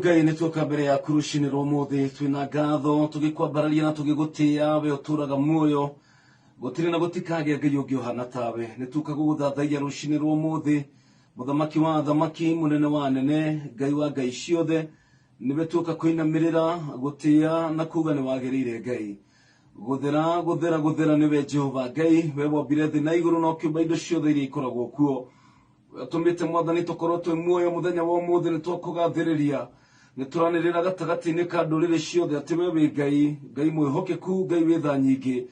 Ngai, nĩ tuoka mbere yaku rũcinĩ rwa ũmũthĩ twĩna ngatho, tũgĩkwambararia na tũgĩgũtĩĩa, we ũtũraga muoyo, gũtirĩ na gũtikagĩa Ngai ũngĩ ũhana tawe. Nĩ tuoka gũgũthathaiya rũcinĩ rwa ũmũthĩ, mũthamaki wa athamaki, mũnene wa anene, Ngai wa ngai ciothe. Nĩwe tuoka kũinamĩrĩra, gũtĩĩa na kuga nĩ wagĩrĩire Ngai. Gũthera, gũthera, gũthera nĩwe Jehova Ngai, we wombire thĩ na igũrũ na ũkĩũmba indo ciothe iria ikoragwo kuo. Tũmĩte Mwathani tũkorwo twĩ muoyo mũthenya wa ũmũthĩ, nĩ twakũgathĩrĩria. Nĩ tũranĩrĩra gatagatĩ-inĩ ka ndũrĩrĩ ciothe atĩ we wĩ Ngai, Ngai mwĩhokeku, Ngai wĩ tha nyingĩ.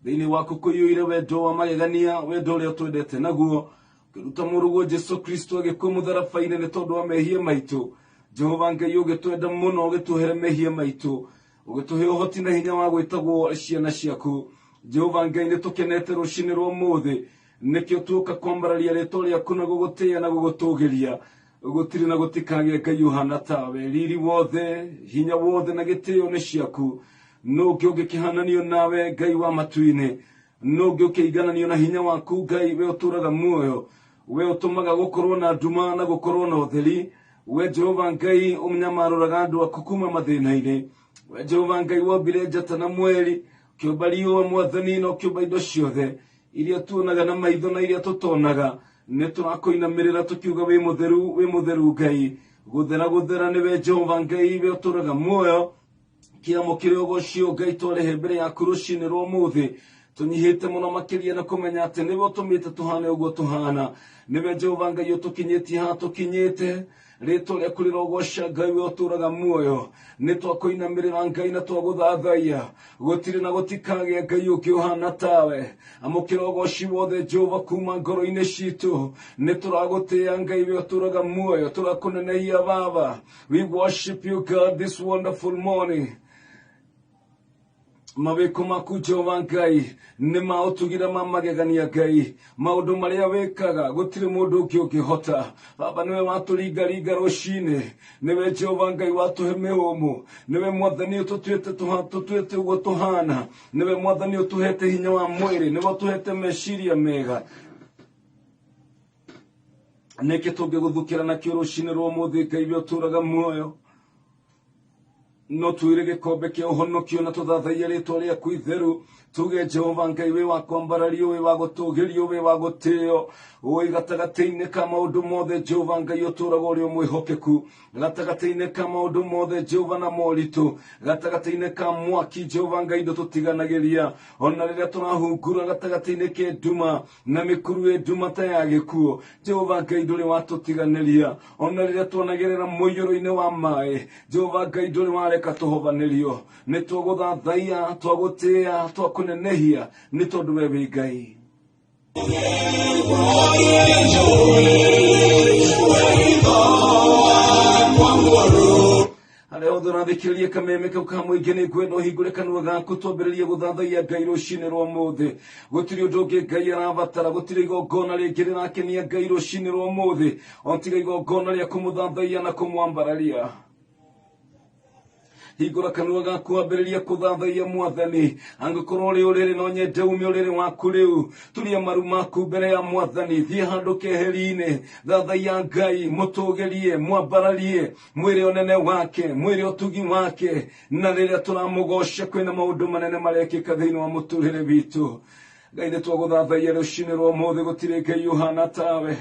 Thĩinĩ waku kũiyũire wendo wa magegania, wendo ũrĩa ũtwendete naguo, ũkĩruta mũrũguo Jesu Kristo agĩkua mũtharaba-inĩ nĩ tondũ wa mehia maitũ. Jehova Ngai, ũgĩtwenda mũno, ũgĩtuohere mehia maitũ, ũgĩtũhe ũhoti na hinya wa gwĩtagwo ciana ciaku. Jehova Ngai, nĩ tũkenete rũcinĩ rwa ũmũthĩ, nĩkĩo tuoka kwambararia rĩtwa rĩaku na gũgũtĩĩa na gũgũtũgĩria. Gũtirĩ na gũtikagĩa Ngai ũhana tawe. Riri wothe, hinya wothe na gĩtĩo nĩ ciaku. Nũ ũngĩ ũngĩkĩhananio nawe, Ngai wa matu-inĩ? Nũ ũngĩ ũkĩigananio na hinya waku, Ngai, we ũtũraga muoyo, we ũtũmaga gũkorwo na nduma na gũkorwo na ũtheri? We Jehova Ngai, ũnyamarũraga andũ aku kuma mathĩna-inĩ. We Jehova Ngai, wombire njata na mweri, ũkĩũmba riũa, Mwathani, na ũkĩũmba indo ciothe iria tuonaga na maitho na iria tũtonaga. Nĩ tũrakũinamĩrĩra tũkiuga wĩ mũtheru, wĩ mũtheru Ngai. Gũthera, gũthera nĩwe Jehova Ngai, we ũtũraga muoyo. Kĩamũkĩre ũgocio Ngai, twarehe mbere yaku rũcinĩ rwa ũmũthĩ tũnyihĩte mũno makĩria na kũmenya atĩ nĩwe ũtũmĩte tũhane ũguo tũhana. Nĩwe Jehova Ngai ũtũkinyĩtie haha tũkinyĩte. Rĩtwa rĩaku rĩrogoca Ngai, we ũtũraga muoyo. Nĩ twakũinamĩrĩra Ngai na twagũthathaiya. Gũtirĩ na gũtikagĩa Ngai ũngĩ ũhana tawe. Amũkĩra ũgoci wothe Jehova kuma ngoro-inĩ citũ. Nĩ tũragũtĩĩa Ngai, we ũtũraga muoyo, tũrakũnenehia Baba. We worship you, God, this wonderful morning. Mawĩko maku Jehova Ngai nĩ ma ũtugire ma magegania. Ngai, maũndũ marĩa wĩkaga gũtirĩ mũndũ ũngĩ ũngĩhota. Baba, nĩwe watũringaringa rũcinĩ, nĩwe Jehova Ngai watũhe mĩhũmũ, nĩwe Mwathani ũtũtuĩte tũtuĩte ũguo tũhana, nĩwe Mwathani ũtũhete hinya wa mwĩrĩ, nĩwe ũtũhete meciria mega. Nĩkĩ tũngĩgũthukĩra nakĩo rũcinĩ rwa ũmũthĩ, Ngai, we ũtũraga muoyo? No twĩre gĩkombe kĩa ũhonokio na tũthathaiye rĩtwa rĩaku itheru, tuge Jehova Ngai wĩ wa kwambarario, wĩ wa gũtũgĩrio, wĩ wa gũtĩo. Wĩ gatagatĩ-inĩ ka maũndũ mothe, Jehova Ngai, ũtũraga ũrĩ mwĩhokeku gatagatĩ-inĩ ka maũndũ mothe, Jehova, na moritũ gatagatĩ-inĩ ka mwaki. Jehova Ngai, ndũtũtiganagĩria ona rĩrĩa tũrahungura gatagatĩ-inĩ ke nduma na mĩkuru ĩ nduma ta ya gĩkuũ. Jehova Ngai, ndũrĩ watũtiganĩria ona rĩrĩa tuonagerera mũiyũro-inĩ wa maĩ. Jehova Ngai, ndũrĩ wareka tũhobanĩrio. Nĩ twagũthathaiya, twagũtĩĩa, twakũnenehia nĩ tondũ we wĩ Ngai. Harĩa hothe ũrathikĩrĩria kameme kau ka mũingĩ, nĩ ngwenda ũhingũre kanua gaku twambĩrĩrie gũthathaiya Ngai rũcinĩ rwa ũmũthĩ. Gũtirĩ ũndũ ũngĩ Ngai arabatara, gũtirĩ igongona rĩngĩ rĩrakenia Ngai rũcinĩ rwa ũmũthĩ o tiga igongona rĩa kũmũthathaiya na kũmwambararia. Hingũra kanua gaku ambĩrĩria kũthathaiya Mwathani. Angĩkorwo ũrĩ ũrĩrĩ, no nyende ume ũrĩrĩ waku rĩu, turia maru maku mbere ya Mwathani, thiĩ handũ keheri-inĩ, thathaiya Ngai, mũtũgĩrie, mwambararie, mwĩre ũnene wake, mwĩre ũtugi wake. Na rĩrĩa tũramũgoca, kwĩna maũndũ manene marekĩka thĩinĩ wa mũtũrĩre witũ. Ngai, nĩ twagũthathaiya rũcinĩ rwa ũmũthĩ, gũtirĩ Ngai ũhana tawe.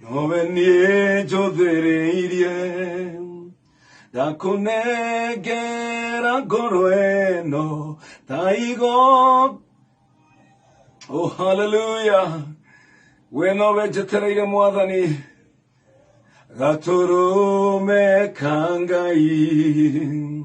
Nowe niĩ njũthĩrĩirie, ndakũnengera ngoro ĩno ta igo. Oh, hallelujah! We nowe njetereire, Mwathani, gatũrũme ka Ngai.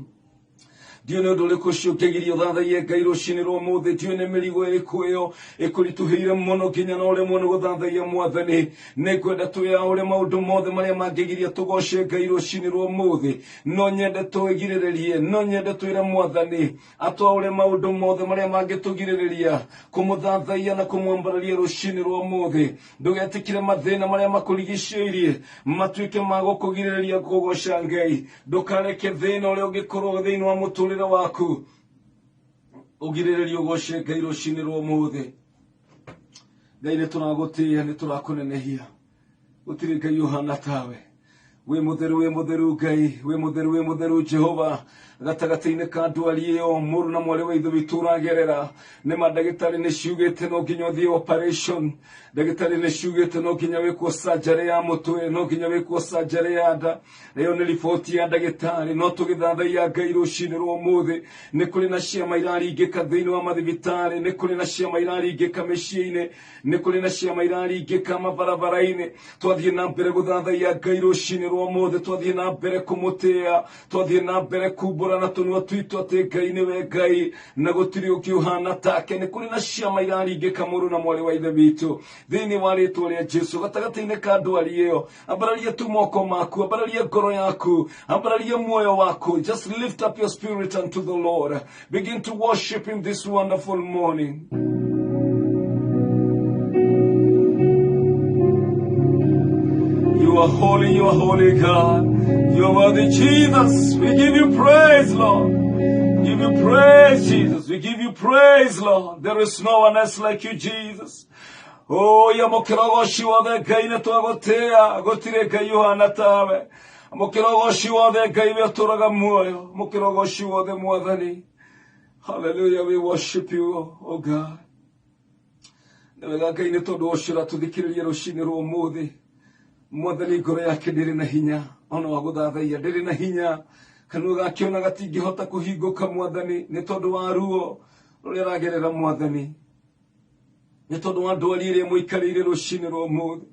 Ndiũĩ nĩ ũndũ ũrĩkũ ũcio ũngĩgiria ũthathaiye Ngai rũcinĩ rwa ũmũthĩ. Ndiũĩ nĩ mĩrigo ĩrĩkũ ĩyo ĩkũritũhĩire mũno nginya na ũremwo nĩ gũthathaiya Mwathani. Nĩngwenda twĩyaũre maũndũ mothe marĩa mangĩgiria tũgoce Ngai rũcinĩ rwa ũmũthĩ. No nyende twĩgirĩrĩrie, no nyende twĩre Mwathani atwaũre maũndũ mothe marĩa mangĩtũgirĩrĩria kũmũthathaiya na kũmwambararia rũcinĩ rwa ũmũthĩ. Ndũgetĩkĩre mathĩna marĩa makũrigicĩirie matuĩke ma gũkũgirĩrĩria kũgoca Ngai. Ndũkareke thĩna ũrĩa ũngĩkorwo thĩinĩ wa mũtũrĩre waku ũgirĩrĩrie ũgoce Ngai rũcinĩ rwa ũmũthĩ. Ngai nĩ tũragũtĩĩa, nĩ tũrakũnenehia. Gũtirĩ Ngai ũhana tawe. Wĩ mũtheru, wĩ mũtheru Ngai, wĩ mũtheru, wĩ mũtheru Jehova. Gatagatĩ-inĩ ka ndwari ĩyo mũrũ na mwarĩ wa ithe witũ ũragerera, nĩ ma ndagĩtarĩ nĩ ciugĩte no nginya ũthiĩ operation, ndagĩtarĩ nĩ ciugĩte no nginya wĩkwo surgery ya mũtwe, no nginya wĩkwo surgery ya nda. Ĩyo nĩ riboti ya ndagĩtarĩ. No tũgĩthathaiya Ngai rũcinĩ rwa ũmũthĩ, nĩ kũrĩ na ciama iraringĩka thĩinĩ wa mathibitarĩ, nĩ kũrĩ na ciama iraringĩka mĩciĩ-inĩ, nĩ kũrĩ na ciama iraringĩka mabarabara-inĩ. Twathiĩ na mbere gũthathaiya Ngai rũcinĩ rwa ũmũthĩ, twathiĩ na mbere kũmũtĩĩa, twathiĩ na mbere kumbũra na tũnua twitũ atĩ Ngai nĩwe Ngai na gũtirĩ ũngĩ ũhana take. Nĩ kũrĩ na ciama iraringĩka mũrũ na mwarĩ wa ithe witũ thĩinĩ wa rĩtwa rĩa Jesu. Gatagatĩ-inĩ ka ndwari ĩyo, ambararia tu moko maku, ambararia ngoro yaku, ambararia muoyo waku. Just lift up your spirit unto the Lord. Begin to worship him this wonderful morning. You are holy, you are holy God. You are worthy, Jesus. We give you praise, Lord. Give you praise, Jesus. We give you praise, Lord. There is no one else like you, Jesus. Oh, ya mũkĩrogoci wothe Ngai nĩ twagũtĩĩa, gũtirĩ Ngai ũhana tawe. Mũkĩrogoci wothe Ngai we ũtũũraga muoyo, mũkĩrogoci wothe Mwathani. Hallelujah, we worship you, oh God. Nĩ wega Ngai nĩ tondũ ũcio ũratũthikĩrĩria rũcinĩ rwa ũmũthĩ. Mwathani ngoro yake ndĩrĩ na hinya ona wa gũthathaiya, ndĩrĩ na hinya, kanua gake ona gatingĩhota kũhingũka Mwathani, nĩ tondũ wa ruo rũrĩa aragerera Mwathani, nĩ tondũ wa ndwari ĩrĩa mũikarĩire rũcinĩ rwa ũmũthĩ.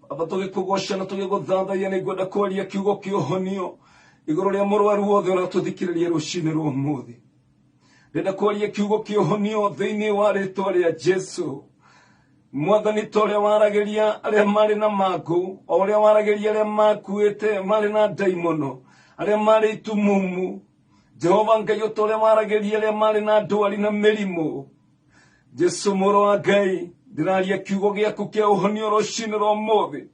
Baba, tũgĩkũgoca na tũgĩgũthathaiya, nĩ ngwenda kwaria kiugo kĩa ũhonio igũrũ rĩa mũrwaru wothe ũratũthikĩrĩria rũcinĩ rwa ũmũthĩ. Ndĩrenda kwaria kiugo kĩa ũhonio thĩinĩ wa rĩtwa rĩa Jesu. Mwathani, ta ũrĩa waragĩria arĩa marĩ na mangũ, o ũrĩa waragĩria arĩa makuĩte marĩ na ndaimono, arĩa marĩ itumumu, Jehova Ngai, o ta ũrĩa waragĩria arĩa marĩ na ndwari na mĩrimũ, Jesu mũrũ wa Ngai, ndĩraria kiugo gĩaku kĩa ũhonio rũcinĩ rwa ũmũthĩ.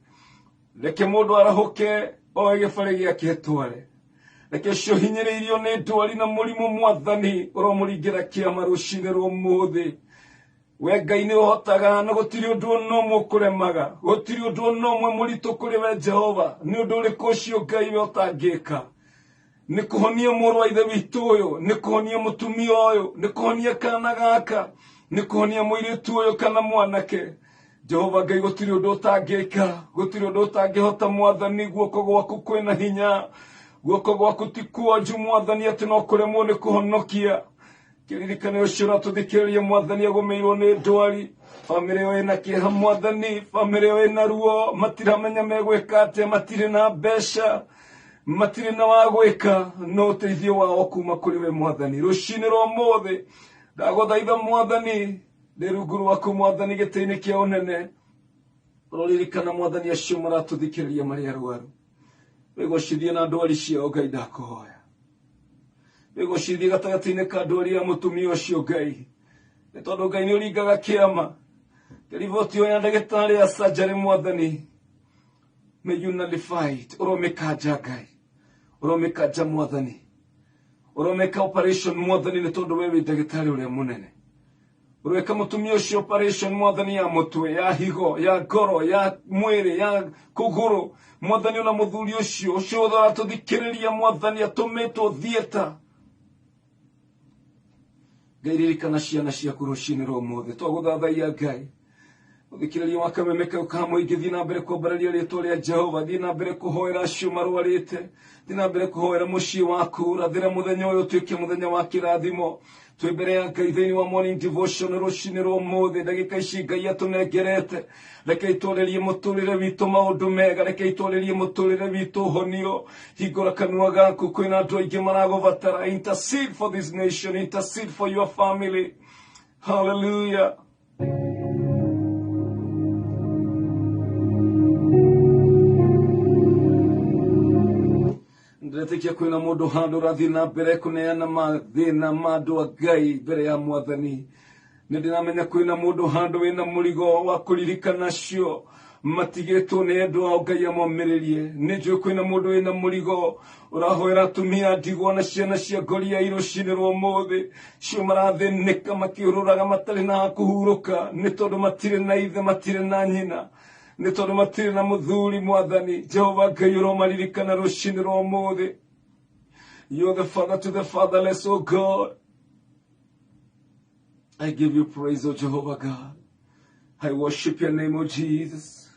Reke mũndũ arahũke oe gĩbarĩ gĩake etware. Reke ũcio ũhinyĩrĩirio nĩ ndwari na mũrimũ, Mwathani, ũromũringĩra kĩama rũcinĩ rwa ũmũthĩ. We Ngai nĩ ũhotaga na gũtirĩ ũndũ ona ũmwe ũkũremaga, gũtirĩ ũndũ ona ũmwe mũritũ kũrĩ we Jehova. Nĩ ũndũ ũrĩkũ ũcio Ngai we ũtangĩka? Nĩ kũhonia mũrũ wa ithe witũ ũyũ, nĩ kũhonia mũtumia ũyũ, nĩ kũhonia kana gaka, nĩ kũhonia mũirĩtu ũyũ kana mwanake. Jehova Ngai, gũtirĩ ũndũ ũtangĩka, gũtirĩ ũndũ ũtangĩhota Mwathani. Guoko gwaku kwĩna hinya, guoko gwaku ti kuonju Mwathani, atĩ no kũremwo nĩ kũhonokia. Kĩririkane ũcio ũratũthikĩrĩria Mwathani agũmĩirwo nĩ ndwari, bamĩrĩ ĩyo ĩna kĩeha Mwathani, bamĩrĩ ĩyo ĩna ruo, matiramenya megwĩka atĩa, matirĩ na mbeca, matirĩ na wa gwĩka, no ũteithio wao kuma kũrĩ we Mwathani. Rũcinĩ rwa ũmũthĩ ndagũthaitha Mwathani, ndĩ rungu rwaku Mwathani gĩtĩ-inĩ kĩa ũnene, ũroririkana Mwathani acio maratũthikĩrĩria marĩ arwaru, wĩgocithie na ndwari ciao Ngai, ndakũhoya wĩgocithie gatagatĩ-inĩ ka ndwari ya mũtumia ũcio Ngai, nĩ tondũ Ngai nĩ ũringaga kĩama. Riboti ĩyo ya ndagĩtarĩ ya surgery Mwathani, may you nullify it. Ũromĩkanja Ngai, ũromĩkanja Mwathani, ũromĩka operation Mwathani, nĩ tondũ we wĩ ndagĩtarĩ ũrĩa mũnene. Ũreka mũtumia ũcio operation Mwathani, ya mũtwe, ya higo, ya ngoro, ya mwĩrĩ, ya kũgũrũ Mwathani, ona mũthuri ũcio ũcio wothe ũratũthikĩrĩria Mwathani atũmĩtwo theatre. Ngai, ririkana ciana ciaku rũcinĩ rwa ũmũthĩ. Twagũthathaiya Ngai, ũthikĩrĩria wa kameme kau ka mũingĩ, thiĩ na mbere kwambararia rĩtwa rĩa Jehova, thiĩ na mbere kũhoera acio marwarĩte, thiĩ na mbere kũhoera mũciĩ waku. Rathĩra mũthenya ũyũ ũtuĩke mũthenya wa kĩrathimo. Twĩ mbere ya Ngai thĩinĩ wa morning devotion rũcinĩ rwa ũmũthĩ, ndagĩka ici Ngai atũnengerete. Reke itwarĩrie mũtũrĩre witũ maũndũ mega, reke itwarĩrie mũtũrĩre witũ ũhonio. Hingũra kanua gaku, kwĩna andũ aingĩ maragũbatara. Intercede for this nation, intercede for your family. Hallelujah. Ndĩretĩkia kwĩna mũndũ handũ ũrathiĩ na mbere kũneana mathĩna ma andũ a Ngai mbere ya Mwathani. Nĩ ndĩramenya kwĩna mũndũ handũ wĩna mũrigo wa kũririkana cio matigĩtwo nĩ endwa ao, Ngai amomĩrĩrie. Nĩ njũĩ kwĩna mũndũ wĩna mũrigo ũrahoera atumia ndigwa na ciana cia ngoria rũcinĩ rwa ũmũthĩ, cio marathĩnĩka makĩũrũraga matarĩ na ha kũhurũka, nĩ tondũ matirĩ na ithe, matirĩ na nyina, nĩ tondũ matirĩ na mũthuri. Mwathani Jehova Ngai ũromaririkana rũcinĩ rwa ũmũthĩ. You're the father to the fatherless, O God. I give you praise, O Jehovah God. I worship your name, O Jesus.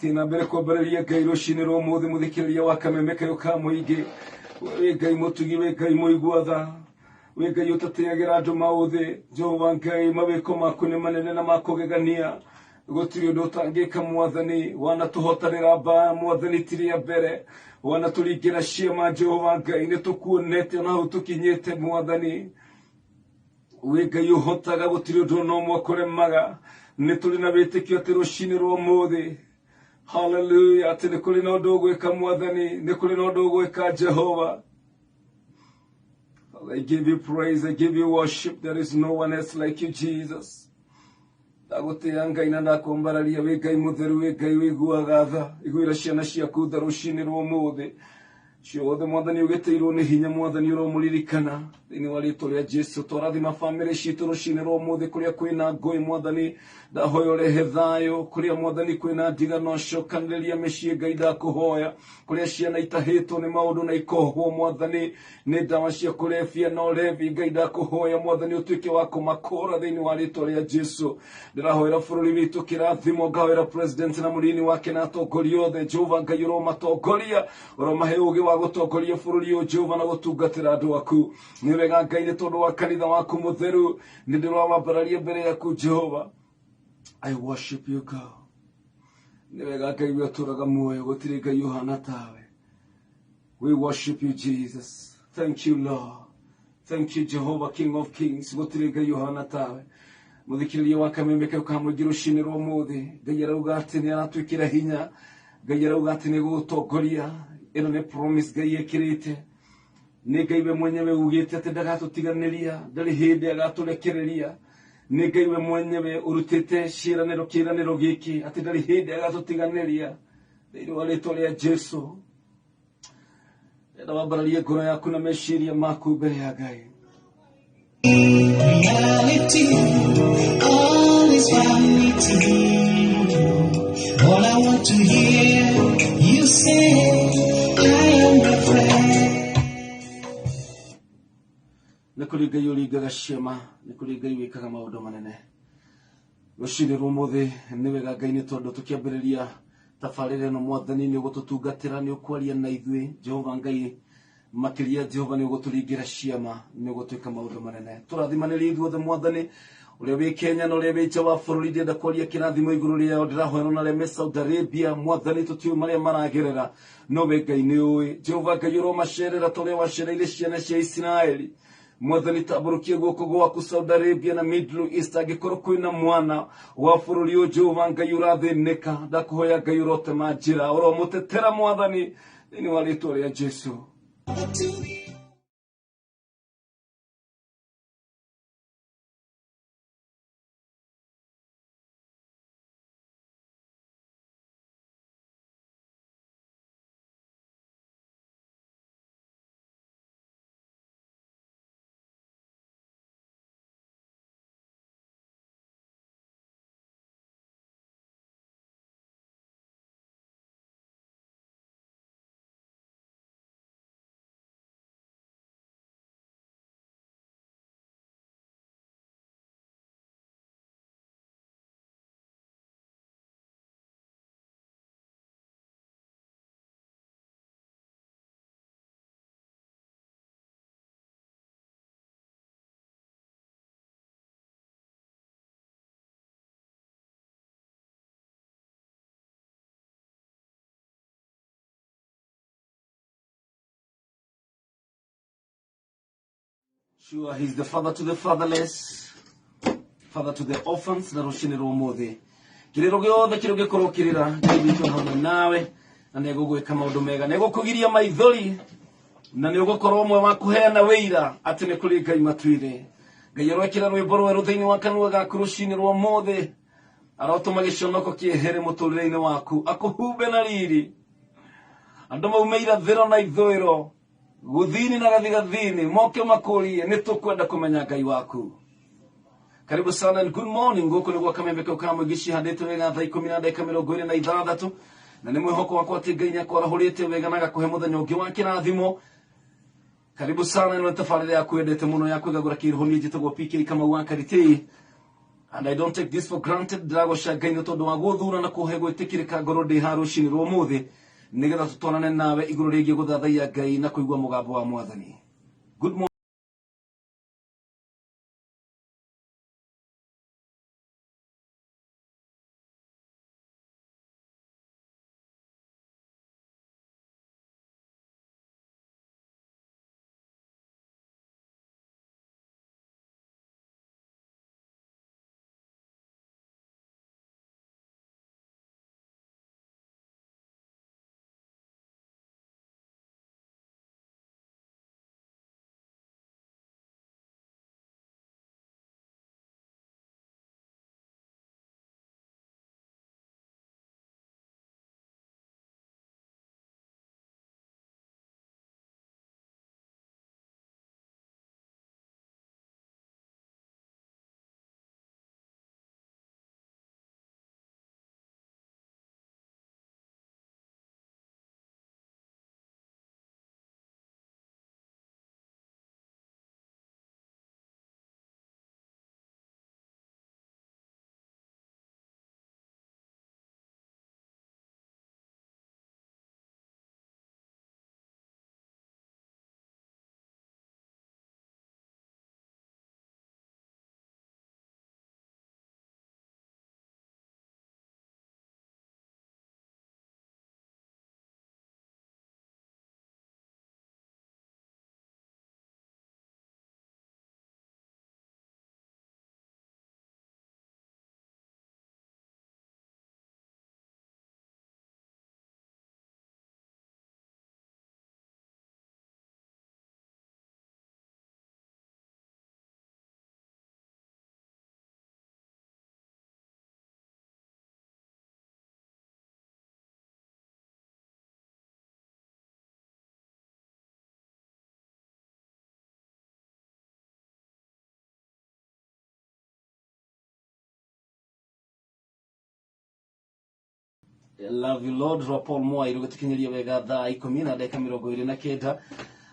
Tina mbere kwambĩrĩria Ngai rũcinĩ rwa ũmũthĩ, mũthikĩrĩria wa kameme kayũ ka mũingĩ. Wĩ Ngai mũtugi, wĩ Ngai mũigua tha, wĩ Ngai ũtatĩagĩra andũ maũthĩ. Jehova Ngai, mawĩko maku nĩ manene na makũgegania. Gũtirĩ ũndũ ũtangĩka Mwathani. Wanatũhotanĩra mbara Mwathani, ti rĩa mbere. Wanatũringĩra ciama Jehova Ngai, nĩ tũkuonete ona hau tũkinyĩte Mwathani. Wĩ Ngai ũhotaga, gũtirĩ ũndũ ona ũmwe ũkũremaga. Nĩ tũrĩ na wĩtĩkio atĩ rũcinĩ rwa ũmũthĩ, haleluya, atĩ nĩ kũrĩ na ũndũ ũgwĩka Mwathani, nĩ kũrĩ na ũndũ ũgwĩka Jehova. I give you praise, I give you worship. There is no one else like you, Jesus. Ndagũtĩĩa Ngai na ndakwambararia, wĩ Ngai mũtheru, wĩ Ngai wĩiguaga tha. Iguĩra ciana ciaku tha rũcinĩ rwa ũmũthĩ ciothe Mwathani ũgĩtĩirwo nĩ hinya. Mwathani ũromũririkana thĩinĩ wa rĩtwa rĩa Jesu. Twarathima bamĩrĩ citũ rũcinĩ rwa ũmũthĩ, kũrĩa kwĩna ngũĩ Mwathani ndahoya ũrehe thayũ, kũrĩa Mwathani kwĩna ndigano cokanĩrĩria mĩciĩ Ngai ndakũhoya, kũrĩa ciana itahĩtwo nĩ maũndũ na ikohwo Mwathani nĩ ndawa cia kũrebia na ũrebi, Ngai ndakũhoya Mwathani ũtuĩke wa kũmakũra thĩinĩ wa rĩtwa rĩa Jesu. Ndĩrahoera bũrũri witũ kĩrathimo, ngahoera president na mũnini wake na atongoria othe. Jehova Ngai ũromatongoria, ũromahe ũgĩ wa gũtongoria bũrũri ũyũ Jehova na gũtungatĩra andũ aku. Nĩ wega Ngai, nĩ tondũ wa kanitha waku mũtheru nĩ ndĩrawambararia mbere yaku Jehova. I worship you, God. Nĩ wega Ngai we ũtũraga muoyo, gũtirĩ Ngai ũhana tawe. We worship you, Jesus. Thank you, Lord. Thank you, Jehovah, King of Kings. Gũtirĩ Ngai ũhana tawe. Mũthikĩrĩria wa kameme kau ka mũingĩ rũcinĩ rwa ũmũthĩ, Ngai arauga atĩ nĩ aratwĩkĩra hinya. Ngai arauga atĩ nĩ gũgũtongoria. Ĩno nĩ promise Ngai ĩkĩrĩte. Nĩ Ngai we mwenyewe ugĩte atĩ ndagatũtiganĩria, ndarĩ hĩndĩ agatũrekereria. Nĩ Ngai we mwenyewe ũrutĩte ciĩranĩro kĩĩranĩro gĩkĩ atĩ ndarĩ hĩndĩ agatũtiganĩria. Thĩinĩ wa rĩtwa rĩa Jesu, ndenda wambararie ngoro yaku na meciria maku mbere ya Ngai. Reality, all is vanity. All I want to hear you say, I am your friend. Nĩ kũrĩ Ngai ũringaga ciama, nĩ kũrĩ Ngai wĩkaga maũndũ manene. Rũcinĩ rwa ũmũthĩ nĩ wega Ngai, nĩ tondũ tũkĩambĩrĩria tabarĩra ĩno Mwathani nĩ ũgũtũtungatĩra, nĩ ũkwaria na ithuĩ Jehova Ngai, makĩria Jehova nĩ ũgũtũringĩra ciama, nĩ ũgũtwĩka maũndũ manene. Tũrathimanĩrie ithuothe Mwathani, ũrĩa wĩ Kenya na ũrĩa wĩ nja wa bũrũri. Ndĩrenda kwaria kĩrathimo igũrũ rĩao, ndĩrahoera ona arĩa me Saudi Arabia Mwathani, tũtiũĩ marĩa maragerera, no we Ngai nĩ ũĩ. Jehova Ngai ũromacerera ta ũrĩa wacereire ciana cia Isiraeli. Mwathani tambũrũkia guoko gwaku Saudi Arabia na Middle East, angĩkorwo kwĩna mwana wa bũrũri ũyũ Jehova Ngai ũrathĩnĩka, ndakũhoya Ngai ũrotema njĩra, ũromũtetera Mwathani thĩinĩ wa rĩtwa rĩa Jesu. To be Sure, he's the father to the fatherless, father to the orphans, na rũcinĩ rwa ũmũthĩ. Kĩrĩro gĩothe kĩrĩa ũngĩkorwo ũkĩrĩra, Ngai witũ hamwe nawe, na nĩ egũgwĩka maũndũ mega, nĩ egũkũgiria maithori, na nĩ ũgũkorwo ũmwe wa kũheana wĩira atĩ nĩ kũrĩ Ngai matuire. Ngai aroekĩra rwĩmbo rwerũ thĩinĩ wa kanua gaku rũcinĩ rwa ũmũthĩ, arotũma gĩconoko kĩehere mũtũrĩre-inĩ waku, akũhumbe na riri. Andũ maume irathĩro na ithũĩro, guthini na gathigathini, moke makũrie nĩ tũkwenda kũmenya Ngai waku. Karibu sana and good morning. Gũkũ nĩ gwa kamembe kau ka mũingĩ cihandĩtwo wega thaa ikũmi na ndagĩka mĩrongo ĩrĩ na ithathatũ, na nĩ mwĩhoko wakwa atĩ Ngai nĩakwarahũrĩte wega na agakũhe mũthenya ũngĩ wa kĩrathimo. Karibu sana, ĩno nĩ tabarĩra yaku wendete mũno ya kwĩgagũra kĩroho. Niĩ njĩtagwo PK Kamau wa Karitei, and I don't take this for granted. Ndĩragoca Ngai nĩ tondũ wa gũthura na kũhe gwĩtĩkĩrĩka ngorwo ndĩ haha rũcinĩ rwa ũmũthĩ nĩgetha tũtwarane nawe igũrũ rĩgiĩ gũthathaiya Ngai na kũigua mũgambo wa Mwathani. Good morning. Love you Lord rwa Paul Mwai rũgĩtũkinyĩria wega thaa ikũmi na ndagĩka mĩrongo ĩrĩ na kenda.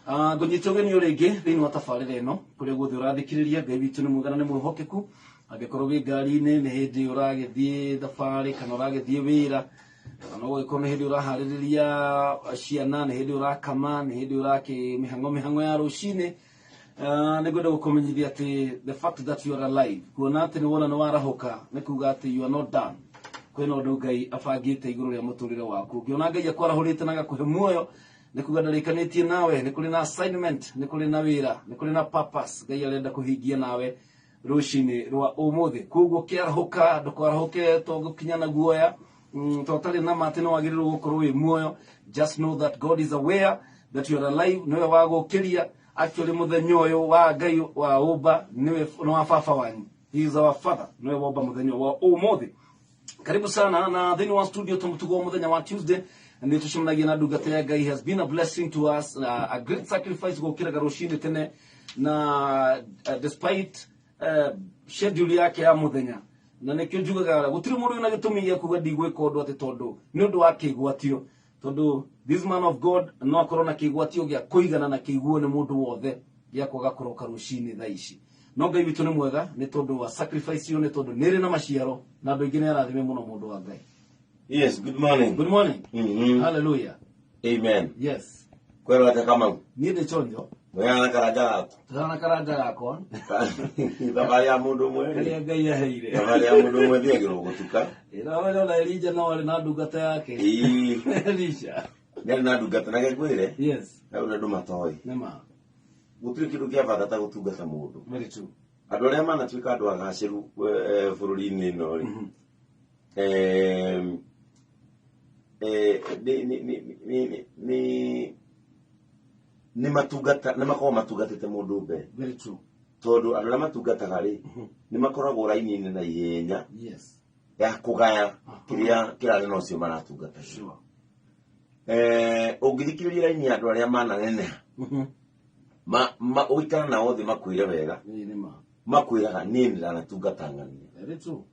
Ngũnyita ũgeni o rĩngĩ thĩinĩ wa tabarĩra ĩno kũrĩa guothe ũrathikĩrĩria. Ngai witũ nĩ mwega na nĩ mwĩhokeku. Angĩkorwo wĩ ngari-inĩ nĩ hĩndĩ ũragĩthiĩ thabarĩ kana ũragĩthiĩ wĩra, kana no gũgĩkorwo nĩ hĩndĩ ũraharĩrĩria ciana, nĩ hĩndĩ ũrakama, nĩ hĩndĩ ũrakĩ mĩhang'o mĩhang'o ya rũcinĩ. Nĩ ngwenda gũkũmenyithia atĩ the fact that you are alive, kuona atĩ nĩ wona nĩ warahũka, nĩ kuga atĩ you are not done. Kwĩna ũndũ Ngai abangĩte igũrũ rĩa mũtũrĩre waku. Ũngĩona Ngai akwarahũrĩte na agakũhe muoyo, nĩ kuga ndarĩkanĩtie nawe, nĩ kũrĩ na assignment, nĩ kũrĩ na wĩra, nĩ kũrĩ na purpose Ngai arenda kũhingia nawe rũcinĩ rwa ũmũthĩ. Koguo kĩarahũka, ndũkarahũke to gũkinya na guoya, to ũtarĩ na ma atĩ nĩ wagĩrĩirwo gũkorwo wĩ muoyo. Just know that God is aware that you are alive, nĩwe wagũkĩria. Actually mũthenya ũyũ wa Ngai wa ũmba nĩwe nĩ wa baba wanyu. He is our father, nĩwe womba mũthenya wa ũmũthĩ. Karibu sana na thĩinĩ wa studio tũmũtugo mũthenya wa Tuesday nĩ tũcemanagia na ndungata ya Ngai. Has been a blessing to us, a great sacrifice gũkĩraga rũcinĩ tene na despite schedule yake ya mũthenya, na nĩkĩo njugaga gũtirĩ mũndũ wĩna gĩtũmi gĩa kuga ndigwĩka ũndũ atĩ tondũ nĩ ũndũ wa kĩgwatio, tondũ this man of God no akorwo na kĩgwatio gĩa kũigana na kĩiguo nĩ mũndũ wothe gĩa kwaga kũroka rũcinĩ thaa ici. No Ngai witũ nĩ mwega nĩ tondũ wa sacrifice ĩyo, nĩ tondũ nĩ ĩrĩ na maciaro na andũ aingĩ nĩ arathime mũno mũndũ wa Ngai. Yes, good morning. Good morning. Hallelujah. Amen. Yes. Kwero ate Kamau. Niĩ ndĩ chonjo. Mwena karanja gaku. Tũrana karanja gakwa. Thabarĩ ya mũndũ ũmwe. Karĩa Ngai aheire. Thabarĩ ya mũndũ ũmwe thiagĩrwo gũtuka. Ĩra ona Elija no arĩ na ndungata yake. Ĩĩ. Elisha. Nĩ arĩ na ndungata na ngwĩre. Yes. Hau andũ matoĩ. Nĩma. Gũtirĩ kĩndũ kĩa bata ta gũtungata mũndũ. Very true. Andũ arĩa manatuĩka andũ agacĩru bũrũri-inĩ ĩno rĩ, nĩ matungata, nĩ makoragwo matungatĩte mũndũ mbere. Very true. Tondũ andũ arĩa matungataga rĩ, nĩ makoragwo raini-inĩ na ihenya ya kũgaya kĩrĩa kĩrarĩ na ũcio maratungata. Ũngĩthikĩrĩria raini ya andũ arĩa mananeneha, ũikara nao thĩ makwĩre wega, Ĩĩ nĩ ma. makwĩraga niĩ ndĩranatungata ng'ania. Very true.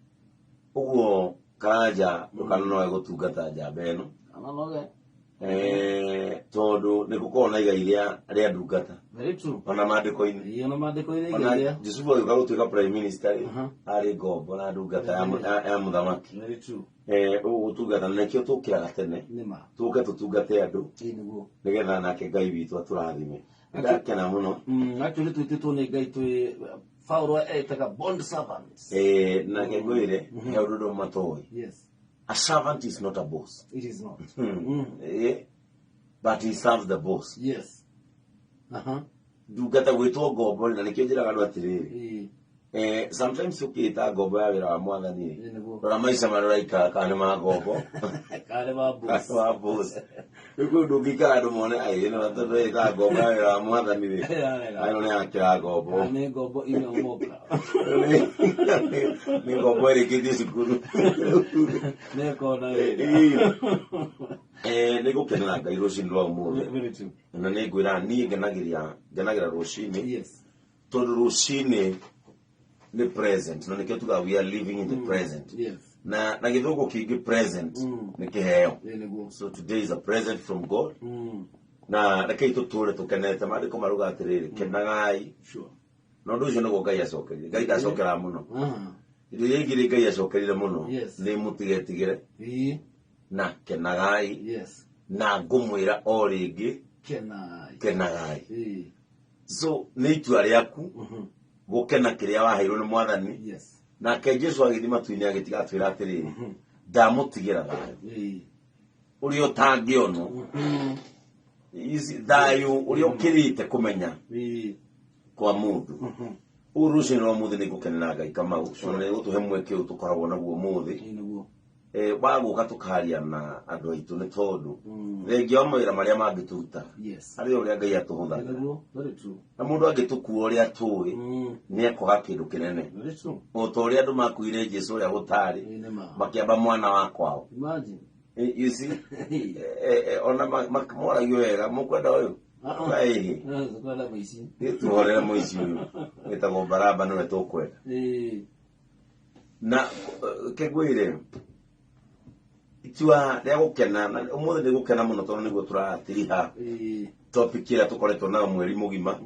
Ũguo Karanja, ndũkanonoge gũtungata njamba ĩno. Ananoge. Tondũ nĩ gũkoragwo na igai rĩa ndungata. Very true. Ona maandĩko-inĩ. Ĩĩ, ona maandĩko-inĩ Ona igai rĩa. Jusufu agĩũka gũtuĩka prime minister rĩ, arĩ ngombo na ndungata ya mũthamaki. Very true. Ũguo gũtungata, na nĩkĩo tũkĩraga tene. Nĩ ma. Tũke tũtungate andũ. Ĩĩ nĩguo. Nĩgetha nake Ngai witũ atũrathime. Ndakena mũno. Actually twĩtĩtwo nĩ Ngai twĩ Paulo etaga bond servants. Nake ngwĩre, he ũndũ andũ matoĩ. A servant is not a boss. It is not. But he serves the boss. Yes. Aha. Ndungata gwĩtwo ngombo rĩ, na nĩkĩo njĩraga andũ atĩrĩrĩ. Sometimes ũkĩĩta ngombo ya wĩra wa mwathani rĩ, Ĩĩ nĩguo. rora maica marĩa ũraikara kana nĩ ma ngombo. Kana ma boss. Kana ma boss. Rĩu kwĩ ũndũ ũngĩikara andũ mone, ai, ĩno tondũ ĩtaga ngombo ya wĩra wa mwathani rĩ. Ĩno nĩ yakĩra ngombo. Kana nĩ ngombo imeomoka. Nĩ ngombo ĩrĩkĩtie cukuru. Nĩ ĩkona wĩra. Nĩ ngũkenera Ngai rũcinĩ rwa ũmũthĩ. Very true. Na nĩ ngwĩra niĩ ngenagĩra rũcinĩ. Tondũ rũcinĩ nĩ present, na nĩkĩo tugaga we are living in the present. Na gĩthũngũ kĩngĩ present nĩ kĩheo. Ĩĩ nĩguo. So today is a present from God. Na rekei tũtũre tũkenete, maandĩko marauga atĩrĩrĩ, kenagai. Na ũndũ ũcio nĩguo Ngai acokerire. Ngai ndacokeraga mũno. Indo iria ingĩ Ngai acokerire mũno, nĩ mũtigetigĩre. Na kenagai. Na ngũmwĩra o rĩngĩ, Kenagai. kenagai. So nĩ itua rĩaku gũkena kĩrĩa waheirwo nĩ mwathani. Nake Jesu agĩthiĩ matu-inĩ agĩtiga atwĩra atĩrĩrĩ, ndamũtigĩra thayũ. Ũrĩa ũtangĩonwo. Ici thayũ ũrĩa ũkĩrĩte kũmenya kwa mũndũ. Ũũ rũcinĩ rwa ũmũthĩ nĩ ngũkenera Ngai Kamau. Ona nĩ gũtũhe mweke ũyũ tũkoragwo naguo ũmũthĩ. Ĩĩ nĩguo. Wa gũka tũkaria na andũ aitũ nĩ tondũ thengia wa mawĩra marĩa mangĩtũruta. Harĩ ũrĩa Ngai atũhũthagĩra. Nĩguo, very true. Na mũndũ angĩtũkua ũrĩa tũĩ, nĩ ekwaga kĩndũ kĩnene. Very true. O ta ũrĩa andũ makuire Jesũ ũrĩa gũtarĩ, Ĩĩ nĩ ma. makĩamba mwana wa kwao. Imagine. You see? Ona moragio wega, mũkwenda ũyũ? Ĩĩ. Kwenda mũici. Nĩ tuhorere mũici ũyũ. Wĩtagwo Baraba nĩwe tũkwenda. Na kĩngwĩre, itua rĩa gũkena, na ũmũthĩ nĩ gũkena mũno tondũ nĩguo tũratiriha topic ĩrĩa tũkoretwo nayo mweri mũgima.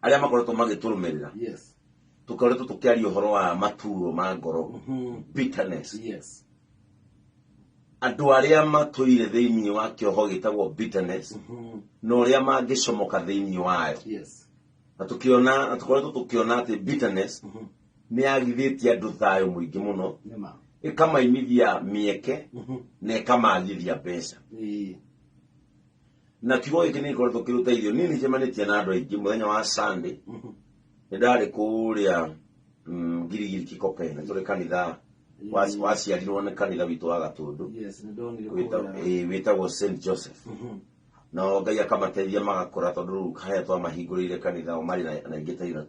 Arĩa makoretwo magĩtũrũmĩrĩra. Tũkoretwo tũkĩaria ũhoro wa maturo ma ngoro. Bitterness. Andũ arĩa matũire thĩinĩ wa kĩoho gĩtagwo bitterness, na ũrĩa mangĩcomoka thĩinĩ wayo. Na tũkoretwo tũkĩona atĩ bitterness nĩ yagithĩtie andũ thayũ mũingĩ mũno. Ĩkamaimithia mĩeke na ĩkamagithia mbeca. Na kiugo gĩkĩ nĩ gĩkoretwo kĩrĩ ũteithio. Niĩ nĩ njemanĩtie na andũ aingĩ mũthenya wa Sunday. Nĩ ndarĩ kũrĩa, Girigiri Kikopene, tũrĩ kanitha waciarirwo nĩ kanitha witũ wa Gatũndũ. Yes, nĩ ndonire kũrĩa. Wĩtagwo Saint Joseph. Na Ngai akamateithia magakũra tondũ rĩu harĩa twamahingũrĩire kanitha o marĩ na ingĩ ta ithatũ.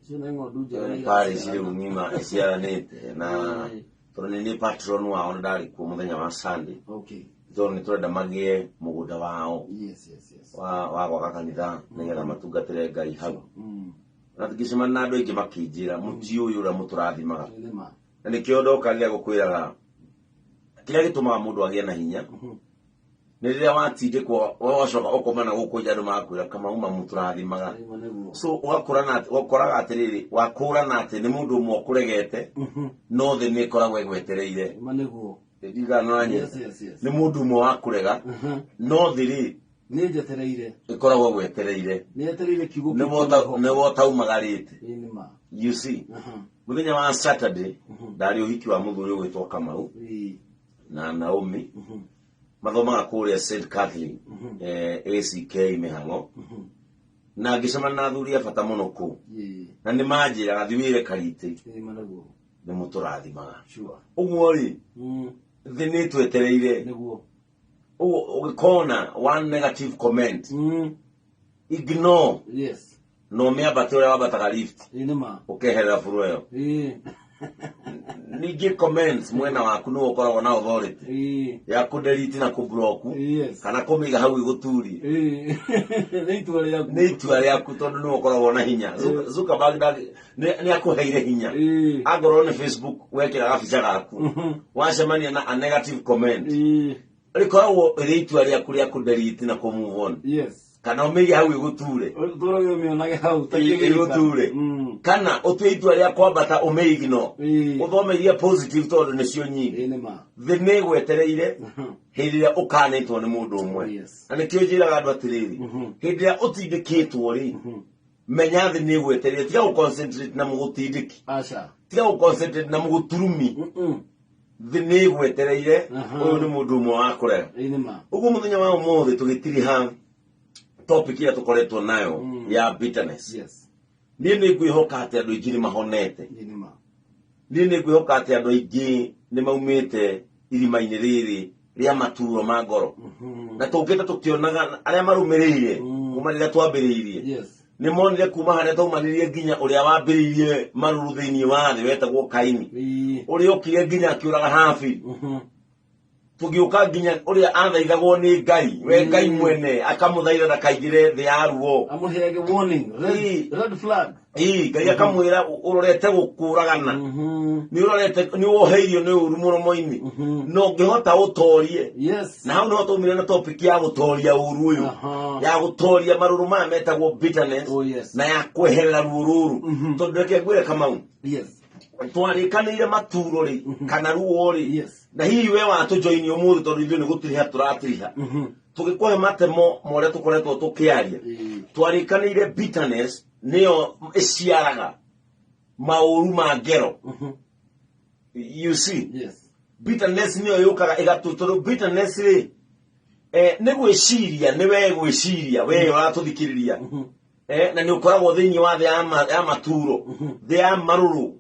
Icio nĩ ng'ondu njega nĩ Parish iraciarana. rĩu ng'ima ĩciaranĩte. Na tondũ nĩ niĩ patron wao nĩ ndarĩ kuo mũthenya wa Sunday. Tondũ nĩ tũrenda magĩe mũgũnda wao. Wa gwaka kanitha nĩgetha matungatĩre Ngai hau. Na tũngĩcemania na andũ aingĩ makĩnjĩra, mũtiũĩ ũrĩa mũtũrathimaga. Nĩ ma. Na nĩkĩo ndoka rĩrĩa gũkwĩraga, kĩrĩa gĩtũmaga mũndũ agĩe na hinya, nĩ rĩrĩa watindĩkwo, wacoka ũkoma na gũkũ nja andũ magakwĩra, Kamau mamũtũrathimaga. Nĩ ma nĩguo. So, ũgakoraga atĩrĩrĩ, wakũrana atĩ nĩ mũndũ ũmwe ũkũregete, no thĩ nĩ ĩkoragwo ĩgwetereire. Nĩ ma nĩguo. Ndigana na nyina. Yes, yes, yes. Nĩ mũndũ ũmwe wakũrega, no thĩ rĩ, Nĩ njetereire. Ĩkoragwo ĩgwetereire. Nĩ yetereire kiugo Nĩ kĩu kĩa wota ũtaumagarĩte. Ĩĩ nĩ ma. You see? Mũthenya wa Saturday, ndarĩ ũhiki wa mũthuri ũgwĩtwo Kamau na Naomi. Mathomaga kũrĩa Saint Catherine, ACK Mĩhang'o. Na ngĩcemania na athuri a bata mũno kũu, na nĩ manjĩraga thiĩ wĩre Karite Ĩĩ, ma nĩguo. Nĩ mũtũrathimaga. Ũguo rĩ, thĩ nĩ ĩtwetereire. Ũguo ũgĩkona one negative comment, ignore na ũmĩambate ũrĩa wambataga lift, Ĩĩ, nĩ ma. Ũkeherera buru ĩyo. Ningĩ comments mwena waku nĩwe ũkoragwo na authority ya kũdelete na kũblock kana kũmĩiga hau ĩgũturie. Nĩ itua rĩaku. Nĩ itua rĩaku tondũ nĩwe ũkoragwo na hinya. Zuckerberg nĩ akũheire hinya. Angorwo nĩ Facebook wekĩra gabica gaku, wacemania na a negative comment, rĩkoragwo rĩrĩ itua rĩaku rĩa kũdelete na kũmove on kana ũmĩige hau ĩgũture. Ũtũrage ũmĩonage hau ta kĩgĩka. Ĩgũture. Kana ũtue itua rĩa kwambata ũmĩignore, ũthome iria positive tondũ nĩcio nyingĩ. Ĩĩ, nĩ ma. Thĩ nĩ ĩgwetereire hĩndĩ ĩrĩa ũkanĩtwo nĩ mũndũ ũmwe. Na nĩkĩo njĩraga andũ atĩrĩrĩ, hĩndĩ ĩrĩa ũtindĩkĩtwo rĩ, menya thĩ nĩ ĩgwetereire. Tiga gũconcentrate na mũgũtindĩki. Aca. Tiga gũconcentrate na mũgũturumi. Thĩ nĩ ĩgwetereire. Ũyũ nĩ mũndũ ũmwe wa kũrega. Ĩĩ, nĩ ma. Ũguo mũthenya wa ũmũthĩ tũgĩtiriha topic ĩrĩa tũkoretwo nayo ya bitterness, niĩ nĩ ngwĩhoka atĩ andũ aingĩ nĩ mahonete. Ĩĩ, nĩ ma. Niĩ nĩ ngwĩhoka atĩ andũ aingĩ nĩ maumĩte irima-inĩ rĩrĩ rĩa maturo ma ngoro, na tũkĩte tũkĩonaga arĩa marũmĩrĩire kuma rĩrĩa twambĩrĩirie, nĩ monire kuma harĩa twaumanirie nginya ũrĩa wambĩrĩirie marũrũ thĩinĩ wa thĩ wetagwo Kaini, ũrĩa okire nginya akĩũraga Habili, tũgĩũka nginya ũrĩa athaithagwo nĩ Ngai, we Ngai mwene akamũthaitha ndakaingĩre thĩ ya ruo. Amũheage warning, red, red flag. Ĩĩ, Ngai akamwĩra ũrorete gũkũragana, nĩ ũrorete nĩ woheirio nĩ ũru mũromo-inĩ, na ũngĩhota ũtorie. Na hau nĩho twaumire na topic ya gũtoria ũru ũyũ, ya gũtoria marũrũ maya metagwo bitterness, Oh, yes. na ya kweherera ruo rũrũ, tondũ reke ngwĩre Kamau, twarĩkanĩire maturo rĩ kana ruo rĩ, na hihi we watũjoini ũmũthĩ tondũ ithuĩ nĩ gũtiriha tũratiriha, tũgĩkũhe matemo ma ũrĩa tũkoretwo tũkĩaria, twarĩkanĩire bitterness nĩyo ĩciaraga maũru ma ngero. You see, bitterness nĩyo yũkaga ĩgatũ, tondũ bitterness rĩ, nĩ gwĩciria, nĩ we gwĩciria we ũratũthikĩrĩria, na nĩ ũkoragwo thĩinĩ wa thĩ ya maturo, thĩ ya marũrũ,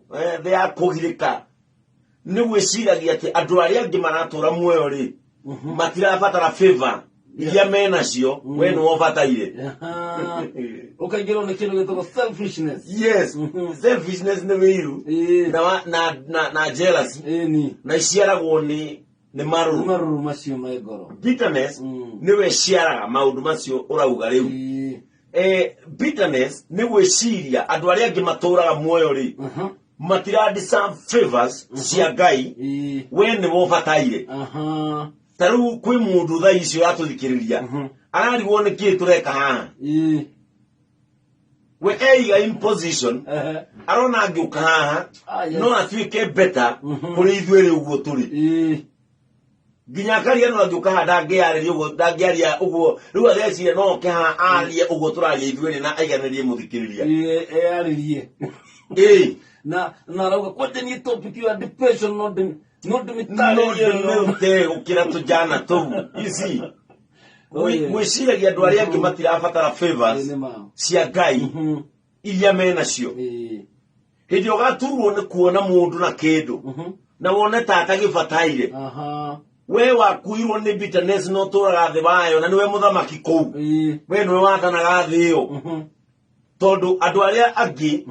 thĩ ya kũgirĩka, nĩ gwĩciragia atĩ andũ arĩa angĩ maratũra muoyo rĩ, matirabatara favor iria menacio, we nĩwe ũbataire. Ũkaingĩrwo nĩ kĩndũ gĩtagwo selfishness. Yes, selfishness nĩ wĩiru na jealousy, na iciaragwo nĩ marũrũ. Marũrũ macio me ngoro. Bitterness nĩwe ĩciaraga maũndũ macio ũrauga rĩu. Bitterness nĩ gwĩciria andũ arĩa angĩ matũraga muoyo rĩ, matira deserve favors cia Ngai, we nĩwe ũbataire. Ta rĩu kwĩ mũndũ thaa ici ũratũthikĩrĩria ararigwo nĩ kĩĩ tũreka haha. We eiga in position, arona angĩũka haha no atuĩke better kũrĩ ithuĩ rĩ ũguo tũrĩ, nginya akaria no angĩũka haha ndangĩarĩria ũguo, ndangĩaria ũguo. Rĩu ageciria no oke haha arie ũguo tũraria ithuĩ rĩ na aiganĩrie mũthikĩrĩria. Eyarĩrie. Na arauga kwanja niĩ topic ya depression no no ndĩmĩtarĩrie. Ndĩmĩrute gũkĩra tũjana tũu ici. Oh, yes. Gwĩciragia andũ arĩa angĩ matirabatara favors Ĩĩ, nĩ ma. cia Ngai iria menacio. Hĩndĩ ĩrĩa ũgaturwo nĩ kuona mũndũ na kĩndũ na wone ta atagĩbataire, we wakuirwo nĩ bitterness na ũtũraga thĩ wayo na nĩwe mũthamaki kũu, we nĩwe wathanaga thĩ ĩyo, tondũ andũ arĩa angĩ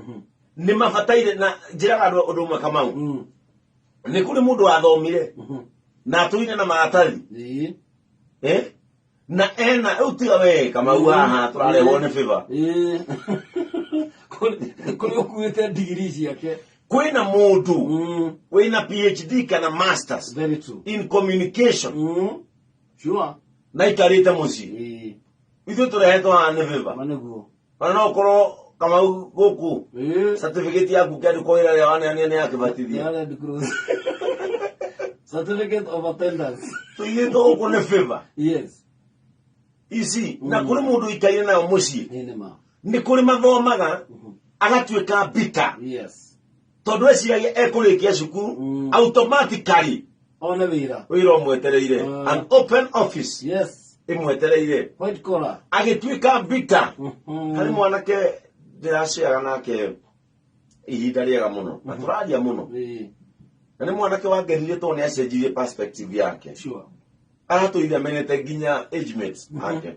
nĩ mabataire. Na njĩraga andũ ũndũ ũmwe, Kamau, nĩ kũrĩ mũndũ wathomire na atũire na maratathi, eh? Na ena rĩu tiga we Kamau haha tũrarehwo nĩ favor. Kũrĩ ũkuĩte ndigiri ciake. Kwĩna mũndũ wĩna PhD kana masters Very true. in communication na ikarĩte mũciĩ. Ithuĩ tũrehetwo haha nĩ favor. Ma nĩguo. Ona no ũkorwo Kamau gũkũ certificate yaku kĩandĩkwo wĩra ĩrĩa waneanire nĩ ya kĩbatithia. Ya Red Cross. Certificate of attendance. Tũigĩtwo gũkũ nĩ favor. Ici na kũrĩ mũndũ ũikaire nayo mũciĩ. Ĩĩ, nĩ ma. Nĩ kũrĩ mathomaga agatuĩka bitter, tondũ eciragia ekũrĩkia cukuru, automatically One wĩra. Wĩra ũmwetereire, an open office. Ĩmwetereire. White collar. Agĩtuĩka bitter. Harĩ mwanake ndĩraciaga nake ihinda rĩega mũno na tũraria mũno, na nĩ mwanake wangenirie tondũ nĩ acenjirie perspective yake. Aratũire amenete nginya age mates ake,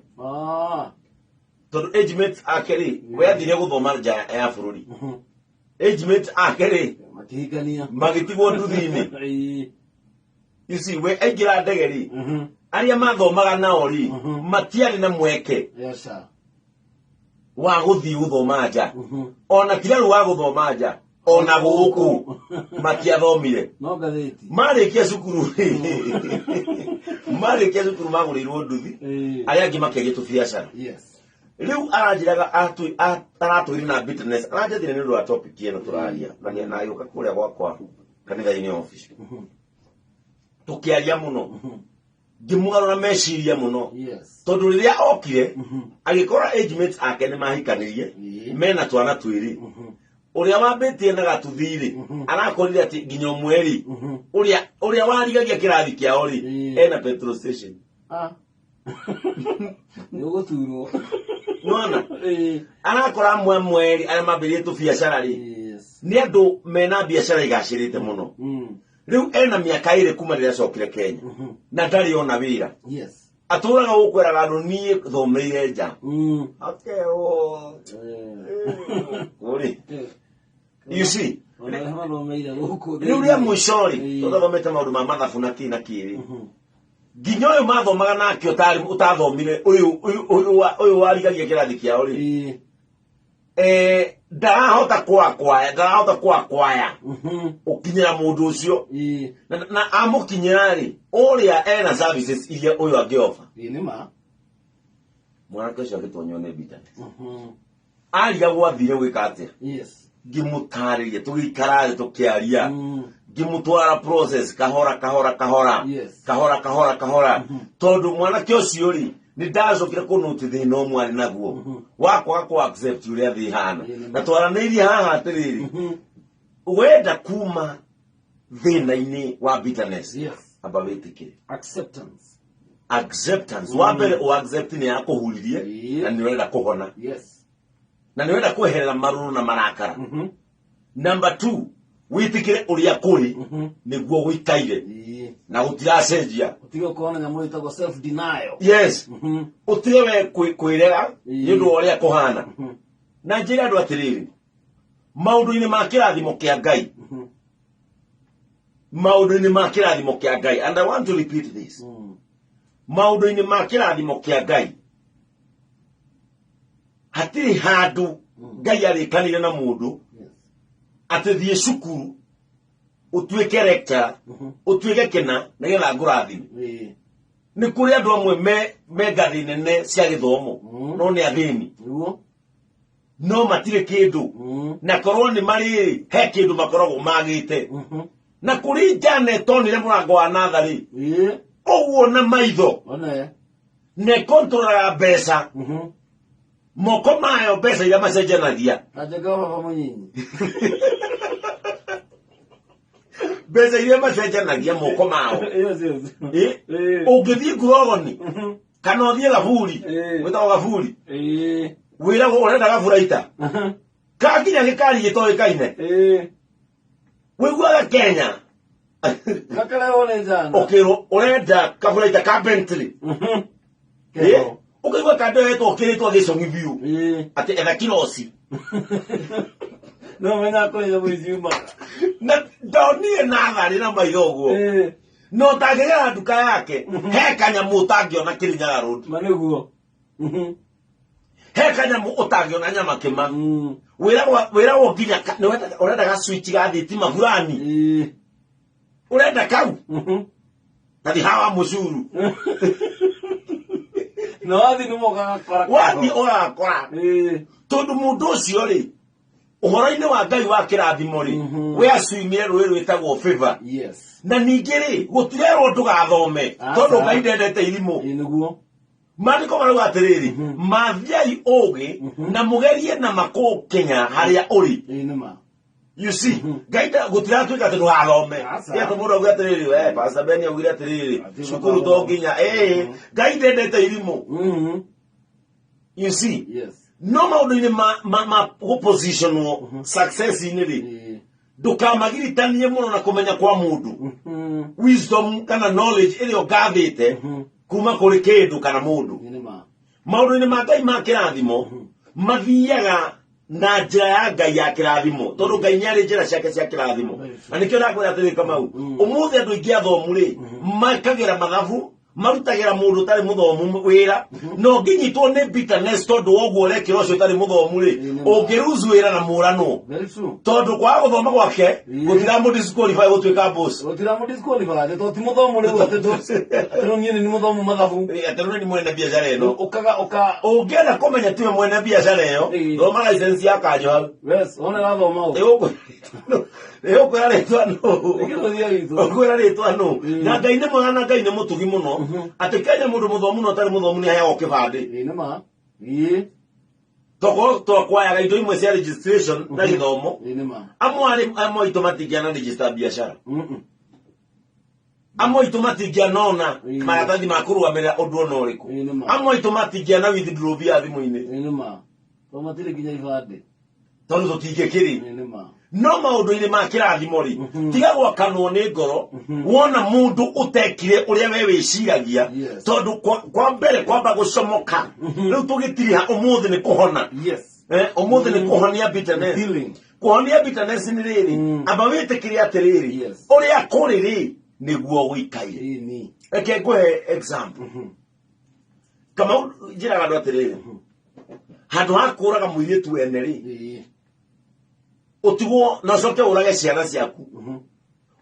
tondũ age mates ake rĩ, we athire gũthoma nja ya bũrũri, age mates ake rĩ Makĩhikania. Magĩtigwo nduthi-inĩ. You see, we aingĩra ndege rĩ, arĩa mathomaga nao rĩ, matiarĩ na mweke Yes, sir. wa gũthiĩ gũthoma nja, ona tiga rĩu wa gũthoma nja, ona gũkũ matiathomire. No ngathĩti. Marĩkia cukuru magũrĩirwo nduthi, arĩa angĩ makĩaria tũbiacara. Rĩu aranjĩraga aratwĩrire na bitterness, aranjathire nĩ ũndũ wa topic ĩno tũraria, na na agĩũka kũrĩa gwakwa kanitha-inĩ office, tũkĩaria mũno, ngĩmũgarũra meciria mũno, tondũ rĩrĩa okire agĩkora age mates ake nĩ mahikanirie, mena twana twĩrĩ. Ũrĩa wambĩtie na gatuthi rĩ, arakorire atĩ nginya ũmwe rĩ, ũrĩa warigagia kĩrathi kĩao rĩ, ena petrol station. Ah. Nĩ ũgũturwo. Nona arakora amwe amwe rĩ, arĩa mambĩrĩrie tũbiacara rĩ, nĩ andũ mena biacara igacĩrĩte mũno. Rĩu ena mĩaka 2 kuma rĩrĩa acokire Kenya na ndarĩ ona wĩra. Atũraga gũkwĩraga andũ, "Niĩ thomeire nja." Akerwo kũrĩ, you see? Ona arĩa mathomeire gũkũ. Rĩu rĩa mũico rĩ, tũtathomete maũndũ ma mathabu na kĩ na kĩ rĩ, nginya ũyũ mathomaga nake ũtathomire, ũyũ warigagia kĩrathi kĩao rĩ, ndarahota kwakwaya, ndarahota kwakwaya ũkinyĩra mũndũ ũcio. Na amũkinyĩra rĩ, ũrĩa ena services iria ũyũ angĩoba. Ĩĩ, nĩ ma. Mwanake ũcio agĩtonywo nĩ bitterness. Arigagwo athire gwĩka atĩa. Ngĩmũtarĩria, tũgĩikara thĩ tũkĩaria, ngĩmũtwara process kahora kahora kahora, kahora kahora kahora, tondũ mwanake ũcio rĩ, nĩ ndacokire kũnũti thĩna ũmwe arĩ naguo wa kwaga kũ accept ũrĩa thĩ ĩhana. Na twaranĩirie haha atĩrĩrĩ, wenda kuma thĩna-inĩ wa bitterness, amba wĩtĩkĩre. Acceptance. Acceptance wa mbere, o accept nĩ yakũhuririe, na nĩ ũrenda kũhona, na nĩ ũrenda kweherera marũrũ na marakara. Number two, wĩtĩkĩre ũrĩa kũrĩ, nĩguo gũikaire, na gũtiracenjia. Ũtige gũkorwo na nyamũ ĩtagwo self denial. Yes, ũtige we kwĩrega nĩ ũndũ wa ũrĩa kũhana. Na njĩre andũ atĩrĩrĩ, maũndũ-inĩ ma kĩrathimo kĩa Ngai, maũndũ-inĩ ma kĩrathimo kĩa Ngai, and I want to repeat this, maũndũ-inĩ ma kĩrathimo kĩa Ngai hatirĩ handũ Ngai arĩkanire na mũndũ atĩ thiĩ cukuru ũtuĩke lecturer, ũtuĩke kĩna nĩgetha ngũrathime. Nĩ kũrĩ andũ amwe me ngathĩ nene cia gĩthomo, no nĩ athĩni. No matirĩ kĩndũ, na korwo nĩ marĩ he kĩndũ makoragwo magĩte. Na kũrĩ njana ĩtonire mũrango wa natharĩ ũguo na maitho, One. na ĩkontroraga mbeca, moko mayo, mbeca iria macenjanagia. Na njega baba mũnyinyi. Mbeca iria macenjanagia moko mao. Ũngĩthiĩ ngurogoni kana ũthiĩ gaburi, wĩtagwo gaburi, wĩragwo ũrenda gaburaita kakinya gĩkari gĩtoĩkaine, wĩiguaga Kenya. Gakarehwo nĩ njana. Ũkĩrwo ũrenda kaburaita ka Bentley. Ũkaigua kandoetwo kĩrĩtwo gĩcong'i biũ, atĩ etha kiroci. No menya kũrĩ nyamũ iciumaga. Na ndonire natharĩ na maitho ũguo, no ũtangĩgera nduka yake he kanyamũ ũtangĩona Kĩrĩnyaga Road. Ma nĩguo. He kanyamũ ũtangĩona nyama kĩma. Wĩragwo nginya nĩ ũrenda ga switch ga thitima fulani, ũrenda kau tathi hawa mũcuru. Na wathi nĩ mũgakora. Wathi ũgakora, tondũ mũndũ ũcio rĩ, ũhoro-inĩ wa Ngai wa kĩrathimo rĩ, we acuimire rũĩ rwĩtagwo favor. Na ningĩ rĩ, gũtirerwo ndũgathome, tondũ Ngai ndendete irimũ. Ĩĩ, nĩguo. Maandĩko marauga atĩrĩrĩ, mathiai ũgĩ na mũgerie na makũkinya harĩa ũrĩ. Ĩĩ, nĩ ma. You see, Ngai gũtiratuĩka atĩ ndũgathome. Aca. Nĩ atĩ mũndũ auge atĩrĩrĩ, we Pastor Ben augire atĩrĩrĩ, Atĩ cukuru to nginya. Ngai ndendete irimũ. You see, Yes. no maũndũ-inĩ ma gũpositionwo success-inĩ rĩ, ndũkamagiritanie mũno na kũmenya kwa mũndũ. Wisdom kana knowledge ĩrĩa ũngathĩte kuma kũrĩ kĩndũ kana mũndũ. Nĩ ma. Maũndũ-inĩ ma Ngai ma kĩrathimo mathiaga na njĩra ya Ngai ya kĩrathimo, tondũ Ngai nĩ arĩ njĩra ciake cia kĩrathimo. Na nĩkĩo ndakwĩra atĩrĩ Kamau, ũmũthĩ andũ aingĩ athomu rĩ mekagĩra mathabu, marutagĩra mũndũ ũtarĩ mũthomu wĩra, na ũngĩnyitwo nĩ bitterness tondũ wa ũguo ũrekĩra ũcio ũtarĩ mũthomu rĩ, ũngĩruzu wĩra na mũranwo. Very true. Tondũ kwaga gũthoma gwake gũtiramũ disqualify gũtuĩka boss. Gũtiramũ disqualify tondũ ti mũthomu rĩu atĩ atĩ rĩu niĩ nĩ mũthomu mathabu. Atĩ rĩu nĩ mwene biacara ĩno. Ũkaga ũka Ũngĩenda kũmenya tiwe mwene biacara ĩyo, thoma license ya kanjũ hau. Yes, wona ĩrathoma ũũ. Ĩgũkwĩra rĩtwa nũ. Ĩkĩrũthia gitũ. Ũkwĩra rĩtwa nũ. Na Ngai nĩ mwega na Ngai nĩ mũtugi mũno. Atĩ Kenya mũndũ mũthomu na ũtarĩ mũthomu nĩ aheagwo kĩbandĩ. Ĩĩ nĩ ma. Ĩĩ. Tokorwo twakwayaga indo imwe cia registration na gĩthomo. Ĩĩ nĩ ma. Amwe arĩ amwe aitũ matingĩana register biacara. Amwe aitũ matingĩanona maratathi ma kũrũgamĩrĩra ũndũ ona ũrĩkũ. Ĩĩ nĩ ma. Amwe aitũ matingĩana withdraw mbia thimũ-inĩ. Ĩĩ nĩ ma. Tondũ matirĩ nginya ibandĩ. Tondũ tũtingĩkĩrĩ. Ĩĩ nĩ ma. No maũndũ-inĩ ma kĩrathimo rĩ, tiga gwakanwo nĩ ngoro wona mũndũ ũtekire ũrĩa we wĩciragia. Yes. Tondũ kwa mbere kwamba gũcomoka rĩu tũgĩtiriha ũmũthĩ nĩ kũhona. Yes. Ũmũthĩ nĩ kũhonia bitterness. Healing. Kũhonia bitterness nĩ rĩrĩ, amba wĩtĩkĩre atĩrĩrĩ, Yes. ũrĩa kũrĩ rĩ nĩguo gũikaire. Ĩĩ nĩ. Reke ngũhe example. Kamau, njĩraga andũ atĩrĩrĩ, handũ ha kũraga mũirĩtu wene rĩ, Ĩĩ. ũtigwo na ũcoke ũrage ciana ciaku,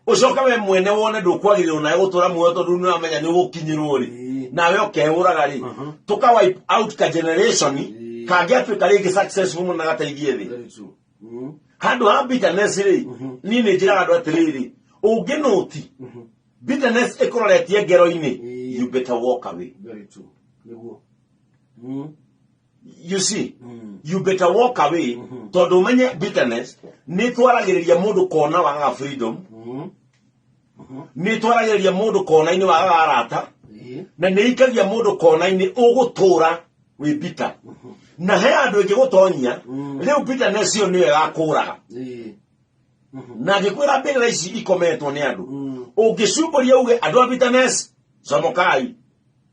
ũcoke we mwene wone ndũkwagĩrĩrwo nawe gũtũra muoyo tondũ nĩ ũramenya nĩ ũgũkinyĩrwo rĩ, nawe ũkehũraga rĩ, tũka wipe out ka generation kangĩatuĩka rĩngĩ successful mũno na gateithie thĩ. Very true. Handũ ha bitterness rĩ, niĩ nĩ njĩraga andũ atĩrĩrĩ, ũngĩnũti bitterness ĩkũroretie ngero-inĩ, you better walk away. Very true. Nĩguo. You see, you better walk away, tondũ ũmenye bitterness nĩ ĩtwaragĩrĩria mũndũ kona wagaga freedom, nĩ ĩtwaragĩrĩria mũndũ kona-inĩ wagaga arata, na nĩ ikagia mũndũ kona-inĩ ũgũtũra wĩ bitter. Na he andũ ĩngĩgũtonyia rĩu bitterness ĩyo nĩyo ĩgakũraga. Na ngĩkwĩra mbĩrĩra ici ikometwo nĩ andũ, ũngĩcumbũria uge andũ a bitterness comokai,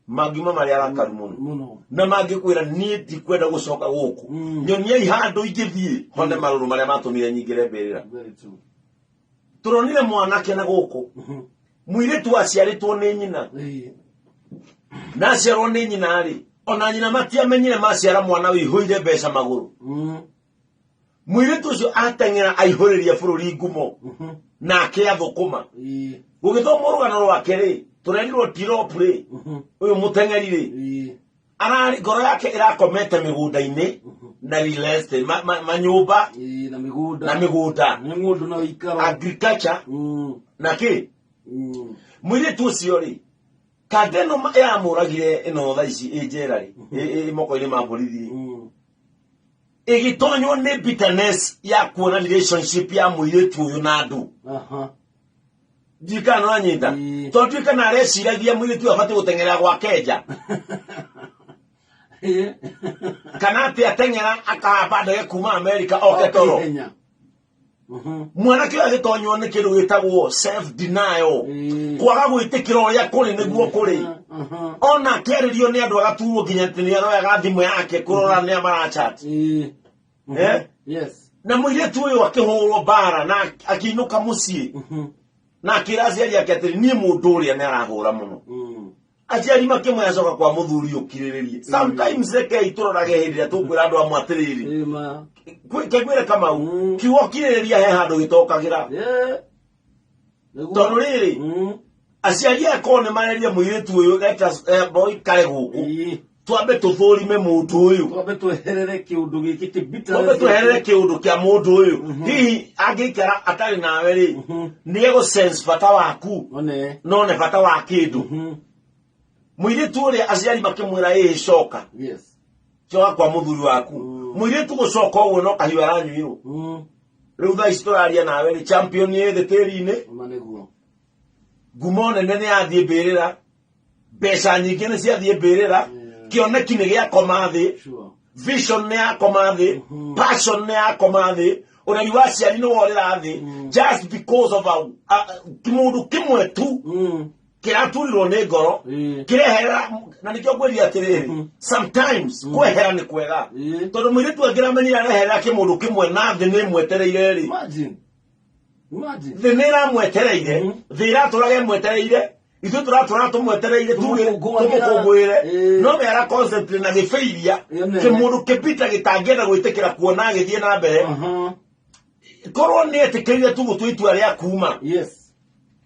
mangiuma marĩ arakaru mũno. Mũno. Na mangĩkwĩra niĩ ndikwenda gũcoka gũkũ, nyoniai handũ ingĩthiĩ hone marũrũ marĩa matũmire nyingĩre mbĩrĩra. Very true. Tũronire mwanake na gũkũ, mũirĩtu aciarĩtwo nĩ nyina, na aciarwo nĩ nyina rĩ, ona nyina matiamenyire maciara mwana wĩihũire mbeca magũrũ. Mũirĩtu ũcio ateng'era aihũrĩria bũrũri ngumo na akĩathũkũma. Gũgĩthomwo rũgano rwake rĩ, tũrerirwo Tirop rĩ, ũyũ mũteng'eri rĩ, ararĩ ngoro yake ĩrakomete mĩgũnda-inĩ na real estate, manyũmba na mĩgũnda, na mĩgũnda, nĩ ng'ũndũ na ũikaro, agriculture na kĩ. Mũirĩtu ũcio rĩ, kanda ĩno ĩramũragire ĩno thaa ici ĩ njera rĩ, ĩ moko-inĩ ma borithi rĩ, ĩgĩtonywo nĩ bitterness ya kuona relationship ya mũirĩtu ũyũ na andũ. Ndiũĩ kana nĩwanyita. Tondũ ndiũĩ kana areciragia mũirĩtu ũyũ abatiĩ gũteng'erera gwa Kenja. Kana atĩ ateng'era akahamba ndege kuma America oke toro. Ihenya. Mwanake ũyũ agĩtonywo nĩ kĩndũ gĩtagwo self denial. Kwaga gwĩtĩkĩra ũrĩa kũrĩ nĩguo kũrĩ. Ona akĩarĩrio nĩ andũ agaturwo nginya atĩ nĩ aroyaga thimũ yake kũrora nĩa marachat. Yes. Na mũirĩtu ũyũ akĩhũrwo mbara na akĩinũka mũciĩ. Na akĩra aciari ake atĩrĩ, niĩ mũndũ ũrĩa nĩ arahũra mũno. Aciari makĩmwĩra coka kwa mũthuri ũkirĩrĩrie. Sometimes rekei tũrorage hĩndĩ ĩrĩa tũkwĩra andũ amwe atĩrĩrĩ. Ĩĩ ma. Kĩngwĩre Kamau, kiugo kirĩrĩria he handũ gĩtokagĩra. Nĩguo. Tondũ rĩrĩ, aciari aya korwo nĩ mareria mũirĩtu ũyũ, let us, boikare gũkũ. Twambe tũthũrime mũndũ ũyũ. Twambe tweherere kĩũndũ gĩkĩ kĩ bitterness. Twambe tweherere kĩũndũ kĩa mũndũ ũyũ. Hihi angĩikara atarĩ nawe rĩ, nĩ egũ sense bata waku. One. No nĩ bata wa kĩndũ. Mũirĩtu ũrĩa aciari makĩmwĩra ĩĩ coka. Yes. Coka kwa mũthuri waku. Mũirĩtu gũcoka ũguo no kahiũ aranyuirwo. Rĩu thaa ici tũraria nawe rĩ, champion ĩ thĩ tĩri-inĩ. Ma nĩguo. Ngumo nene nĩ yathiĩ mbĩrĩra, mbeca nyingĩ nĩ ciathiĩ mbĩrĩra, kĩoneki nĩ gĩakoma thĩ, vision nĩ yakoma thĩ, passion nĩ yakoma thĩ, ũreri wa aciari nĩ worĩra thĩ, just because of a kĩmũndũ kĩmwe tu kĩraturirwo nĩ ngoro, kĩreherera. Na nĩkĩo ngwĩria atĩrĩrĩ, sometimes kwehera nĩ kwega, tondũ mũirĩtu angĩramenyire areherera kĩmũndũ kĩmwe na thĩ nĩ ĩmwetereire rĩ. Imagine. Imagine. Thĩ nĩ ĩramwetereire, thĩ ĩratũraga ĩmwetereire, ithuĩ tũratũraga tũmwetereire tuge Tũmũkũngũagĩra. tũmũkũngũĩre, no we ara concentrate na gĩbĩiria Ĩyo nene. kĩmũndũ kĩbita gĩtangĩenda gwĩtĩkĩra kuona agĩthiĩ na mbere. Korwo nĩ etĩkĩrire tu gũtua itua rĩa kuma,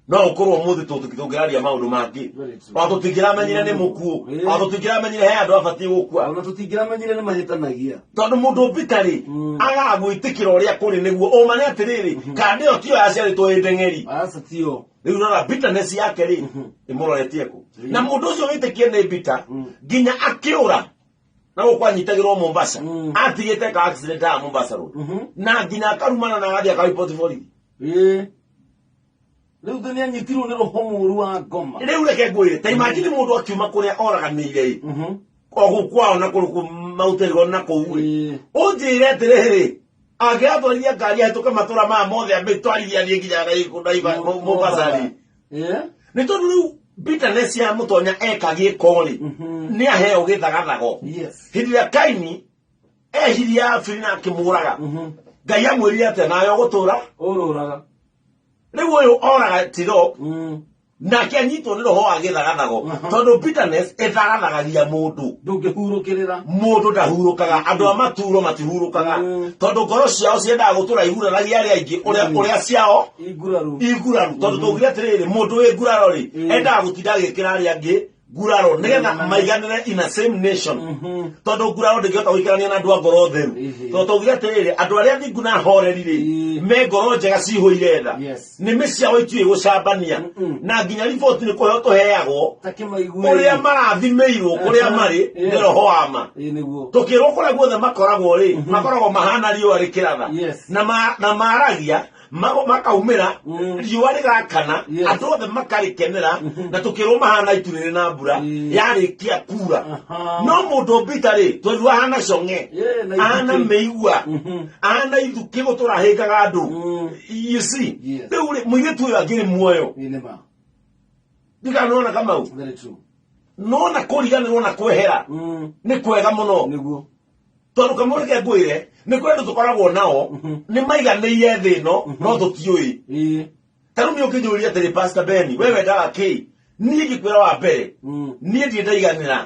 no ũkorwo ũmũthĩ tũngĩraria maũndũ mangĩ. Very true. Ona tũtingĩramenyire nĩ mũkuũ, ona tũtingĩramenyire he andũ abatiĩ gũkua. Ona tũtingĩramenyire nĩ mahĩtanagia. Tondũ mũndũ mbita rĩ, agaga gwĩtĩkĩra ũrĩa kũrĩ nĩguo ũma nĩ atĩrĩrĩ, kana ĩyo tiyo yaciarĩtwo ĩ ndeng'eri. Aca, tiyo. Rĩu rora bitterness yake rĩ, ĩmũroretie kũ? Na mũndũ ũcio wĩtĩkie nĩ bitter, nginya akĩũra na gũkũ anyitagĩrwo Mombasa, atigĩte ka accident ya Mombasa Road, na nginya akarumana na agathiĩ akariboti borithi. Ĩĩ. Rĩu thĩ nĩanyitirwo nĩ roho mũũru wa ngoma. Rĩu reke ngwĩre, ta imagine mũndũ akiuma kũrĩa oraganĩire ĩ, o gũkũ kwao na kũrũ Mount Elgon na kũu ĩ, ũnjĩre atĩrĩrĩ, angĩratwarithia ngari ahĩtũke matũra maya mothe amĩtwarithia athiĩ nginya Mombasa rĩ? Nĩ tondũ rĩu bitterness ya mũtonya eka gĩko rĩ, nĩ aheo gĩthagathago. Hĩndĩ ĩrĩa Kaini ehirie Abili na akĩmũraga, Ngai amwĩrire atĩa? Nawe ũgũtũra Ũrũraga. Rĩu ũyũ oraga Tirop, nake anyitwo nĩ roho wa gĩthagathago, tondũ bitterness ĩthagathagagia mũndũ. Ndũngĩhurũkĩrĩra. Mũndũ ndahurũkaga, andũ a maturo matihurũkaga, tondũ ngoro ciao ciendaga gũtũra iguraragia arĩa aingĩ ũrĩa ũrĩa ciao Inguraru. Inguraru, tondũ tũngire atĩrĩrĩ, mũndũ wĩ nguraro rĩ, endaga gũtinda agĩkĩra arĩa angĩ nguraro nĩgetha maiganĩre in a same nation, tondũ nguraro ndĩngĩhota gũikarania na andũ a ngoro theru. Tondũ tũngire atĩrĩrĩ, andũ arĩa thingu na horeri rĩ, me ngoro njega cihũire tha, nĩmĩ ciao itiũĩ gũcambania, na nginya riboti nĩ kũheo tũheagwo Ta kĩmaigue. ũrĩa marathimĩirwo kũrĩa marĩ nĩ roho wa ma. Ĩĩ nĩguo. Tũkĩrwo kũrĩa guothe makoragwo rĩ, makoragwo mahana riũa rĩkĩratha, na maragia makaumĩra, riũa rĩgakana, andũ othe makarĩkenera, na tũkĩrwo mahana itu rĩrĩ na mbura yarĩkia kura. No mũndũ mbita rĩ, twerirwo ahana cong'e, Yeah, na ahana ithukĩ. mĩigua, ahana ithukĩ gũtũra hĩngaga andũ. You see? Rĩu rĩ, mũirĩtu ũyũ angĩrĩ muoyo, Ĩĩ nĩ ma. ndikanona Kamau. Very true. Nona kũriganĩrwo na kwehera nĩ kwega mũno. Nĩguo. Tondũ kamau, reke ngwĩre, nĩ kũrĩ andũ tũkoragwo nao nĩ maiganĩire thĩ ĩno, no tũtiũĩ. Ta rĩu nĩ ũngĩnjũria atĩrĩ, "Pastor Benny, we wendaga kĩ?" Niĩ ngĩkwĩra wa mbere, niĩ ndirĩ ndaiganĩra,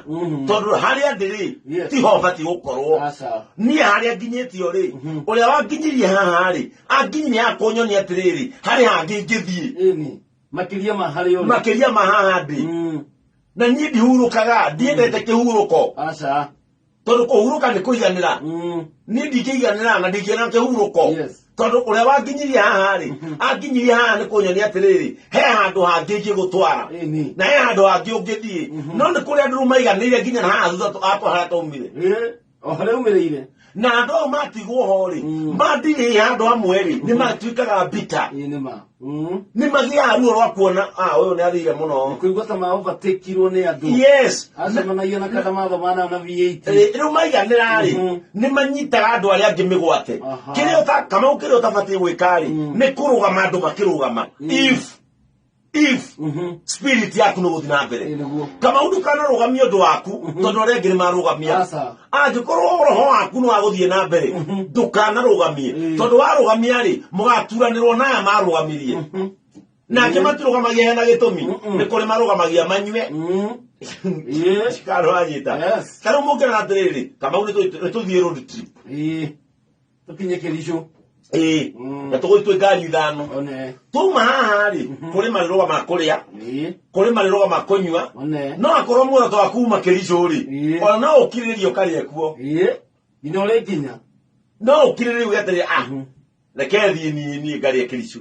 tondũ harĩa ndĩ rĩ, tiho batiĩ gũkorwo. Aca. Niĩ harĩa nginyĩtio rĩ, ũrĩa wanginyirie haha rĩ, anginyirie haha kũnyonia atĩrĩrĩ, harĩ hangĩ ingĩthiĩ. Ĩni. Makĩria ma harĩa ũrĩ. Makĩria ma haha ndĩ. Na niĩ ndihurũkaga, ndiendete kĩhurũko. Aca. Tondũ kũhurũka nĩ kũiganĩra. Niĩ ndingĩiganĩra na ndingĩona kĩhurũko, tondũ ũrĩa wanginyirie haha rĩ, anginyirie haha nĩ kũnyonia atĩrĩrĩ, he handũ hangĩ ingĩgũtwara, na he handũ hangĩ ũngĩthiĩ. No nĩ kũrĩ andũ rĩu maiganĩire nginya na haha thutha akwa harĩa twaumire. Ĩĩ. O harĩa umĩrĩire. Na andũ au matigwo ho rĩ, mandirĩ handũ hamwe rĩ, nĩ matuĩkaga mbita. Ĩĩ nĩ ma. Nĩ magĩaga ruo rwa kuona, ah, ũyũ nĩ athire mũno. Kũigua ta ma overtakeirwo nĩ andũ. Acemanagia na kada mathomana na V8. Rĩu maiganĩra rĩ, nĩ manyitaga andũ arĩa angĩ mĩgwate. Kĩrĩa ũta Kamau, kĩrĩa ũtabatiĩ gwĩka rĩ, nĩ kũrũgama andũ makĩrũgama if spirit yaku nĩ gũthiĩ na mbere. Ĩĩ nĩguo. Kamau, ndũkanarũgamie ũndũ waku tondũ arĩa angĩ nĩ marũgamia. Aca. Angĩkorwo roho waku nĩ wa gũthiĩ na mbere, ndũkanarũgamie, tondũ warũgamia rĩ, mũgaturanĩrwo na aya marũgamirie nake. Matirũgamagia hena gĩtũmi, nĩ kũrĩ marũgamagia manyue. Kana wanyita? Ta rĩu mũngĩrora atĩrĩrĩ, Kamau, nĩ tũthiĩ road trip. Ĩĩ. Tũkinye Kericho. Ĩĩ. Na tũgũthiĩ twĩ ngari ithano. One. Twauma haha rĩ, kũrĩ marĩrũgama kũrĩa, kũrĩ marĩrũgama kũnyua. One. No akorwo muoroto waku uma Kericho rĩ, ona no ũkirĩrĩrie ũkarĩe kuo. Ĩĩ. Nginya ũrĩkinya. No ũkirĩrĩrie uge atĩrĩ, ah, reke thiĩ niĩ ngarĩe Kericho.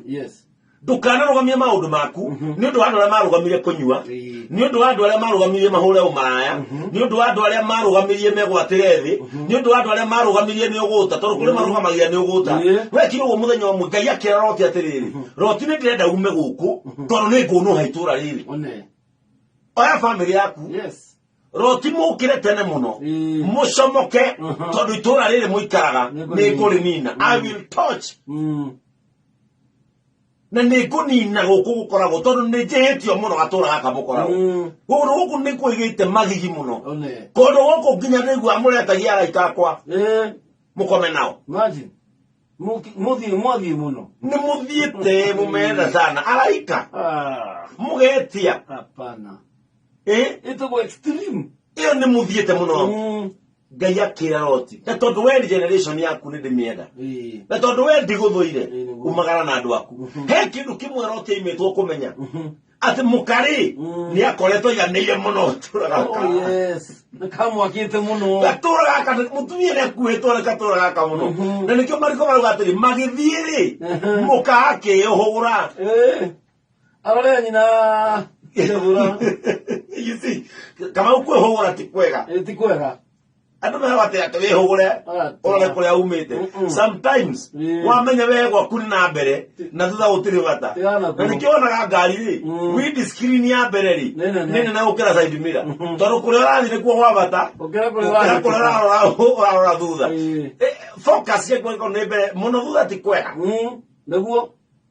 Ndũkanarũgamie maũndũ maku nĩ ũndũ wa andũ arĩa marũgamire kũnyua, Ĩĩ. nĩ ũndũ wa andũ arĩa marũgamirie mahũre ũmaraya, nĩ ũndũ wa andũ arĩa marũgamirie megwatĩre thĩ, nĩ ũndũ wa andũ arĩa marũgamirie nĩ ũgũta, tondũ kũrĩ marũgamagia nĩ ũgũta. Wekire ũguo mũthenya ũmwe Ngai akĩra Loti atĩrĩrĩ, Loti, nĩ ndĩrenda ume gũkũ tondũ nĩ ngũnũha itũũra rĩrĩ. One. Oya bamĩrĩ yaku. Roti mũkĩre tene mũno, mũcomoke, tondũ itũũra rĩrĩ mũikaraga nĩ ngũrĩnina. I will touch na nĩ ngũnina gũkũ gũkoragwo, tondũ nĩ njĩhĩtio mũno gatũra gaka mũkoragwo. Kũndũ gũkũ nĩ kwĩgĩte magigi mũno. One. Kũndũ gũkũ nginya ndĩigua mũretagia araika akwa mũkome nao. Imagine. Mũthiĩ mwathiĩ mũno. Nĩ mũthiĩte mũmetha sana araika mũgetia. Hapana. Ĩtagwo extreme. Ĩyo nĩ mũthiĩte mũno. Ngai akĩra Loti, na tondũ we generation yaku nĩ ndĩmĩenda, na tondũ we ndigũthũire, Nĩguo. umagara na andũ aku. He kĩndũ kĩmwe Loti aimĩtwo kũmenya, atĩ mũkarĩ nĩ akoretwo aiganĩire mũno gatũra gaka. Oh, yes. Nĩkamwakĩte mũno. Gatũra gaka mũtumia nĩ akuĩtwo nĩ gatũra gaka mũno. Na nĩkĩo mariko marauga atĩrĩ, magĩthiĩ rĩ, mũka akĩĩhũgũra. Arore nyina kĩhũra. You see, Kamau, kwĩhũgũra ti kwega. Ti kwega. Andũ meraga atĩ wĩhũgũre ũrore kũrĩa umĩte. Sometimes wamenya we gwaku nĩ na mbere na thutha gũtirĩ bata. Tigana Na kuo. nĩkĩo wonaga ngari rĩ, windscreen ya mbere rĩ, Nĩ nene. nĩ nene gũkĩra side mirror, tondũ kũrĩa ũrathiĩ nĩkuo gwa bata Gũkĩra kũrĩa gũkĩra ũrahĩtũka. kũrĩa ũrarora thutha. Focus yaku ĩkorwo nĩ mbere mũno, thutha ti kwega. Nĩguo.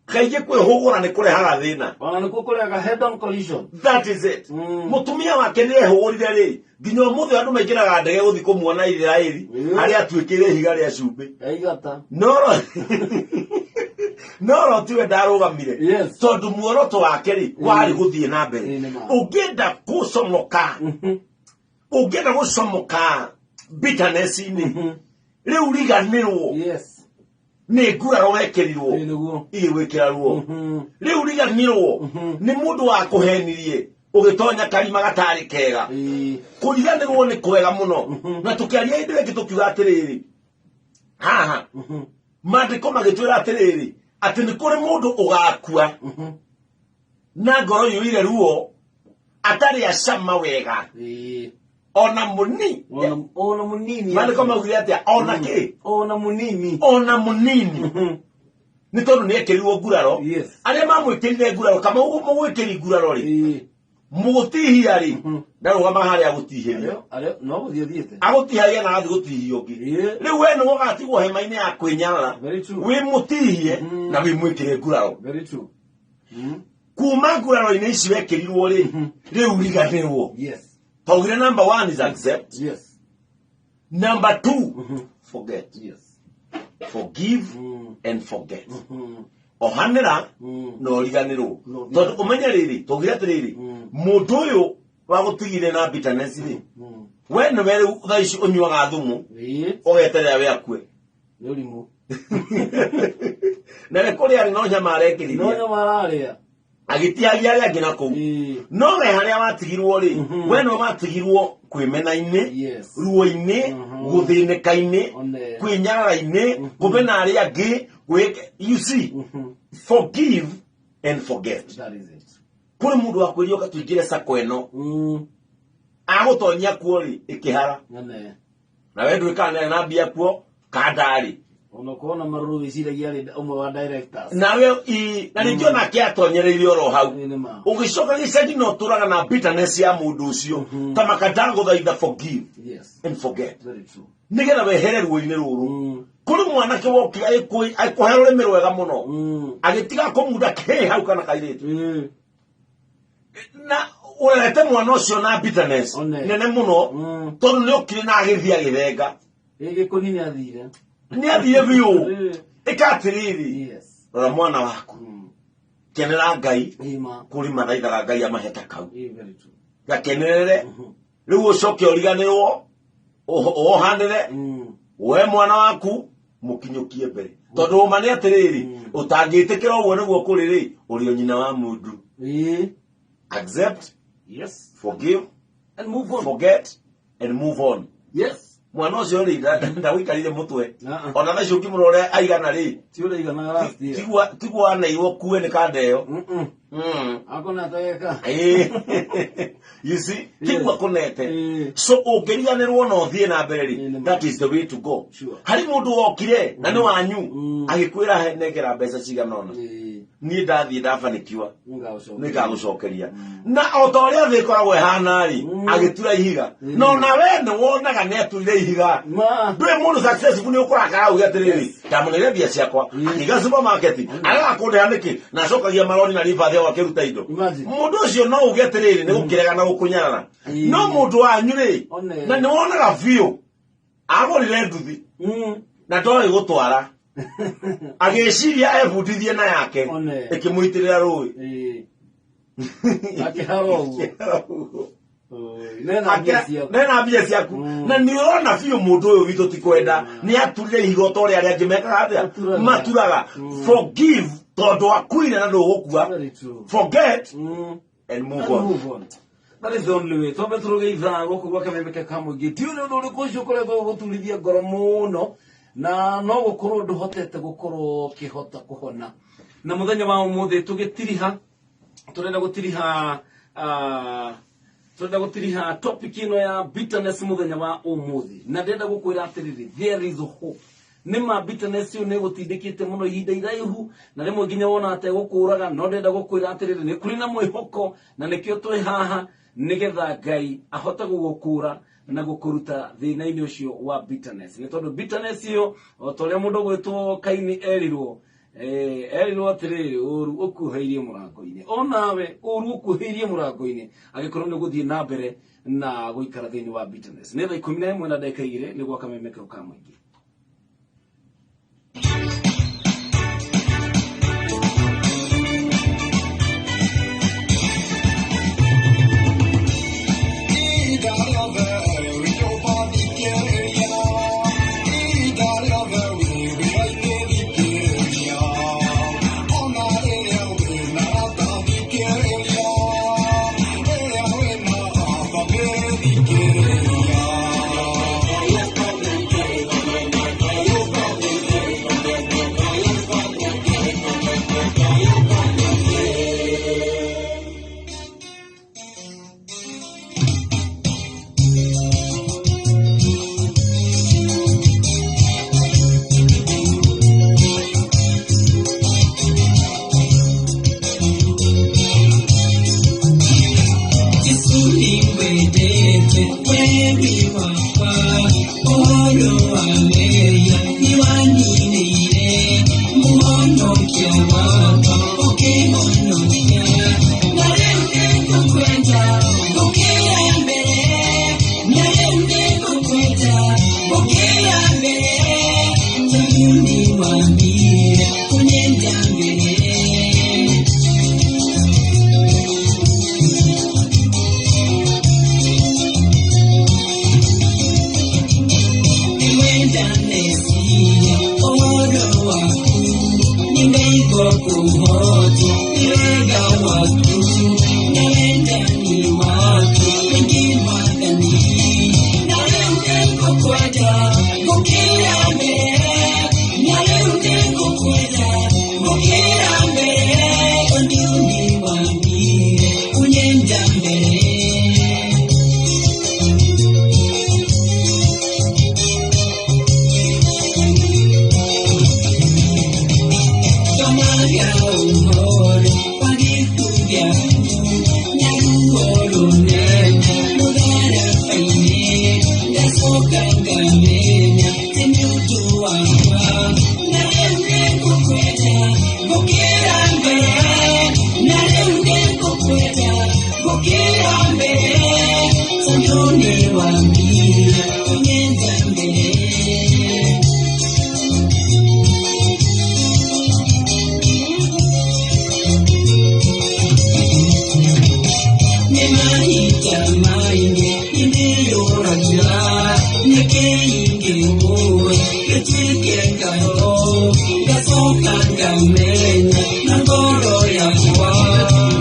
Kaingĩ kwĩhũgũra nĩ kũrehaga thĩna. Ona nĩkuo kũrehaga head on collision. That is it. Mũtumia wake nĩ ehũgũrire rĩ, nginya ũmũthĩ andũ maingĩraga ndege gũthiĩ kũmuona Isiraeli, harĩa atuĩkĩire ihiga rĩa cumbĩ. Yaigata. No Loti we ndarũgamire, tondũ muoroto wake rĩ warĩ gũthiĩ na mbere. Ĩĩ, nĩ ma. Ũngĩenda gũcomoka, ũngĩenda gũcomoka bitterness-inĩ rĩu, riganĩrwo nĩ nguraro wekĩrirwo Ĩĩ, nĩguo. igĩgwĩkĩra ruo. Rĩu riganĩrwo nĩ mũndũ wa kũhenirie ũgĩtonya karima gatarĩ kega. Kũriganĩrwo nĩ kwega mũno. Na tũkĩaria hĩndĩ ĩyo ĩngĩ tũkiuga atĩrĩrĩ, haha maandĩko magĩtwĩra atĩrĩrĩ, atĩ nĩ kũrĩ mũndũ ũgakua na ngoro yũire ruo atarĩ acama wega ona mũni. Ona mũnini. Maandĩko maugire atĩa? Ona kĩ? Ona mũnini. Ona mũnini, nĩ tondũ nĩ ekĩrirwo nguraro. Arĩa mamwĩkĩrire nguraro, kama mũgwĩkĩri nguraro rĩ, mũgũtihia rĩ, ndarũgama harĩa agũtihĩria. Arĩa no gũthiĩ thiĩte. Agũtihagia na agathiĩ gũtihia ũngĩ. Rĩu we nĩwe ũgatigwo hema-inĩ ya kwĩnyarara, Very true. wĩ mũtihie na wĩ mwĩkĩre nguraro. Very true. Kuma nguraro-inĩ ici wekĩrirwo rĩ, rĩu riganĩrwo. Twaugire number one is accept, number two, forget. Forgive and forget. Ohanĩra na ũriganĩrwo, tondũ ũmenye rĩrĩ, twaugire atĩrĩrĩ, mũndũ ũyũ wagũtigire na bitterness rĩ, we nĩwe rĩu thaa ici ũnyuaga thumu, ũgeterera we akue. Nĩ ũrimũ. Na we kũrĩa arĩ no nyama No arekĩrithia, nyama ararĩa. Agĩtihagia arĩa angĩ na kũu. No we harĩa watigirwo rĩ, we nĩwe watigirwo kwĩmena-inĩ, ruo-inĩ, gũthĩnĩka-inĩ, One. kwĩnyarara-inĩ, kũmena arĩa angĩ, you see, forgive and forget. That is it. Kũrĩ mũndũ wakwĩria ũka tũingĩre sako ĩno, agũtonyia kuo rĩ, ĩkĩhara. One. Na we ndwĩkaga nĩ na mbia kuo kandarĩ. Ona ũkorwo na marũrũ wĩciragia arĩ ũmwe wa directors. Nawe na ningĩ onake atonyereire oro hau. Ĩĩ, nĩ ma. Ũgĩcoka gĩcagi na ũtũraga na bitterness ya mũndũ ũcio, ta makandagũthaitha, forgive and forget, Very true. Nĩgetha wehere ruo-inĩ rũrũ. Kũrĩ mwanake wokire agĩkũhe rũrĩmĩ rwega mũno, agĩtiga kũmunda kĩ hau kana kairĩtu, na ũrerete mwana ũcio na bitterness One. nene mũno, tondũ nĩ okire na agĩthiĩ agĩthenga. Ĩ, gĩkũni nĩ athire. Nĩ athire biũ. Ĩka atĩrĩrĩ, rora mwana waku, kenera Ngai. Ĩĩ, ma. Kũrĩ mathaithaga Ngai amahe ta kau. Ĩĩ, very true. Gakenerere rĩu, ũcoke ũriganĩrwo, wohanĩre, we mwana waku mũkinyũkie mbere, tondũ ũma nĩ atĩrĩrĩ, ũtangĩtĩkĩra ũguo nĩguo kũrĩ rĩ, ũrĩ o nyina wa mũndũ. Accept, forgive And move on. forget and move on. Mwana ũcio rĩ, ndagũikarire mũtwe. Ah, ah. Ona thaa ici ũngĩmũrora ũrĩa aigana rĩ, Ti ũrĩa aiganaga last year. Tiguo aneirwo kue nĩ kandeo. Akona atageka. You see, tiguo akonete. So ũngĩriganĩrwo na ũthiĩ na mbere rĩ, that is the way to go. Harĩ mũndũ wokire na nĩ wanyu, agĩkwĩra, "He, nengera mbeca cigana ũna, niĩ ndathiĩ ndabanikiwa Nĩngagũcokeria." Nĩngagũcokeria. Na o ta ũrĩa thĩ ĩkoragwo ĩhana rĩ, agĩtura ihiga, no na we nĩ wonaga nĩ aturire ihiga. Ma. Ndũĩ mũndũ successful nĩ ũkũrakara uge atĩrĩrĩ, ndamũneire mbia ciakwa, akĩiga supermarket, arega kũndĩha nĩkĩ na acokagia marori na ribathi ao akĩruta indo. Imagine. Mũndũ ũcio no uge atĩrĩrĩ, nĩ gũkĩrega na gũkũnyarara. No mũndũ wanyu rĩ, One. na nĩ wonaga biũ agũrire nduthi na ndoĩ gũtwara, agĩciria ebundithie na yake, One. ĩkĩmũitĩrĩra rũĩ. Akĩhara ũguo. Oi, nena mbia ciaku. Nena mbia ciaku. Na nĩ ũrona biũ mũndũ ũyũ witũ ti kwenda, nĩ aturire ihiga ta ũrĩa arĩa angĩ mekaga atĩa? Maturaga. Maturaga. Forgive, tondũ akuire na ndũgũkua. Very true. Forget and move And on. move on. That is the only way. Twambe tũrũge ithaa gũkũ gwa Kameme ka mũingĩ. Ti ũndũ ũrĩkũ ũcio ũkoretwo ũgũturithia ngoro mũno na no gũkorwo ndũhotete gũkorwo ũkĩhota kũhona. Na mũthenya wa ũmũthĩ tũgĩtiriha, tũrenda gũtiriha, tũrenda gũtiriha topic ĩno ya bitterness mũthenya wa ũmũthĩ. Na ndĩrenda gũkwĩra atĩrĩrĩ, there is hope. Nĩ ma bitterness ĩyo nĩ ĩgũtindĩkĩte mũno ihinda iraihu na rĩmwe nginya wona ategũkũraga, no ndĩrenda gũkwĩra atĩrĩrĩ, nĩ kũrĩ na mwĩhoko, na nĩkĩo twĩ haha nĩgetha Ngai ahote gũgũkũra na gũkũruta thĩna-inĩ ũcio wa bitterness. Nĩ tondũ bitterness ĩyo, o ta ũrĩa mũndũ ũgwĩtwo Kaini erirwo, erirwo atĩrĩrĩ, ũru ũkuhĩirie mũrango-inĩ. Onawe ũru ũkuhĩirie mũrango-inĩ angĩkorwo nĩ ũgũthiĩ na mbere na gũikara thĩinĩ wa bitterness. Nĩ thaa 11:02 nĩ gwa Kameme kau ka mũingĩ. Jesu nĩngwendete wewe wakwa, ũhoro wa mehia nĩwaninĩire, mũhonokia wakwa ũkĩhonokia. Na rĩu nĩngũkwenda gũkĩra mbere, na rĩu nĩngũkwenda gũkĩra mbere, tondũ nĩwambire kũnyenda mbere. Nĩwenda Mesia, ũhoro waku nĩndaigua kũhotwo nĩ wega waku, na wendani waku mũingĩ Mwathani. Na rĩu nĩngũkwenda gũkĩra mbere, na rĩu nĩngũkwenda gũkĩra mbere, tondũ nĩwambire kũnyenda mbere. Tomaga ũhoro wa gĩkuũ gĩaku na ruo rũnene mũtharaba-inĩ, ngacoka ngamenya ti nĩ ũndũ wakwa. Na rĩu nĩngũkwenda gũkĩra mbere, na rĩu nĩngũkwenda gũkĩra mbere, tondũ nĩwambire kũnyenda mbere. Nĩ mahinda maingĩ nĩndĩyũragia nĩkĩ ingĩũĩ gĩtuĩke ngano, ngacoka ngamenya na ngoro yakwa.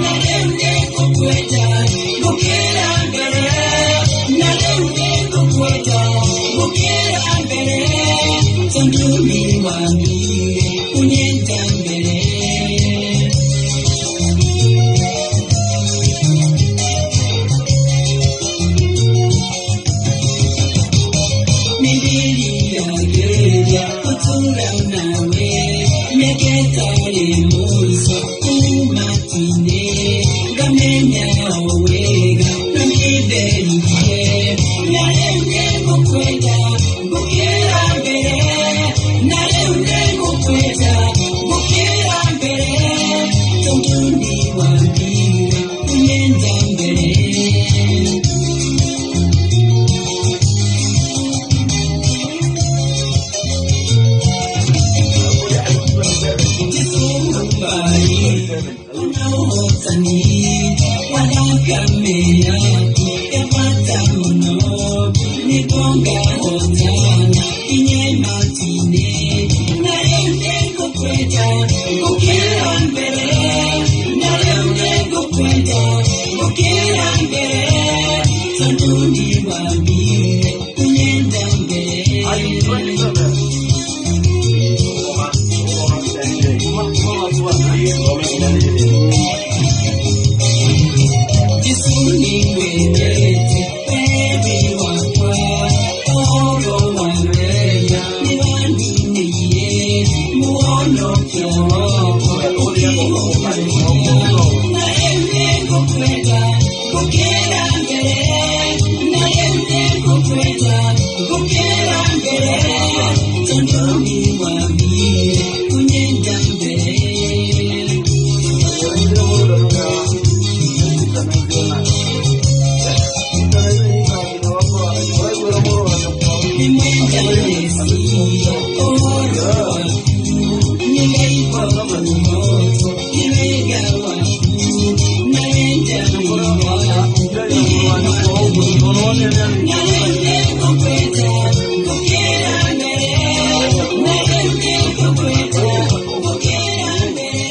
Na rĩu nĩngũkwenda gũkĩra mbere, na rĩu nĩngũkwenda Ngũtũra nawe mĩaka ĩtarĩ mũico kuma tene ngamenya o wega na nĩnderirie na rĩu nĩngũkwenda gũkĩra mbere na rĩu nĩngũkwenda gũkĩra mbere tondũ nĩwambire kũnyenda mbere. Jesu mũbari ona ũhotani wa thakame yaku ya bata mũno nĩguo ngahotana nginye matu-inĩ na rĩu nĩngũkwenda gũkĩra mbere na rĩu nĩngũkwenda gũkĩra mbere tondũ nĩwambire kũnyenda mbere. Jesu nĩngwendete wewe wakwa ũhoro wa mehia nĩwaninĩire mũhonokio wakwa ũkĩhũrũkia na rĩu nĩngũkwenda gũkĩra mbere na rĩu nĩngũkwenda gũkĩra mbere tondũ nĩwambire kũnyenda mbere. Nimwenda Yesu ũhoro waku nĩngaigua muoto nĩ wega waku na wendani waku na rĩu nĩngũkwenda gũkĩra mbere na rĩu nĩngũkwenda gũkĩra mbere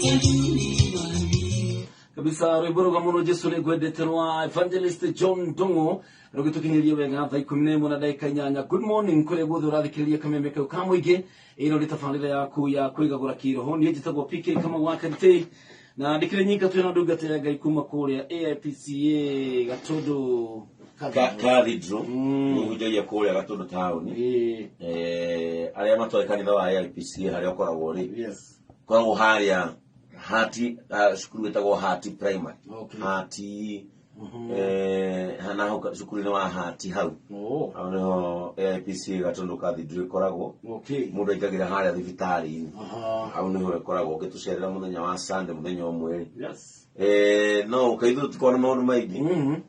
tondũ nĩwambire. Kabisa rwimbo rũga mũno Jesu nĩngwendete rwa Evangelist John Ndung'u rũgĩtũkinyĩria wega thaa 11:08. Good morning kũrĩa guothe ũrathikĩrĩria kameme kau ka mũingĩ. Ĩno nĩ tabarĩra yaku ya kwĩgagũra kĩroho. Niĩ njĩtagwo PK Kamau wa Karĩtĩ na ndĩkĩrĩ nyika twĩna ndungata ya Ngai kuma kũrĩa AIPCA Gatũndũ Cathedral. Nĩhunjagia kũrĩa Gatũndũ taũni. Arĩa matoĩ kanitha wa AIPCA harĩa ũkoragwo rĩ, ũkoragwo harĩa Hati, cukuru ĩtagwo Hati Primary. Hati hana hau cukuru-inĩ wa Hati hau. Hau nĩho AIPCA Gatũndũ Cathedral ĩkoragwo. Mũndũ aingagĩra harĩa thibitarĩ-inĩ. Hau nĩho ĩkoragwo. Ũngĩtũcerera mũthenya wa Sunday mũthenya ũmwe rĩ. No ũka ithuĩ tũtikoragwo na maũndũ maingĩ.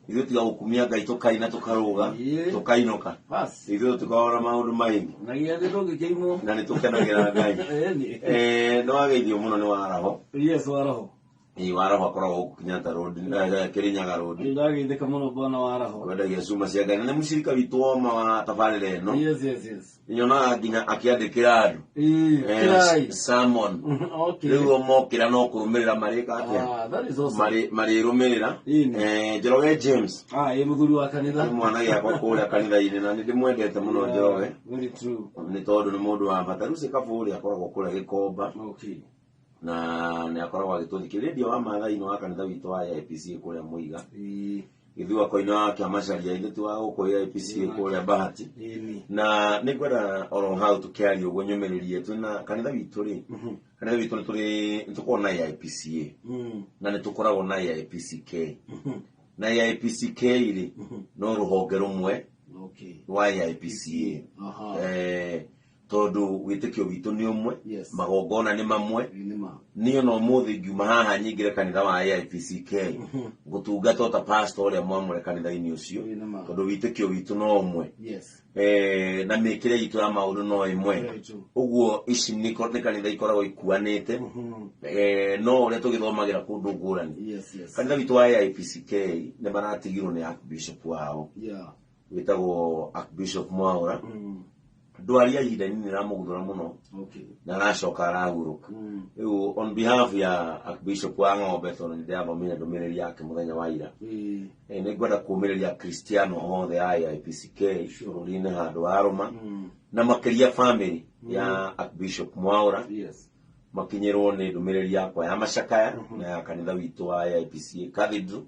Ithuĩ tiga gũkumia Ngai tũkaina tũkarũga tũkainũka. Ithuĩ tũtikoragwo na maũndũ maingĩ. Na gĩathĩ ndũngĩkĩimwo. Na nĩtũkenagĩra Ngai. Nĩwageithio mũno nĩ Waraho. Yes, Waraho. Ĩĩ, Waraho akoragwo gũkũ Kenyatta Road, Kĩrĩnyaga Road. Nĩndageithĩka mũno bwana Waraho. Wendagia cuma cia Ngai. Na nĩ mũcirika witũ woma wa tabarĩra ĩno. Yes, yes, yes. Nyonaga nginya akĩandĩkĩra andũ. Kirai. Sermon. Rĩu o mokĩra no kũrũmĩrĩra marĩka atĩa? Ah, that is awesome. Marĩrũmĩrĩra. Njoroge James. Ĩ mũthuri wa kanitha. Nĩ mwana gĩakwa kũrĩa kanitha-inĩ na nĩ ndĩmwendete mũno Njoroge. Very true. Nĩ tondũ nĩ mũndũ wa bata. Rĩu Cĩkabũ ũrĩa akoragwo kũrĩa Gĩkomba. Na nĩ akoragwo agĩtũthikĩrĩria. Ndio wa Maathai-inĩ wa kanitha witũ wa AIPCA kũrĩa Mũiga. Gĩthua koine wa Kĩamacaria ithuĩ ti wa gũkũ AIPCA kũrĩa Bahati. Na nĩ ngwenda oro hau tũkĩaria ũguo nyũmĩrĩrie twĩna kanitha witũ rĩ. Kanitha witũ nĩ tũkoragwo na AIPCA. Na nĩ tũkoragwo na AIPCK. Na AIPCK rĩ, no rũhonge rũmwe rwa AIPCA. Tondũ wĩtĩkio witũ nĩ ũmwe, magongona nĩ mamwe. Niĩ ona ũmũthĩ ngiuma haha nyingĩre kanitha wa AIPCK, ngũtungata ta pastor ũrĩa mwamũre kanitha-inĩ ũcio, tondũ wĩtĩkio witũ no ũmwe. Na mĩkĩre itũ ya maũndũ no ĩmwe. Ũguo ici nĩ kanitha ikoragwo ikuanĩte, no ũrĩa tũgĩthomagĩra kũndũ ngũrani. Kanitha witũ wa AIPCK nĩ maratigirwo nĩ Archbishop wao. Wĩtagwo Archbishop Mwaũra. Ndwari ya ihinda inini ĩramũguthũra mũno. Na aracoka arahurũka. Rĩu on behalf ya Archbishop wa Ng'ombe, tondũ nĩ ndĩrathomire ndũmĩrĩri yake mũthenya wa ira. Nĩ ngwenda kũũmĩrĩria Kristiano othe a AIPCK bũrũri-inĩ handũ warũma. Na makĩria family ya Archbishop Mwaũra. Makinyĩrwo nĩ ndũmĩrĩri yakwa ya macakaya na ya kanitha witũ wa AIPCA Cathedral.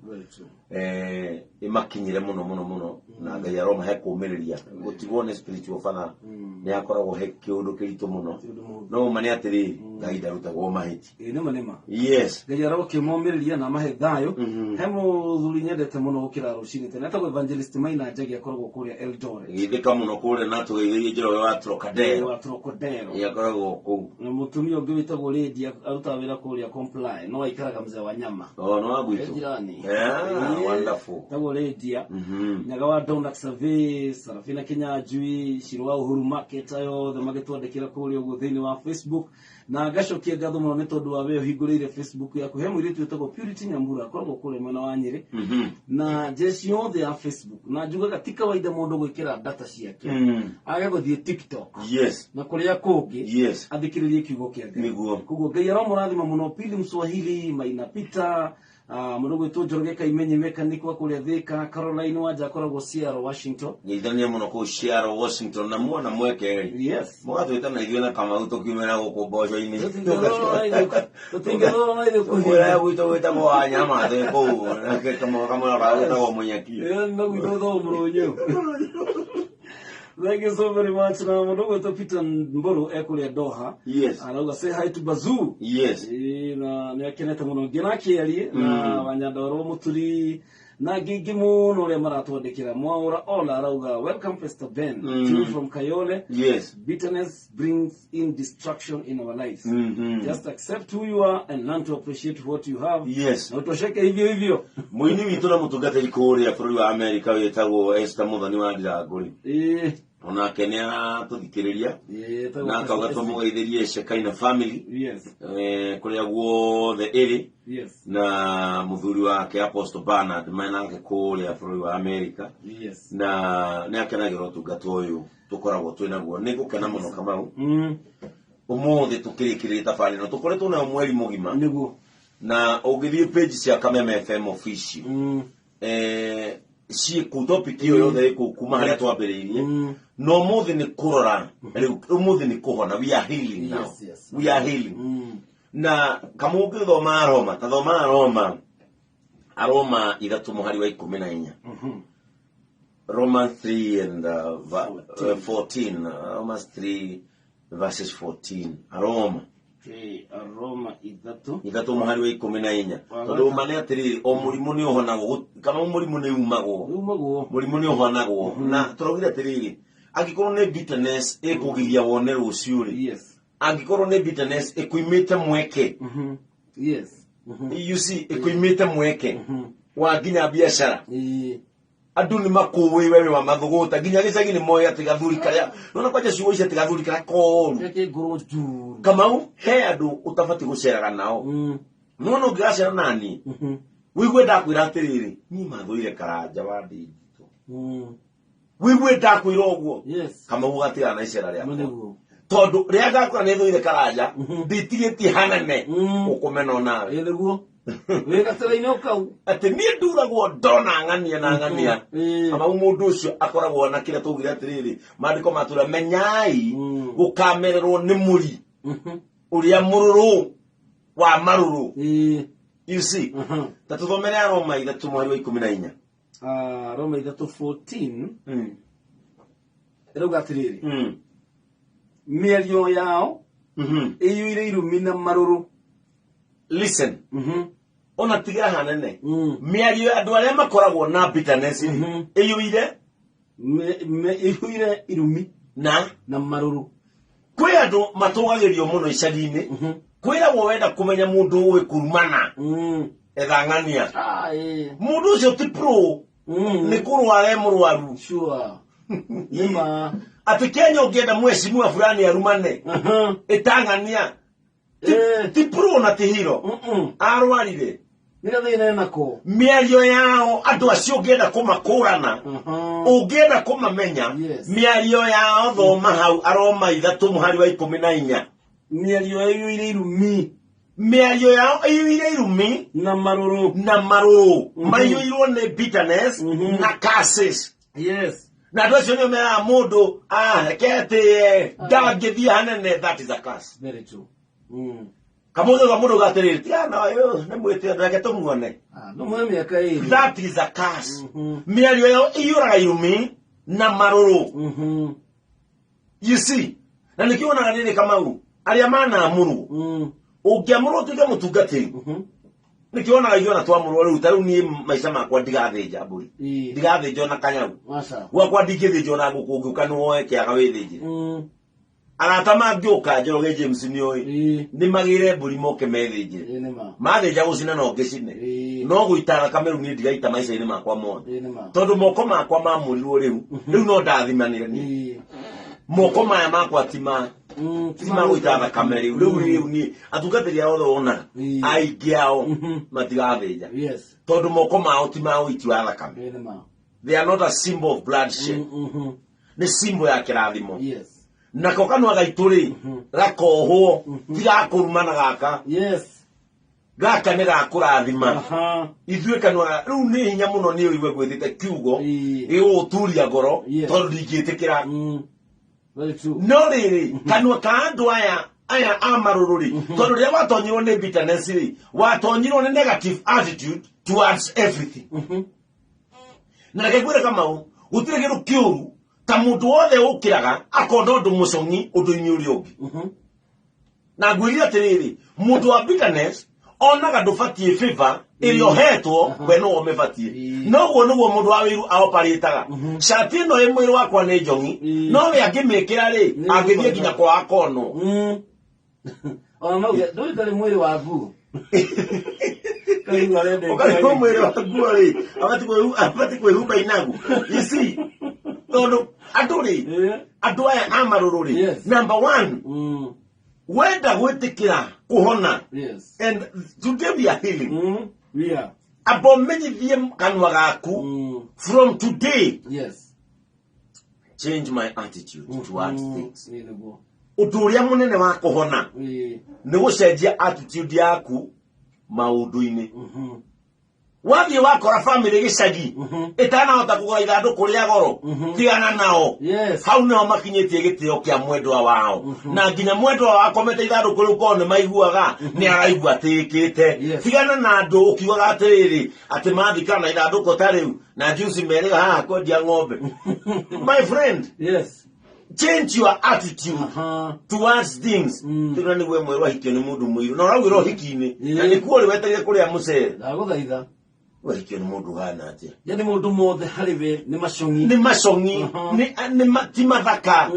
Ĩmakinyĩre mũno mũno mũno, na Ngai aromahe kũũmĩrĩria. Gũtigwo nĩ spiritual father nĩ akoragwo he kĩũndũ kĩritũ mũno. Ti ũndũ mũhũthũ. No ũma nĩ atĩrĩrĩ, Ngai ndarutagwo mahĩti. Ĩĩ, nĩma nĩma. Yes. Ngai arokĩmomĩrĩria na amahe thayũ. He mũthuri nyendete mũno gũkĩra rũcinĩ tene, etagwo Evangelist Maina Njagi, akoragwo kũrĩa Eldoret. Geithĩka mũno kũrĩa na tũgeithĩrie Njoroge wa Trocadero. Wa Trocadero. Ĩ, akoragwo kũu. Na mũtumia ũngĩ wĩtagwo Lady arutaga wĩra kũrĩa Comply, no aikaraga mzee wa nyama. Oh, no wa He gwitũ. jirani. Yeah, Ĩĩ, wonderful. Etagwo Lydia. Nyaga wa Donak Survey, Sarafina Kinyanjui, Shiro wa Uhuru Market, ayo othe magĩtwandĩkĩra kũrĩa ũguo thĩinĩ wa Facebook. Na ngacokia ngatho mũno nĩ tondũ wa we ũhingũrĩire Facebook yaku. He mũirĩtu wĩtagwo Purity Nyambura, akoragwo kũrĩa mwena wa Nyĩrĩ. Na jeshi yothe ya Facebook. Na njugaga ti kawaida mũndũ gwĩkĩra data ciake. Age gũthiĩ TikTok. Na kũrĩa kũngĩ. Athikĩrĩrie kiugo kĩa Ngai. Nĩguo. Koguo Ngai aromũrathima mũno. Pili Mswahili, Maina Peter, mũndũ gwĩtwo Njoroge Kaimenyi mechanic wa kũrĩa Thika, Caroline Wanja akoragwo Seattle, Washington. Geithania mũno kũu Seattle, Washington, na muona mweke rĩ. Mũgatwĩta na ithuĩ na Kamau tũkiumĩra gũkũ mboco-inĩ. Tũtingĩthorwo na ithuĩ Kũrĩa kũhinda. gwitũ gwĩtagwo Wanyama twĩ kũu, nake Kamau kamwe gwĩtagwo Mũnyeki. Na gwitũ gwĩtagwo Mũrũnyũ. Thank you so very much. Na mũndũ gwĩtwo Peter Mburu ekũrĩa Doha. Arauga say hi to Bazoo. Ĩĩ, na nĩ akenete mũno ngĩona akĩarie na Wanyandoro Mũturi na angĩ aingĩ mũno ũrĩa maratwandĩkĩra. Mwaũra Ola arauga welcome Pastor Ben. Jimmy from Kayole. Bitterness brings in destruction in our lives. Just accept who you are and learn to appreciate what you have. Na utosheke hivyo hivyo. Mũini witũ na mũtungatĩri kũrĩa bũrũri wa Amerika wĩtagwo Esther Mũthoni wa Ndirangũri. Onake nĩ aratũthikĩrĩria. Ĩĩ, Na akauga tũmũgeithĩrie Shekaina family. Kũrĩa guothe ĩrĩ. Na mũthuri wake Apostle Bernard menake kũrĩa bũrũri wa Amerika. Na nĩ akenagĩra ũtungata ũyũ tũkoragwo twĩ naguo. Nĩ ngũkena mũno Kamau. Ũmũthĩ tũkĩrĩkĩrĩria tabarĩra ĩno tũkoretwo nayo mweri mũgima. Nĩguo. Na ũngĩthiĩ page cia Kameme FM official. Ciĩ kũu topic ĩyo yothe ĩ kũu kuma harĩa twambĩrĩirie. Na ũmũthĩ nĩ kũrora, rĩu ũmũthĩ nĩ kũhona. We are healing now. We are healing. Na kama ũngĩthoma Roma, ta thoma Roma, Aroma ithatũ mũhari wa ikũmi na inya. Romans 3 and 14. Romans 3 verses 14. Aroma. Aroma ithatũ. Ithatũ mũhari wa ikũmi na inya. Tondũ ma nĩ atĩrĩrĩ, o mũrimũ nĩ ũhonagwo, kana mũrimũ nĩ umagwo. Nĩ umagwo. Mũrimũ nĩ ũhonagwo. Na tũraugire atĩrĩrĩ, angĩkorwo nĩ bitterness ĩkũgiria wone rũciũ rĩ. Angĩkorwo nĩ bitterness ĩkũimĩte mweke. You see, ĩkũimĩte mweke wa nginya biacara. Andũ nĩ makũĩ we wĩ wa mathũgũta, nginya gĩcagi nĩ moĩ atĩ gathuri karĩa, nona kwanja ciugo ici atĩ gathuri karĩa koru. Gake ngoro njuru. Kamau, he andũ ũtabatiĩ gũceraga nao. No no ũngĩgacera nani, wĩigue ndakwĩra atĩrĩrĩ, niĩ mathũire Karanja wa Ndinditũ. Wĩigue ndakwĩra ũguo. Kamau ũgatigana na icera rĩakwa. Nĩguo. Tondũ rĩrĩa ngakwĩra nĩ thũire Karanja, nditigĩtie hanene, ũkũmena onawe. Ĩĩ nĩguo. Wĩ gatĩra-inĩ o kau. Atĩ niĩ nduragwo ndona ng'ania na ng'ania. Kamau mũndũ ũcio akoragwo na kĩrĩa twaugire atĩrĩrĩ, maandĩko matwĩra menyai gũkamererwo nĩ mũri ũrĩa mũrũrũ wa marũrũ. You see? Ta tũthomere Aroma ithatũ mũhari wa ikũmi na inya. Roma ithatũ 14. Ĩrauga atĩrĩrĩ, mĩario yao ĩiyũire irumi na marũrũ. Listen. Ona tiga hanene. Mĩario ya andũ arĩa makoragwo na bitterness rĩ, ĩiyũire? Ĩiyũire irumi na na marũrũ. Kwĩ andũ matũgagĩrio mũno icagi-inĩ. Kwĩragwo wenda kũmenya mũndũ ũĩ kũrumana. Etha ng'ania. Mũndũ ũcio ti pro. Nĩ kũrwara e mũrwaru. Nĩma. Atĩ Kenya ũngĩenda mheshimiwa fulani arumane. Ĩtang'ania. Ti pro na ti hero. Arwarire. Nĩ gathĩna nako. Mĩario yao andũ acio ũngĩenda kũmakũrana. Ũngĩenda kũmamenya. Mĩario yao thoma hau Aroma ithatũ mũhari wa ikũmi na inya. Mĩario yao ĩiyũire irumi. Mĩario yao ĩiyũire irumi na marũrũ. Na marũrũ. Maiyũirwo nĩ bitterness na curses. Na andũ acio nĩo meraga mũndũ, reke atĩe, ndangĩthiĩ hanene, that is a curse. Very true. Kamũthĩ ga mũndũ gatĩrĩrĩ tigana ũyũ nĩ mwĩtĩo reke tũmuone. Ah, no muoe mĩaka ĩrĩ. That is a curse. Mĩario yao ĩiyũraga irumi na marũrũ. You see, na nĩkĩo wonaga rĩrĩ Kamau arĩa manamũrwo, ũngĩamũrwo ũtuĩke mũtungatĩri, nĩkĩo wonaga ithuĩ ona twamũrwo rĩu, ta rĩu niĩ maica makwa ndigathĩnja mbũri, ndigathĩnja ona kanyau. Aca. Gwakwa ndingĩthĩnja ona ngũkũ, ũngĩũka nĩ woe kĩaga wĩthĩnjĩre. Arata mangĩũka, Njoroge James nĩoĩ, nĩ magĩre mbũri moke methĩnjĩre. Ĩĩ nĩ ma. Mathĩnja gũcina no ngĩcine, no gũita thakame rĩu niĩ ndigaita maica-inĩ makwa mothe. Ĩĩ nĩ ma. Tondũ moko makwa mamũrirwo rĩu, rĩu no ndathimanire niĩ. Moko maya makwa ti ma ti ma gũita thakame rĩu. Rĩu niĩ atungatĩri ao othe wonaga, aingĩ ao matigathĩnja, tondũ moko mao ti ma ũiti wa thakame. Ĩĩ nĩ ma. They are not a symbol of bloodshed. Nĩ symbol ya kĩrathimo. Nako kanua gaitũ rĩ, gakohwo, ti gakũrumana gaka. Gaka nĩ gakũrathima. Ithuĩ kanua rĩu nĩ hinya mũno nĩ ũigue ngwĩtĩte kiugo gĩgũgũturia ngoro, tondũ ndingĩtĩkĩra. Very true. No rĩrĩ, kanua ka andũ aya a marũrũ rĩ, tondũ rĩrĩa watonyirwo nĩ bitterness rĩ, watonyirwo nĩ negative attitude towards everything. Na reke ngwĩre Kamau, gũtirĩ kĩndũ kĩũru ta mũndũ wothe ũkĩraga akona ũndũ mũcong'i ũndũ-inĩ ũrĩa ũngĩ. Na ngwĩrire atĩrĩrĩ, mũndũ wa bitterness onaga ndũbatiĩ favor ĩrĩa ũhetwo, we no ũmĩbatiĩ. Noguo nĩguo mũndũ wa wĩiru aoparĩtaga. Cati ĩno ĩ mwĩrĩ wakwa nĩ njong'i, no we angĩmĩkĩra rĩ, angĩthiĩ nginya kwa akonwo. Ona no uge, ndũĩ ndarĩ mwĩrĩ wa nguo. Kaigua arenda Ũkarĩhwo mwĩrĩ wa nguo rĩ, abati kwĩhumba inagu. You see, tondũ andũ rĩ, andũ aya a marũrũ rĩ, number one, wenda gwĩtĩkĩra kũhona, and today we are healing. We are. Amba ũmenyithie kanua gaku, from today, change my attitude towards things. Ĩĩ nĩguo. Ũndũ ũrĩa mũnene wa kũhona nĩ gũcenjia attitude yaku maũndũ-inĩ. Wathiĩ wakora family gĩcagi ĩtanahota kũgũra ithandũkũ rĩa goro, tigana nao. Hau nĩho makinyĩtie gĩtĩo kĩa mwendwa wao, na nginya mwendwa wao akomete ithandũkũ rĩu korwo nĩ maiguaga nĩ araigua atĩĩkĩte. Tigana na andũ ũkiugaga atĩrĩrĩ, atĩ mathikana na ithandũkũ ta rĩu na juice merĩga haha kwendia ng'ombe. My friend, change your attitude towards things. Tuna nĩ gwe mwerũ ahikio nĩ mũndũ mũirũ na ũraugĩra ũhiki-inĩ na nĩkuo rĩ wetereire kũrĩa mũcere. Ndagũthaitha. Wahikio nĩ mũndũ ũhana atĩa? Yani mũndũ mothe harĩ we nĩ macong'i. Nĩ macong'i. Ti mathaka.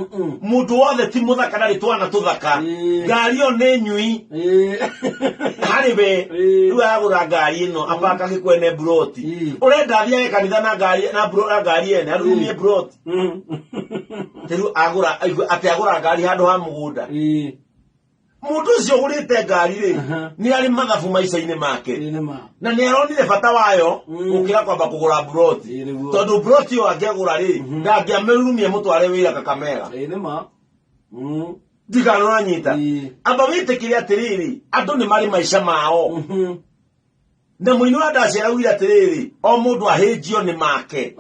Mũndũ wothe ti mũthaka na twana tũthaka. Ngari ĩyo nĩ nyui. Harĩ we. Rĩu aragũra ngari ĩno apaka gĩkwene mburoti. Ũrenda athiage kanitha na ngari na na ngari ene arurumie mburoti. Rĩu agũra atĩ agũra ngari handũ ha mũgũnda. Mũndũ ũcio ũgũrĩte ngari rĩ, nĩ arĩ mathabu maica-inĩ make. Ĩĩ nĩ ma. Na nĩ aronire bata wayo gũkĩra kwamba kũgũra mburoti. Ĩĩ nĩguo. Tondũ mburoti ĩyo angĩagũra rĩ, ndangĩamĩrurumia mũtware wĩra Kakamega. Ĩĩ nĩ ma. Ndigana ũranyita. Amba wĩtĩkĩre atĩrĩrĩ, andũ nĩ marĩ maica mao. Na mũini wa ndaci araugire atĩrĩrĩ, o mũndũ ahĩnjio nĩ make.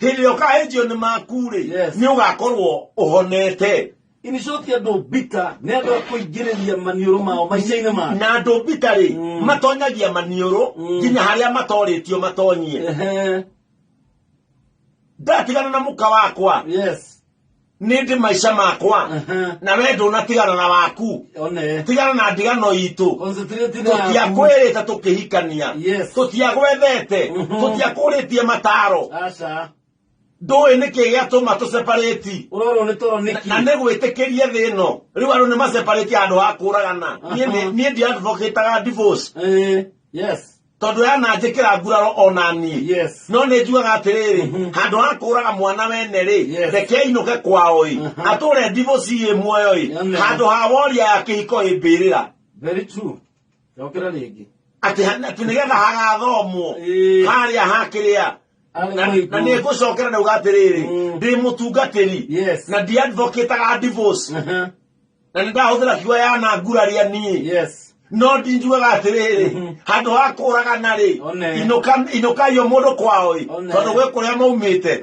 Hĩndĩ ĩrĩa ũkahĩnjio nĩ maku rĩ, nĩ ũgakorwo ũhonete. In short, andũ mbita nĩ andũ a kũingĩrĩria maniũrũ mao maica-inĩ mao. Na andũ mbita rĩ, matonyagia maniũrũ nginya harĩa matorĩtio matonyie. Ndatigana na mũka wakwa, nĩ ndĩ maica makwa, na we ndũnatigana na waku. Tigana na ndigano itũ. Concentrate na Tũtiakwĩrĩte tũkĩhikania. Tũtiagwethete. Tũtiakũrĩtie mataro. Aca. Ndũĩ nĩkĩ gĩatũma tũseparate. Ũrorwo nĩ toro nĩkĩ? Na nĩ gwĩtĩkĩrie thĩ ĩno. Rĩu andũ nĩ maseparate handũ ha kũragana. Niĩ ndiadvocataga divorce. Tondũ yananjĩkĩra nguraro ona niĩ. No nĩ njugaga atĩrĩrĩ, handũ ha kũraga mwana wene rĩ, reke ainũke kwao ĩ, atũre divorce ĩ muoyo ĩ, handũ ha woria ya kĩhiko ĩ mbĩrĩra. Very true. Cokera rĩngĩ. Atĩ nĩgetha hagathomwo harĩa hakĩrĩa. Arĩ Na mũhĩngu. na nĩ ngũcokera ndauga atĩrĩrĩ, ndĩ mũtungatĩri na ndiadvocataga divorce. Na nĩ ndahũthĩra kiugo yana nguraria niĩ. No ndinjugaga atĩrĩrĩ, handũ ha kũragana rĩ, inũkaio mũndũ kwao ĩ, tondũ gwĩ kũrĩa maumĩte.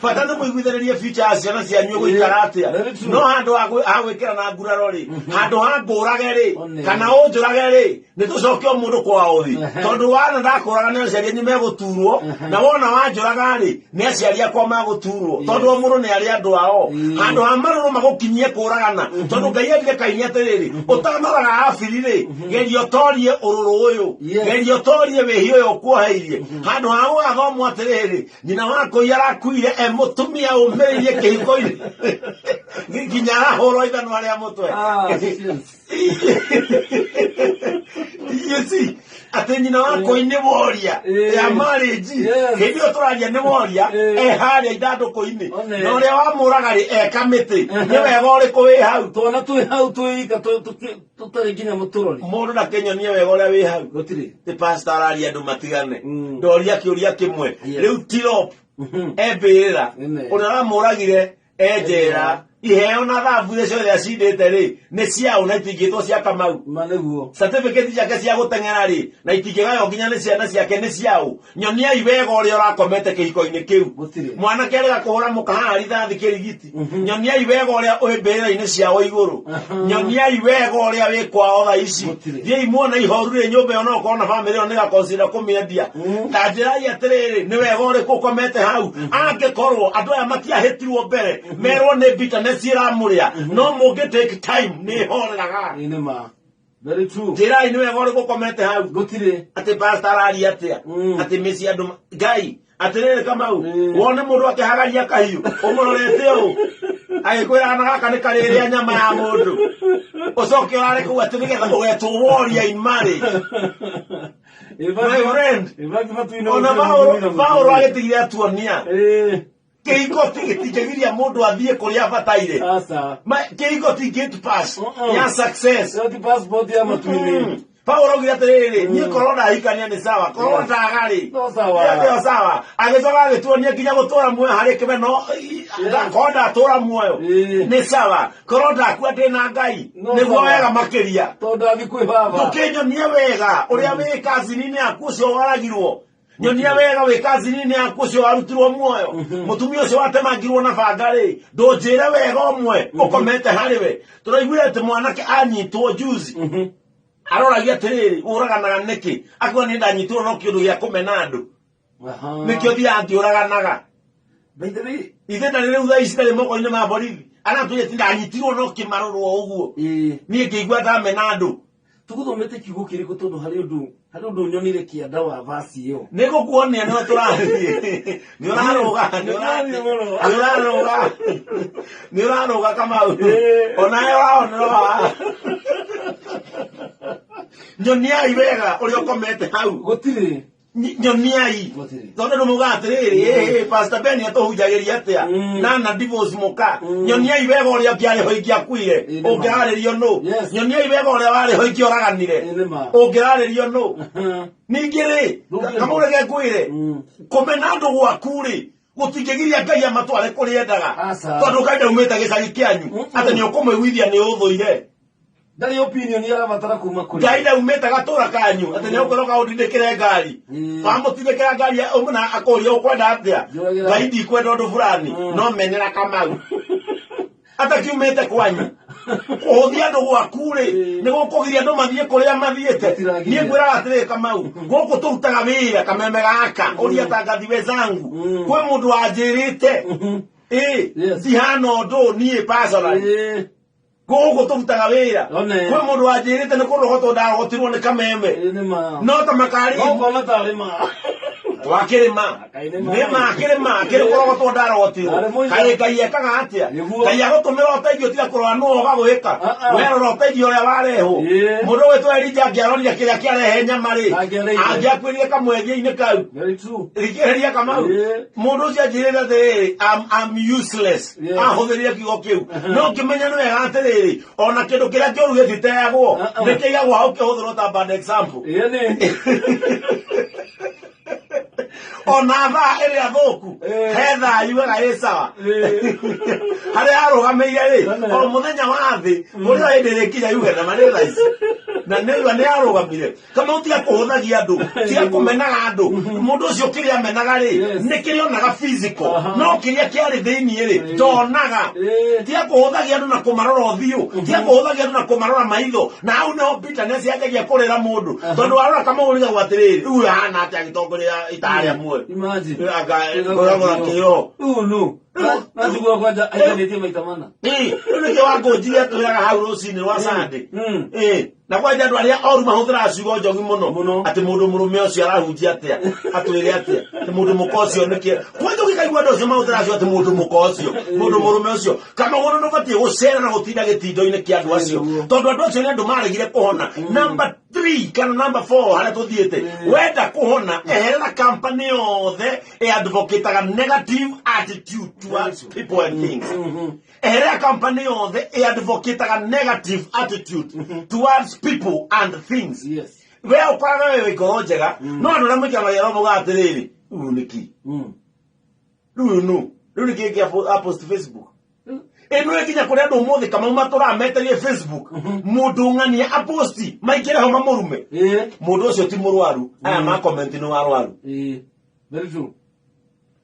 Bata nĩ mũiguithanĩrie future ya ciana cianyu ĩgũikara atĩa. Very true. No handũ ha ha gwĩkĩra na nguraro rĩ, handũ ha ngũrage rĩ, One. kana ũnjũrage rĩ, nĩ tũcoke o mũndũ kwao thĩ. Ehe. Tondũ wana ndakũraga nĩ aciari anyu megũturwo, na wona wanjũraga rĩ, nĩ aciari akwa magũturwo. Tondũ o mũndũ nĩ arĩ andũ ao. Handũ ha marũrũ magũkinyie kũragana, tondũ Ngai erire Kaini atĩrĩrĩ, ũtanoraga Habili rĩ, geria ũtorie ũrũrũ ũyũ, geria ũtorie wĩhia ũyũ ũkuoheirie. Handũ ha gũgathomwo atĩrĩrĩ, nyina wa kũi arakuire e mũtumia ũmĩrĩirie kĩhiko-inĩ nginya arahũrwo ithanwa rĩa mũtwe. Ah, yes. You see, atĩ nyina wa kũi nĩ woria ya marriage. Hĩndĩ ĩyo tũraria nĩ woria e harĩa ithandũkũ-inĩ, One. na ũrĩa wamũraga rĩ e kamĩtĩ. Nĩ wega ũrĩkũ wĩ hau? Twana twĩ hau twĩ ika tũtarĩ nginya mũtũrori. Mũndũ ndakĩnyonie wega ũrĩa wĩ hau. Gũtirĩ. Nĩ pastor araria andũ matigane. Ndoria kĩũria kĩmwe. Rĩu tirop embĩrĩra, Amen. ũrĩa ũramũragire e njera, iheo na thabu iria ciothe acindĩte rĩ, nĩ ciaũ na itingĩtwo cia Kamau? Ma nĩguo. Certificate ciake cia gũteng'era rĩ, na itingĩgaywo nginya nĩ ciana ciake, nĩ ciaũ? Nyoniai wega ũrĩa ũrakomete kĩhiko-inĩ kĩu. Gũtirĩ. Mwanake arega kũhũra mũka haha rithathi kĩrigiti. Nyoniai wega ũrĩa wĩ mbĩrĩra-inĩ ciao igũrũ. Nyoniai wega ũrĩa wĩ kwao thaa ici. Gũtirĩ. Thiĩi muone ihoru rĩ nyũmba ĩyo, no ũkorwo na bamĩrĩ ĩyo nĩgaconsider kũmĩendia. Ta njĩrai atĩrĩrĩ, nĩ wega ũrĩkũ ũkomete hau? Angĩkorwo andũ aya matiahĩtirwo mbere merwo nĩ bitterness ĩramũrĩa, no mũngĩ take time nĩ ĩhoreraga. Ĩ nĩ ma. Very true. Njĩrai nĩ wega ũrĩkũ ũkomete hau? Gũtirĩ. Atĩ pastor araria atĩa? Atĩ mĩciĩ andũ Ngai atĩrĩrĩ Kamau, wone mũndũ akĩhagaria kahiũ ũmũrorete ũũ agĩkwĩra na gaka nĩ karĩrĩa nyama ya mũndũ, ũcoke ũrare kũu atĩ nĩgetha ũgetwo warrior in marriage. My friend, ona Paulo agĩtigire atuonia kĩhiko ti gĩtingĩgiria mũndũ athiĩ kũrĩa abataire. Aca. Kĩhiko ti gate pass Mm-mm. ya success. Ĩyo ti passport ya matu-inĩ. Paulo augire atĩrĩrĩ, niĩ korwo ndahikania nĩ sawa, korwo ndaga rĩ, No sawa. ĩyo nĩyo sawa. Agĩcoka agĩtuonia nginya gũtũra muoyo harĩ kĩmeno, korwo ndatũra muoyo nĩ sawa, korwo ndakua ndĩ na Ngai No nĩguo sawa. wega makĩria. Tondũ ndathiĩ kwĩ baba. Ndũkĩnyonie wega ũrĩa wĩ kazini-inĩ yaku ũcio waragirwo. Nyonia wega wĩ kazini-inĩ yaku ũcio warutirwo muoyo. Mũtumia ũcio watemangirwo na banga rĩ, ndũnjĩre wega ũmwe ũkomete harĩ we. Tũraiguire atĩ mwanake anyitwo juzi, aroragia atĩrĩrĩ, ũraganaga nĩkĩ? Akiuga niĩ ndanyitirwo no kĩũndũ gĩa kũmena andũ, nĩkĩo thiaga ngĩũraganaga. By the way, Ithe ndarĩ rĩu thaa ici, ndarĩ moko-inĩ ma borithi. Aratwĩra ti ndanyitirwo no kĩmarũrwo ũguo, niĩ ngĩigua ndamena andũ. Tũgũthomete kiugo kĩrĩkũ? Tondũ harĩ ũndũ nyonire kĩanda wa vasi ĩyo. Nĩ gũkuonia nĩwe tũrathiĩ, nĩ ũrarũga, nĩ Nĩ mũno. ũrarũga, nĩ ũrarũga Kamau. Onawe waonera wa nyoniai wega ũrĩa ũkomete hau. Gũtirĩ. Nyoniai. Gũtirĩ. Tondũ andũ maugaga atĩrĩrĩ, "Ĩ, Pastor Ben atũhunjagĩria atĩa nana divorce mũka?" Nyoniai wega ũrĩa ũngĩarĩ ho ingĩakuire. Ĩ, nĩ ma. Ũngĩrarĩrio nũ? Nyoniai wega ũrĩa warĩ ho ingĩoraganire. Ĩ, nĩ ma. Ũngĩrarĩrio nũ ningĩ rĩ? Ndũngĩrĩ. Kamau, reke ngwĩre, kũmena andũ gwaku rĩ, gũtingĩgiria Ngai amatware kũrĩa endaga. Aca. Tondũ Ngai ndaumĩte gĩcagi kĩanyu atĩ nĩ ũkũmũiguithia nĩ ũthũire. Ndarĩ opinion arabatara kuma kũrĩ. Ngai ndaumĩte gatũra kanyu atĩ nĩ ũkwĩra ũkaũndindĩkĩre ngari. Wamũtindĩkĩra ngari na akũria ũkwenda atĩa? Njũragĩra. Ngai, ndikwenda ũndũ fulani. No menera Kamau atakiumĩte kwanyu. Kũhũthia andũ gwaku rĩ, nĩ gũkũgiria andũ mathiĩ kũrĩa mathiĩte? Gũtiragiria. Niĩ ngwĩraga atĩrĩrĩ Kamau, gũkũ tũrutaga wĩra kameme gaka ũria tangathi wezangu. Kwĩ mũndũ wanjĩrĩte ĩ ndihana ũndũ niĩ personally. Gũkũ tũrutaga wĩra. One. Kwĩ mũndũ wanjĩrĩte nĩ kũrogotwo ndarogotirwo nĩ kameme. Ĩ, nĩ ma. No ta makari. No ũkona tarĩ ma. Twakĩrĩma. Kaĩ nĩ ma. Nĩ ma kĩrĩma kĩrĩ kũrogotwo ndarogotirwo. Arĩ mũico. Kaĩ Ngai ekaga atĩa? Nĩguo. Ngai agũtũmĩra ũteithio tiga kũrora nũ ũgagwĩka. Ah, ah. Werora ũteithio ũrĩa warehwo. Mũndũ ũgwĩtwo Elija angĩarorire kĩrĩa kĩarehe nyama rĩ, Angĩareire. angĩakuĩrire kamwethia-inĩ kau. Very true. Thikĩrĩria Kamau. Mũndũ ũcio anjĩrĩte atĩrĩrĩ, I'm useless. Ahũthĩrire kiugo kĩu, no ngĩmenya nĩ wega atĩrĩrĩ, ona kĩndũ kĩrĩa kĩũru gĩtiteagwo, nĩ kĩigagwo hau kĩhũthĩrwo ta bad example. Ĩ, nĩ. Ona thaa ĩrĩa thũku, he thaa yugaga ĩ sawa harĩa arũgamĩire rĩ, o mũthenya wa thĩ kũrĩa hĩndĩ ĩrĩkinya yuge na marĩ thaa ici. Na nĩaigua nĩ arũgamire. Kamau tiga kũhũthagia andũ, tiga kũmenaga andũ. Mũndũ ũcio kĩrĩa amenaga rĩ, nĩ kĩrĩa onaga physical, no kĩrĩa kĩarĩ thĩinĩ rĩ, ndonaga. Tiga kũhũthagia andũ na kũmarora ũthiũ, tiga kũhũthagia andũ na kũmarora maitho. Na hau nĩho bitterness yanjagia kũrĩra mũndũ. Tondũ warora Kamau ũrigagwo atĩrĩrĩ, rĩu ũyũ ahana atĩa agĩtongoria ita rĩa muoyo? Imagine. Anga ngoragwo kĩo. Rĩu nũ? Nachukua kwanja aiganĩtie maita mana. Ĩĩ, rĩu nĩkĩo wangũnjire atwĩraga hau rũcinĩ rwa Sunday. Ĩĩ, na kwanja andũ arĩa oru mahũthĩraga ciugo njogi mũno. Mũno. Atĩ mũndũ mũrũme ũcio arahunjia atĩa, atwĩre atĩa, atĩ mũndũ mũka ũcio nĩkĩ. Kwanja ũgĩkaigua andũ acio mahũthĩraga ciugo atĩ mũndũ mũka ũcio, mũndũ mũrũme ũcio. Kana ũguo ndũbatiĩ gũcera na gũtinda gĩtindo-inĩ kĩa andũ acio. Nĩguo. Tondũ andũ acio nĩ andũ maregire kũhona. Number 3 kana number 4 harĩa tũthiĩte. Wenda kũhona, eherera company yothe ĩadvocataga negative attitude towards people and things. Eherera company yothe ĩadvocataga negative attitude towards people and things. We ũkoraga we wĩ ngoro njega, no andũ arĩa mũikaragia nao maugaga atĩrĩrĩ, rĩu nĩkĩ? Rĩu ũyũ nũ? Rĩu nĩkĩ kĩ apost Facebook? Ĩno ĩkinya kũrĩ andũ ũmũthĩ Kamau matũraga metereire Facebook. Mũndũ ng'ania aposti maingĩre ho mamũrume. Mũndũ ũcio ti mũrwaru. Aya ma comment nĩ warwaru. Very true.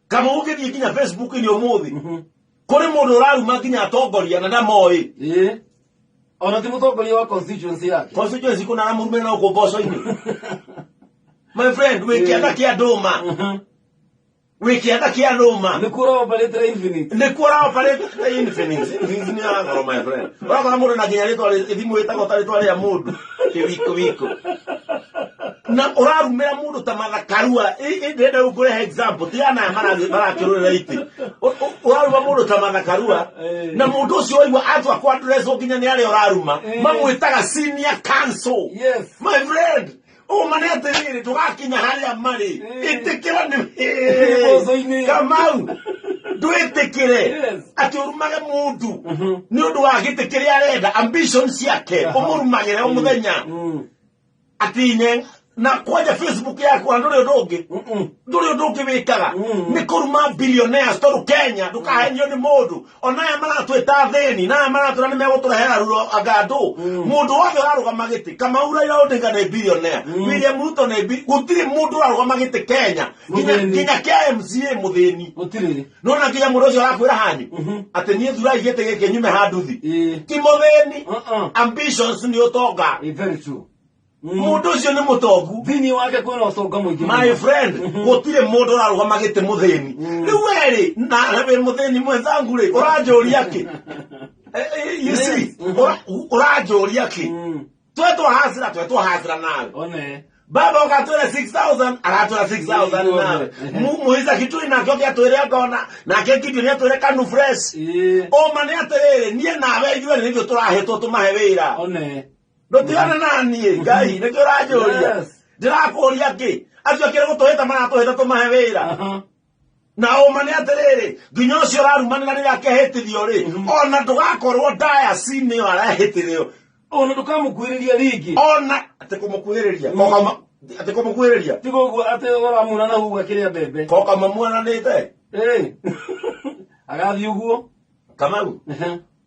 Kamau ũngĩthiĩ nginya Facebook-inĩ ũmũthĩ, kũrĩ mũndũ ũraruma nginya atongoria na ndamoĩ. Ona ti mũtongoria wa constituency yake. Constituency kũna aramũrume na gũkũ mboco-inĩ. My friend, wĩ kĩanda kĩa ndũma. Wĩ kĩanda kĩa ndũma. Nĩkuo ũraoperate Infinix. Nĩkuo ũraoperate Infinix. Infinix nĩ ya goro, my friend. Ũrakora mũndũ na nginya rĩtwa thimũ ĩtagwo ta rĩtwa rĩa mũndũ. Kĩwiko wiko. Na ũrarumĩra mũndũ ta Martha Karua. Ndĩrenda rĩu ngũrehe example. Tiga naya marakĩrũrĩra itĩ. Ũraruma mũndũ ta Martha Karua. Na mũndũ ũcio waigua atua kũ address nginya nĩ arĩa ũraruma. Mamwĩtaga senior counsel. My friend. Ũma nĩ atĩrĩrĩ, ndũgakinya harĩa marĩ. Ĩtĩkĩra nĩ Mboco-inĩ. Kamau, ndwĩtĩkĩre atĩ ũrumage mũndũ nĩ ũndũ wa gĩtĩ kĩrĩa arenda, ambition ciake, ũmũrumagĩre o mũthenya. Atĩ nye na kwanja Facebook yaku ona ndũrĩ ũndũ ũngĩ. Ndũrĩ ũndũ ũngĩ wĩkaga. Nĩ kũruma billionaires tondũ Kenya ndũkahenio nĩ mũndũ. Ona aya maratwĩta athĩni, na aya maratwĩra nĩ megũtũrehera ruro anga andũ. Mũndũ wothe ũrarũgama gĩtĩ, Kamau Raila Odinga nĩ billionaire, William Ruto nĩ gũtirĩ mũndũ ũrarũgama gĩtĩ Kenya, Mũthĩni. nginya kĩa MCA mũthĩni. Gũtirĩ. Nona nginya mũndũ ũcio arakwĩra hanyu atĩ niĩ thurai gĩtĩ gĩkĩ nyume handuthi. Ti mũthĩni. Ambitions nĩ ũtonga. Very true. Mũndũ ũcio nĩ mũtongu. Thĩinĩ wake kwĩna ũtonga mũingĩ My mũno. friend, gũtirĩ mũndũ ũrarũgama gĩtĩ mũthĩni. Rĩu we rĩ, na wĩ mũthĩni mwenzangu rĩ, ũranjũria kĩ? You see, ũranjũria kĩ? Twetwo hasira, twetwo hasira nawe. One. Baba ũgatwĩra 6000, aratwĩra 6000 nawe. Mũiza Kitui nake ũngĩ atwĩre ngona, nake Gideon atwĩre Kanu Fresh. Ũma nĩ atĩrĩrĩ, niĩ nawe ithuĩ nĩ ithuĩ tũrahĩtwo tũmahe wĩra. One. Ndũtigane na niĩ, Ngai, nĩkĩo ũranjũria. Ndĩrakũria kĩ? Acio akĩrĩ gũtũhĩta maratũhĩta tũmahe wĩra. Na ũma nĩ atĩrĩrĩ, nginya ũcio ũrarumanĩra rĩrĩa akehĩtithio rĩ, ona ndũgakorwo diocese ĩyo arehĩtithio. Ona ndũkamũkuhĩrĩria rĩngĩ. Ona atĩ kũmũkuhĩrĩria. Atĩ kũmũkuhĩrĩria. Tiga ũguo atĩ ũramuna na huga kĩrĩa mbembe. Koka mamuonanĩte. Agathiĩ ũguo. Kamau.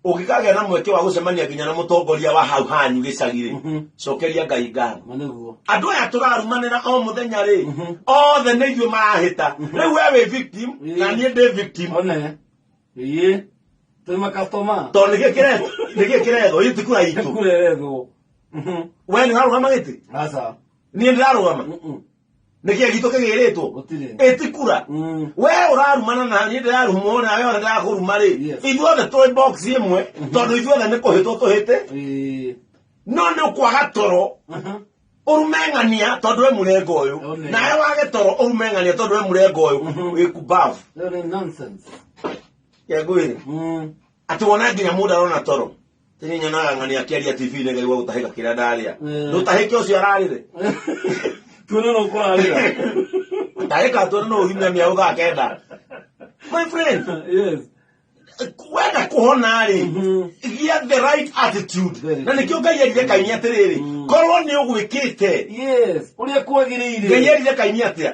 Ũngĩkagĩa na mweke wa gũcemania nginya na mũtongoria wa hau hanyu gĩcagi-rĩ, cokeria Ngai ngatho. Ma nĩguo. Andũ aya tũrarumanĩra o mũthenya rĩ, othe nĩ ithuĩ marahĩta. Rĩu we wĩ victim, na niĩ ndĩ victim. One. Ĩĩ. Twĩ makastoma. Tondũ nĩkĩ kĩrethwo? Nĩkĩ kĩrethwo? Ĩ ti kura itũ. Kura ĩrethwo. We nĩ ũrarũgama gĩtĩ? Aca. Niĩ ndĩrarũgama. Nĩkĩ gitũ kĩgĩrĩtwo? Gũtirĩ. Ĩ ti kura. We ũrarumana na niĩ ndĩrarumwo nawe ona ndĩrakũruma rĩ. Ithuothe twĩ box ĩmwe tondũ ithuothe nĩ kũhĩtwo tũhĩte. No nĩ ũkwaga toro ũrume ng'ania tondũ we mũrengo ũyũ. One. Nawe wage toro ũrume ng'ania tondũ we mũrengo ũyũ. Wĩ kubavu. Ĩyo nĩ nonsense. Kengwĩre. Atĩ wona nginya mũndũ arona toro. Tene nyonaga ng'ania akĩaria TV-inĩ ngaigua gũtahĩka kĩrĩa ndarĩa. Ndũtahĩke ũcio ararĩre. Tuone no ũkũrarĩra. Tahĩka tuone no ũgimia mĩaũ thaa kenda. My friend. Wenda kũhona rĩ, gĩa the right attitude. Very Na nĩkĩo Ngai erire Kaini atĩrĩrĩ, korwo nĩ ũgwĩkĩte. Yes, ũrĩa kwagĩrĩire. Ngai erire Kaini atĩa?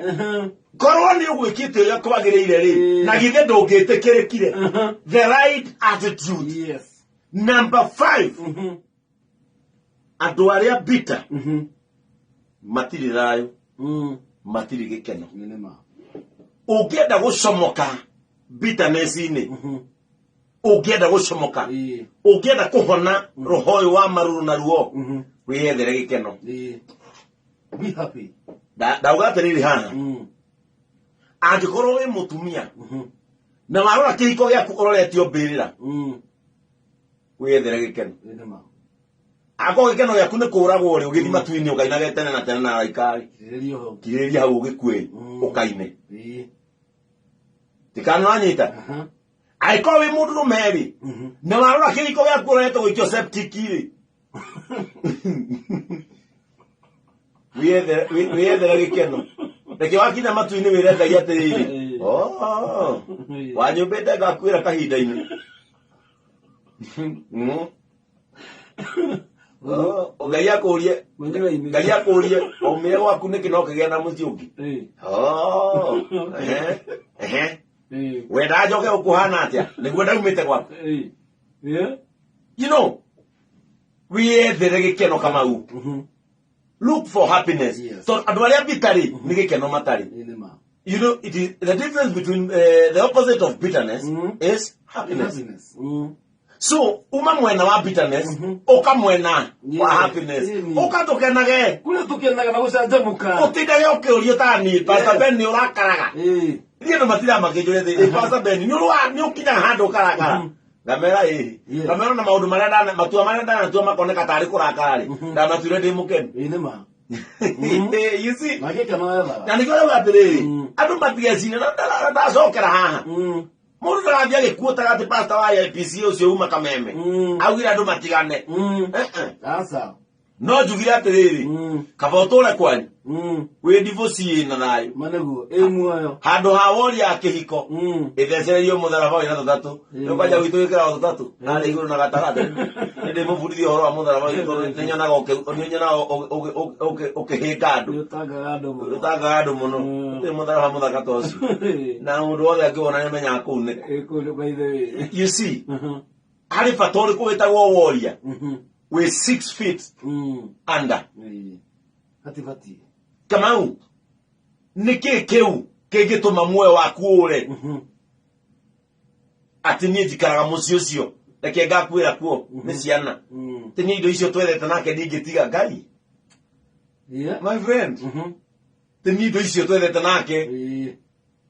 Korwo nĩ ũgwĩkĩte ũrĩa kwagĩrĩire rĩ, na githĩ ndũngĩtĩkĩrĩkire. The right attitude. Number 5. Andũ arĩa bitter matirĩ thayũ, matirĩ gĩkeno. Nĩ nĩ ma. Ũngĩenda gũcomoka bitterness-inĩ, ũngĩenda gũcomoka, ũngĩenda kũhona roho ũyũ wa marũrũ na ruo, wĩyethere gĩkeno. Be happy. Ndauga atĩrĩrĩ haha, angĩkorwo wĩ mũtumia na warora kĩhiko gĩaku ũroretio mbĩrĩra, wĩyethere gĩkeno. Nĩ nĩ ma. Akorwo gĩkeno gĩaku nĩ kũragwo rĩ, ũgĩthiĩ matu-inĩ ũkainage tene na tene na araika rĩ, Kirĩrĩria hau. kirĩrĩria hau ũgĩkue ũkaine. Tikana ũranyita? Angĩkorwo wĩ mũndũ rũme rĩ, na warora kĩhiko gĩaku ũroretwo gũikio septic rĩ, wĩyethere gĩkeno. Reke wakinya matu-inĩ wĩre Ngai atĩrĩrĩ, "Oh, wanyũmbĩte ngakuĩra kahinda-inĩ." Oh, Ngai akũrie, Mwenyewe-inĩ. Ngai akũrie, waumire gwaku nĩkĩ no kĩgĩa na mũciĩ ũngĩ? Oh, ehe, ehe. Wendaga njoke gũkũhana atĩa nĩguo ndaumĩte gwaku? Wĩyethere gĩkeno, Kamau. Look for happiness. Tondũ andũ arĩa bitter rĩ, nĩ gĩkeno matarĩ. Nĩ nĩ ma. It is the difference between the opposite of bitterness is happiness. Happiness. So uma mwena wa bitterness, ũka mwena wa happiness. Ũka tũkenage. Kũrĩa tũkenaga na gũcanjamũka. Ũtindage ũkĩũrio ta niĩ, Pastor Ben, nĩ ũrakaraga? Niĩ andũ matindaga makĩnjũria atĩ, "Pastor Ben, nĩ nĩ ũkinyaga handũ ũkarakara?" Ngamera ĩĩ. Ngamera na maũndũ marĩa ndana matua marĩa ndanatua makoneka tarĩ kũrakara rĩ, ndamatuire ndĩ mũkenu. Ĩĩ nĩ ma. You see? Na gĩkeno wethaga. Na nĩkĩo rauga atĩrĩrĩ, andũ matigecire na ndacokera haha. Mũndũ ndagathiĩ agĩkuotaga atĩ pastor wa IPC ũcio uma Kameme augire andũ matigane. Eh, eh. Aca. No njugire atĩrĩrĩ, kaba ũtũre kwanyu wĩ divorce ĩna thayũ. Ma nĩguo. Ĩ muoyo. Handũ ha wori ya kĩhiko ĩthecererio mũtharaba wĩna tũtatũ. Nĩ kwanja gwitũ wĩkĩraga tũtatũ narĩ igũrũ na gatagatĩ. Nĩ ndĩmũbundithia ũhoro wa mũtharaba witũ tondũ nĩ nyonaga nĩ nyonaga ũkĩhĩnga andũ. Nĩ ũtangaga andũ mũno. Ũtangaga andũ mũno. Gũtirĩ mũtharaba mũthaka ta ũcio, na mũndũ wothe angĩwona nĩ amenyaga kũu nĩkũ. Ĩ kũu nĩ by the way. You see, harĩ bata ũrĩkũ wĩtagwo woria wĩ 6 feet under? Ĩĩ. Hatibatiĩ. Kamau, nĩkĩ kĩu kĩngĩtũma muoyo waku ũre atĩ niĩ njikaraga mũciĩ ũcio, reke ngakuĩra kuo nĩ ciana, atĩ niĩ indo icio twethete nake ndingĩtiga Ngai? My friend, atĩ niĩ indo icio twethete nake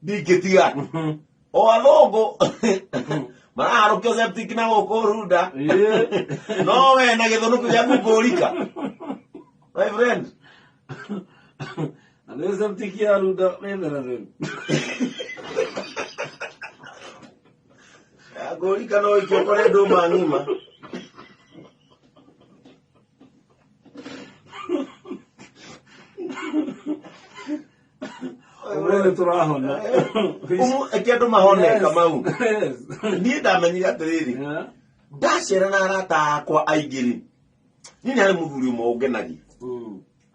ndingĩtiga. O athũngũ maraharũkio septic na gũkũ runda, no we na gĩthũnũku gĩaku ngũrika, my friend. Na nĩ septic ya runda wethera rĩu. Ngũrika no ikio kore ndũma ng'ima. Ũmũthĩ tũrahona. Eke andũ mahone. Kamau, niĩ ndamenyire atĩrĩrĩ, ndacera na arata akwa aingĩ rĩ, niĩ nĩ harĩ mũthuri ũmwe ũngenagia,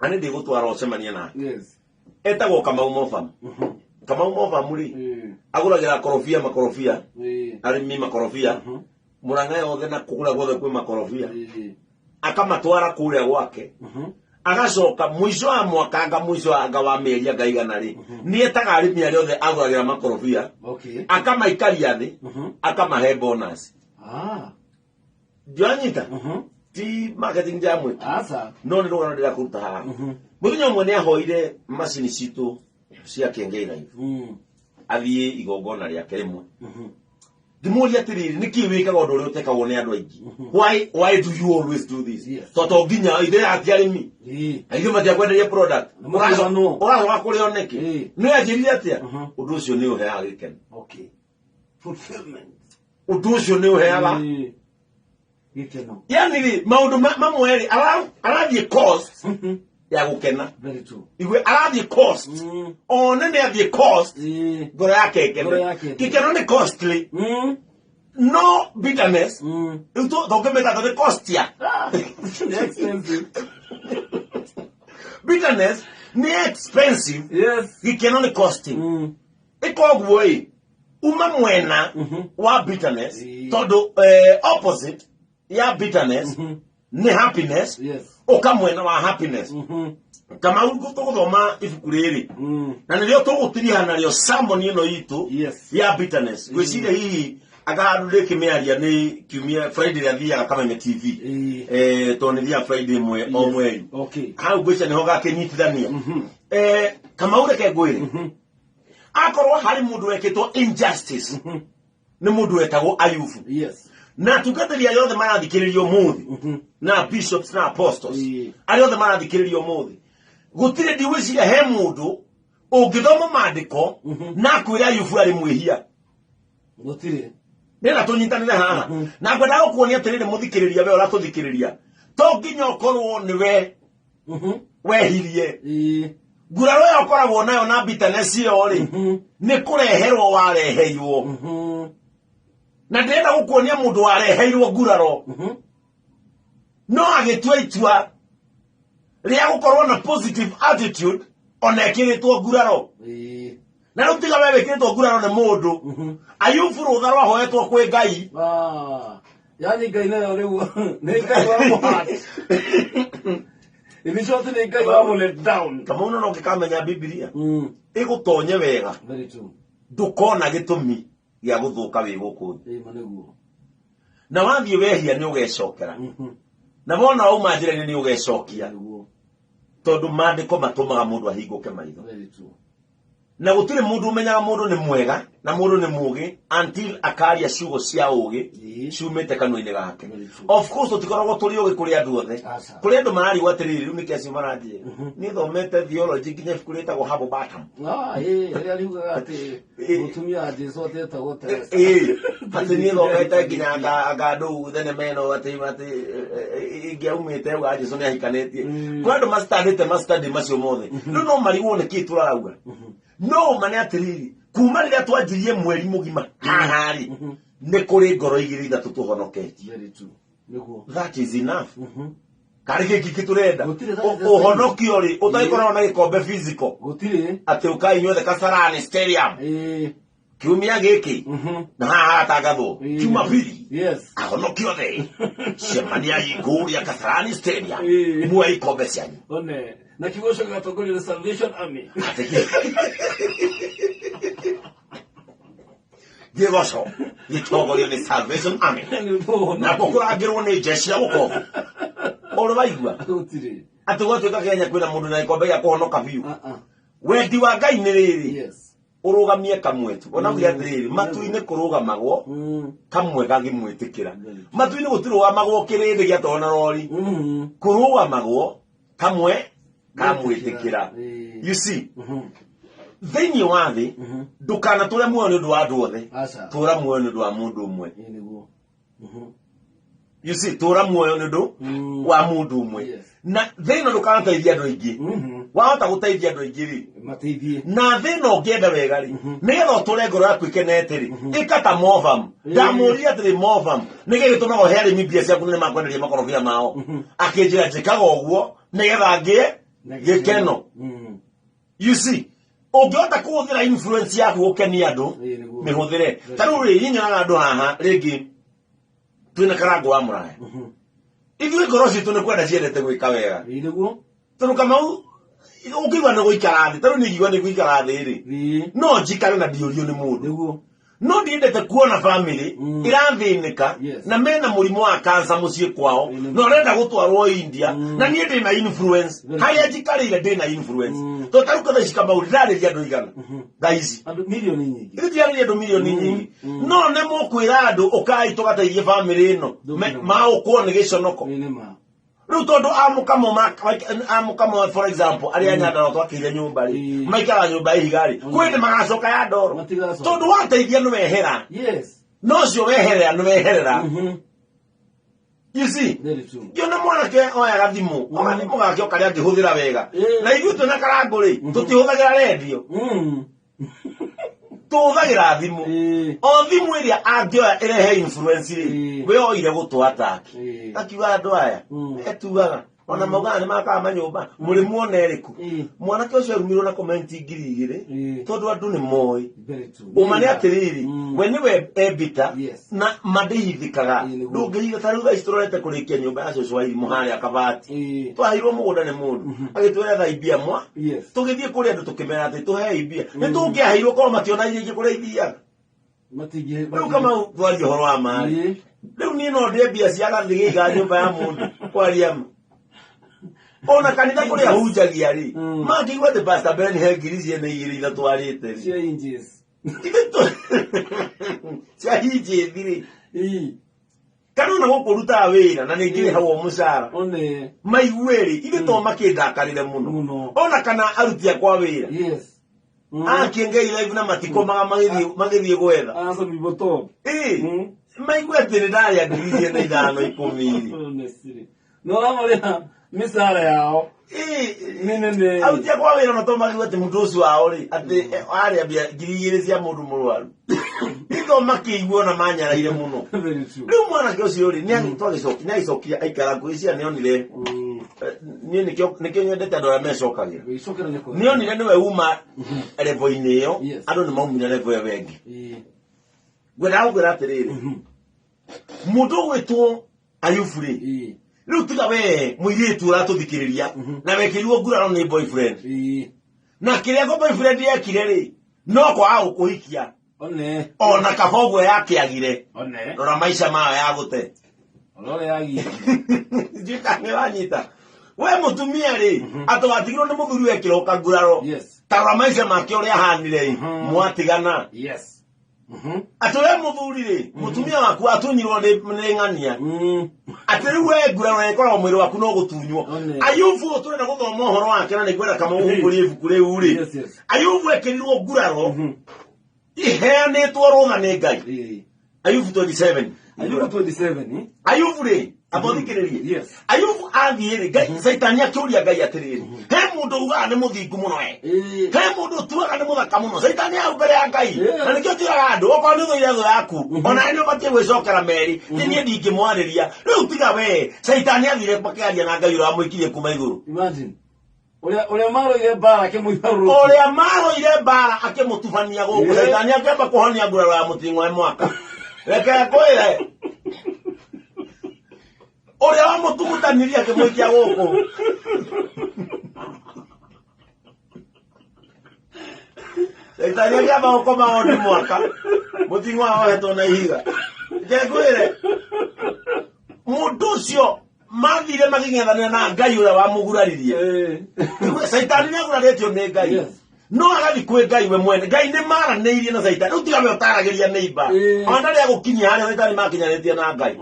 na nĩ ndĩgũtwara ũcemanie nake. Etagwo Kamau Mobam. Kamau Mobam rĩ, agũragĩra korobia, makorobia, arĩmi makorobia Mũrang'a yothe na kũgũra guothe kwĩ makorobia, akamatwara kũrĩa gwake, agacoka mũico wa mwaka, anga mũico wa anga wa mĩeri anga igana rĩ, nĩ etaga arĩmi arĩa othe agũragĩra makorobia, akamaikaria thĩ, akamahe bonus. Ndianyita ti marketing jamwe. Aca. No nĩ rũgano ndĩrakũruta haha. Mũthenya ũmwe nĩ ahoire macini citũ cia Kengei Live athiĩ igongona rĩake rĩmwe. Ndĩmũria atĩrĩrĩ, nĩkĩ wĩkaga ũndũ ũrĩa ũtekagwo nĩ andũ aingĩ? Why do you always do this? To to nginya ithe ati arĩmi aingĩ matiakwenderia product. Na mũkĩganwo. Ũracoka kũrĩ o nĩkĩ? Nĩ anjĩrire atĩa? Ũndũ ũcio nĩ ũheaga gĩkeno. Okay. Fulfillment. Ũndũ ũcio nĩ ũheaga Gĩkeno. Yani rĩ, maũndũ mamwe rĩ, arathiĩ cost ya gũkena. Very true. Igwe arathiĩ cost, one nĩ athiĩ cost, ngoro yake Ngoro ĩkene. yake ĩkene. Gĩkeno nĩ costly, no bitterness rĩu tũngĩmĩta atĩ nĩ costia. Nĩ expensive. Bitterness nĩ expensive. Gĩkeno nĩ costing. Ĩkoguo ĩ uma mwena wa bitterness, tondũ opposite ya bitterness Nĩ happiness. Yes. Ũka mwena wa happiness. Kamau, tũgũthoma ibuku rĩrĩ na nĩrĩo tũgũtiriha narĩo sermon ĩno itũ ya bitterness. Ngwĩciria hihi anga handũ ndĩkĩmĩaria nĩ kiumia Friday ĩrĩa thiaga Kameme TV. Tondũ nĩ thiaga Friday ĩmwe o mweri. Hau ngwĩciria nĩho gakĩnyitithania. Kamau, reke ngwĩre, akorwo harĩ mũndũ wekĩtwo injustice, nĩ mũndũ wetagwo Ayubu. Na atungatĩri arĩa othe marathikĩrĩria ũmũthĩ, na bishops na apostles, arĩa othe marathikĩrĩria ũmũthĩ, gũtirĩ, ndigwĩciria he mũndũ ũngĩthoma maandĩko na akwĩra Ayubu arĩ mwĩhia. Gũtirĩ. Nĩgetha tũnyitanĩre haha, na ngwendaga gũkuonia atĩrĩrĩ, mũthikĩrĩria, we ũratũthikĩrĩria, to nginya ũkorwo nĩwe wehirie. Nguraro ĩyo ũkoragwo nayo na bitterness ĩyo rĩ, nĩ kũreherwo wareheirwo. Na ndĩrenda gũkuonia mũndũ wareheirwo nguraro no agĩtua itua rĩa gũkorwo na positive attitude ona ĩkĩrĩtwo nguraro. Na rĩu tiga we wĩkĩrĩtwo nguraro nĩ mũndũ. Ayubu rũtha rwahoetwo kwĩ Ngai. Ah, yani Ngai nayo rĩu nĩ Ngai wa mũhati. In short, nĩ Ngai wa mũlet down. Kamau, no ũngĩkamenya Bibilia ĩgũtonye wega, Very true. ndũkona gĩtũmi gĩa gũthũka wĩ gũkũ thĩ. Ĩĩ, ma nĩguo. Na wathiĩ wehia nĩ ũgecokera, na wona wauma njĩra-inĩ nĩ ũgecokia, Nĩguo. tondũ maandĩko matũmaga mũndũ ahingũke maitho. Very true. Na gũtirĩ mũndũ ũmenyaga mũndũ nĩ mwega na mũndũ nĩ mũgĩ until akaria ciugo cia ũgĩ ciumĩte kanua-inĩ gake. Very true. Of course tũtikoragwo tũrĩ ũgĩ kũrĩ andũ othe. Aca. Kũrĩ andũ mararigwo atĩrĩrĩ, rĩu nĩkĩ acio maranjĩra niĩ thomete theology nginya ibuku rĩtagwo Habobatam. Ah, ĩĩ, rĩrĩa riugaga atĩ mũtumia wa Jesu atetagwo Teresa. Ĩĩ, atĩ niĩ thomete nginya anga ndũu thenema ĩno atĩ ingĩaumĩte uga Jesu nĩ ahikanĩtie. Kũrĩ andũ macitandĩte macitandĩ macio mothe, rĩu no marigwo nĩ kĩĩ tũrauga. No ma nĩ atĩrĩrĩ, kuma rĩrĩa twanjirie mweri mũgima haha rĩ, nĩ kũrĩ ngoro igĩrĩ ithatũ tũhonoketie. Very true. Nĩguo. That is enough. Karĩ gĩkĩ kĩ tũrenda? Gũtirĩ, that is the Ũhonokio rĩ, ũtagĩkoragwo na gĩkombe physical, Gũtirĩ. atĩ ũkai inyuothe Kasarani Stadium kiumia gĩkĩ na haha haratangathwo Jumapili, ahonokio othe cemaniai kũrĩa Kasarani Stadium, muoe ikombe cianyu. One. Na kiugo ũcio gĩgatongorio nĩ Salvation Army. Atĩ gĩgoco gĩtongorio nĩ Salvation Army na kũkũrangĩrwo nĩ jeshi ya gũkobu ũrĩ waigua. Gũtirĩ. Atĩ gwatuĩka Kenya kwĩna mũndũ na gĩkombe gĩa kũhonoka biũ. Ah, ah. Wendi wa Ngai nĩ rĩrĩ, ũrũgamie kamwe tu. Ona uge atĩrĩrĩ, matu-inĩ kũrũgamagwo kamwe gagĩmwĩtĩkĩra. Matu-inĩ gũtirũgamagwo kĩrĩndĩ gĩatwarwo na rori. Kũrũgamagwo kamwe kamwĩtĩkĩra. You see, thĩinĩ wa thĩ ndũkanatũre muoyo nĩ ũndũ wa andũ othe. Aca. Tũra muoyo nĩ ũndũ wa mũndũ ũmwe. Ĩĩ, nĩguo. You see, tũra muoyo nĩ ũndũ wa mũndũ ũmwe. Na thĩ ĩno ndũkanateithia andũ aingĩ. Wahota gũteithia andũ aingĩ rĩ, Mateithie. Na thĩ ĩno ũngĩenda wega rĩ, nĩgetha ũtũre ngoro yaku ĩkenete rĩ, ĩka ta Movam. Ndamũria atĩrĩ, Movam, nĩkĩ gĩtũmaga ũhe arĩmi mbia ciaku na nĩmakwenderia makorobia mao? Akĩnjĩra, njĩkaga ũguo nĩgetha ngĩe gĩkeno. You see, ũngĩhota kũhũthĩra influence yaku gũkenia andũ, Ĩĩ, nĩguo. mĩhũthĩre. Ta rĩu rĩ, niĩ nyonaga andũ haha rĩngĩ twĩna Karangũ wa Mũraya, ithuĩ ngoro citũ nĩ kwenda ciendete gwĩka wega. Ĩĩ, nĩguo. Tondũ Kamau, ũngĩigua nĩ gũikara thĩ, ta rĩu niĩ ingĩigua nĩ gũikara thĩ rĩ, no njikare na ndiũrio nĩ mũndũ. No ndiendete kuona family ĩrathĩnĩka na mena mũrimũ wa kansa mũciĩ kwao, na ũrenda gũtwarwo India, na niĩ ndĩna influence harĩa njikarĩire, ndĩna influence, tondũ ta rĩu thaa ici, Kamau, ndĩrarĩria andũ igana thaa ici? Andũ milioni nyingĩ. Ithuĩ tiraarĩria andũ milioni nyingĩ, no nĩ mũkwĩra andũ ũkai tũgateithie family ĩno. Maũkwo nĩ gĩconoko. Ĩĩ, nĩ ma. Rĩu tondũ amũkamo amũkamo, for example, arĩa Nyandarua twakĩire nyũmba rĩ, maikaraga nyũmba ya ihiga rĩ, kwĩ hĩndĩ magacoka ya ndoro. Matigacoka. Tondũ wateithia nĩ wehera, no ũcio weherera nĩ weherera. You see, Very true. ngĩona mwanake oyaga thimũ, o gathimũ gake o karĩa angĩhũthĩra wega. Na ithuĩ twĩna Karangũ rĩ, tũtihũthagĩra rendio, tũhũthagĩra thimũ. O thimũ ĩrĩa angĩoya ĩrehe influence rĩ, we oire gũtũ ataki, akiuga andũ aya etuaga ona maugaga nĩ makaga manyũmba mũrĩ muona ĩrĩkũ. Mwanake ũcio arumirwo na comment 2000, tondũ andũ nĩ moĩ. Very true. Ũma nĩ atĩrĩrĩ, We nĩwe ebita Yes. na mandĩhithĩkaga. Ĩĩ, nĩguo. Ndũngĩhitha ta rĩu thaa ici tũrorete kũrĩkia nyũmba ya cũcũ wa irimũ harĩa kabati. Twaheirwo mũgũnda nĩ mũndũ agĩtwĩra thai mbia mwa. Tũgĩthiĩ kũrĩ andũ tũkĩmera atĩ tũhei mbia nĩ tũngĩaheirwo korwo mationa iria ingĩ kũrĩa ithiaga. Matingĩ. Rĩu Kamau, twaria ũhoro wa maĩ. Rĩu niĩ no ndĩe mbia cia gathĩgĩ ga nyũmba ya mũndũ kwaria ma. Ona kanitha kũrĩa hunjagia rĩ, mangĩigua atĩ Pastor Ben he ngiri ciene igĩrĩ ithatũ arĩte rĩ. Cia inches. Ithe cia hinjĩthi rĩ. Kana ona gũkũ rutaga wĩra na nĩ ngĩrĩhagwo mũcara. One. Maigue rĩ, ithe to makĩndakarĩre mũno. Mũno. Ona kana aruti akwa wĩra. Akĩngei live na matikomaga magĩthiĩ gwetha. Asa biboto. Ĩĩ. Maigue atĩ nĩ ndarĩa ngiri ciana ithano ikũmi rĩ. Honestly. No ramarĩha mĩcara yao. Ĩĩ. Nĩ nene. Aruti akwa wĩra na to magiuga atĩ mũndũ ũcio wao rĩ, atĩ arĩa mbia ngiri igĩrĩ cia mũndũ mũrwaru. Itho makĩigua ona manyaraire mũno. Very true. Rĩu mwanake ũcio rĩ, nĩ twagĩcokia, nĩ agĩcokire aikara ngwĩciria nĩ onire, niĩ nĩkĩo nyendete andũ arĩa mecokagĩra. Gwĩcokera nĩ kwega. Nĩ onire nĩwe uma level-inĩ ĩyo, andũ nĩ maumire level ĩyo ĩngĩ. Ngwendaga gũkwĩra atĩrĩrĩ, mũndũ ũgwĩtwo Ayubu rĩ, rĩu tiga we mũirĩtu ũratũthikĩrĩria na wekĩrirwo nguraro nĩ boyfriend. Na kĩrĩa go boyfriend yekire rĩ, no kwaga gũkũhikia. One. Ona kaba ũguo yakĩagire. One. Rora maica mayo ya gũte. Rora yagire. Ndiũĩ kana nĩ wanyita. We mũtumia rĩ, atĩ watigirwo nĩ mũthuri wekĩrwo kanguraro. Ta rora maica make ũrĩa ahanire rĩ, mwatigana. Atĩ we mũthuri rĩ, mũtumia waku atunyirwo nĩ ng'ania. Atĩ rĩu we nguraro ĩkoragwo mwĩrĩ waku no gũtunywo. Ayubu ũyũ tũrenda gũthoma ũhoro wake na nĩngwenda kama ũhumbũrie ibuku rĩu rĩ. Ayubu ekĩrirwo nguraro iheanĩtwo rũtha nĩ Ngai. Ayubu 27. Ayubu 27. Ayubu rĩ, amba ũthikĩrĩrie. Ayubu athiĩ rĩ, Ngai, Caitani akĩũria Ngai atĩrĩrĩ, he mũndũ ugaga nĩ mũthingu mũno we. He mũndũ ũtuaga nĩ mũthaka mũno. Caitani hau mbere ya Ngai. Na nĩkĩo njĩraga andũ, okorwo nĩ ũthũire thũ yaku, ona nĩ ũbatiĩ gwĩcokera merĩ, nĩ niĩ ndingĩmwarĩria. Rĩu tiga we, Caitani athire makĩaria na Ngai ũrĩa wamũikirie kuma igũrũ. Imagine. Ũrĩa maroire mbara akĩmũiharũrũkia. Ũrĩa maroire mbara akĩmũtubania gũkũ. Caitani akĩamba kũhonia nguraro ya mũting'oe mwaka. Reke ngwĩre. Ũrĩa wamũtugutanirie akĩmũikia gũkũ. Caitani akĩamba gũkoma wondi mwaka. Mũting'oe wohetwo na ihiga. Reke ngwĩre. Mũndũ ũcio mathire makĩng'ethanĩra na Ngai ũrĩa wamũguraririe. Caitani nĩ agurarĩtio nĩ Ngai. No agathiĩ kwĩ Ngai we mwene. Ngai nĩ maranĩirie na Caitani. Rĩu tiga we ũtaragĩria neighbor. Ona ndarĩ agũkinyia harĩa Caitani makinyanĩtie na Ngai.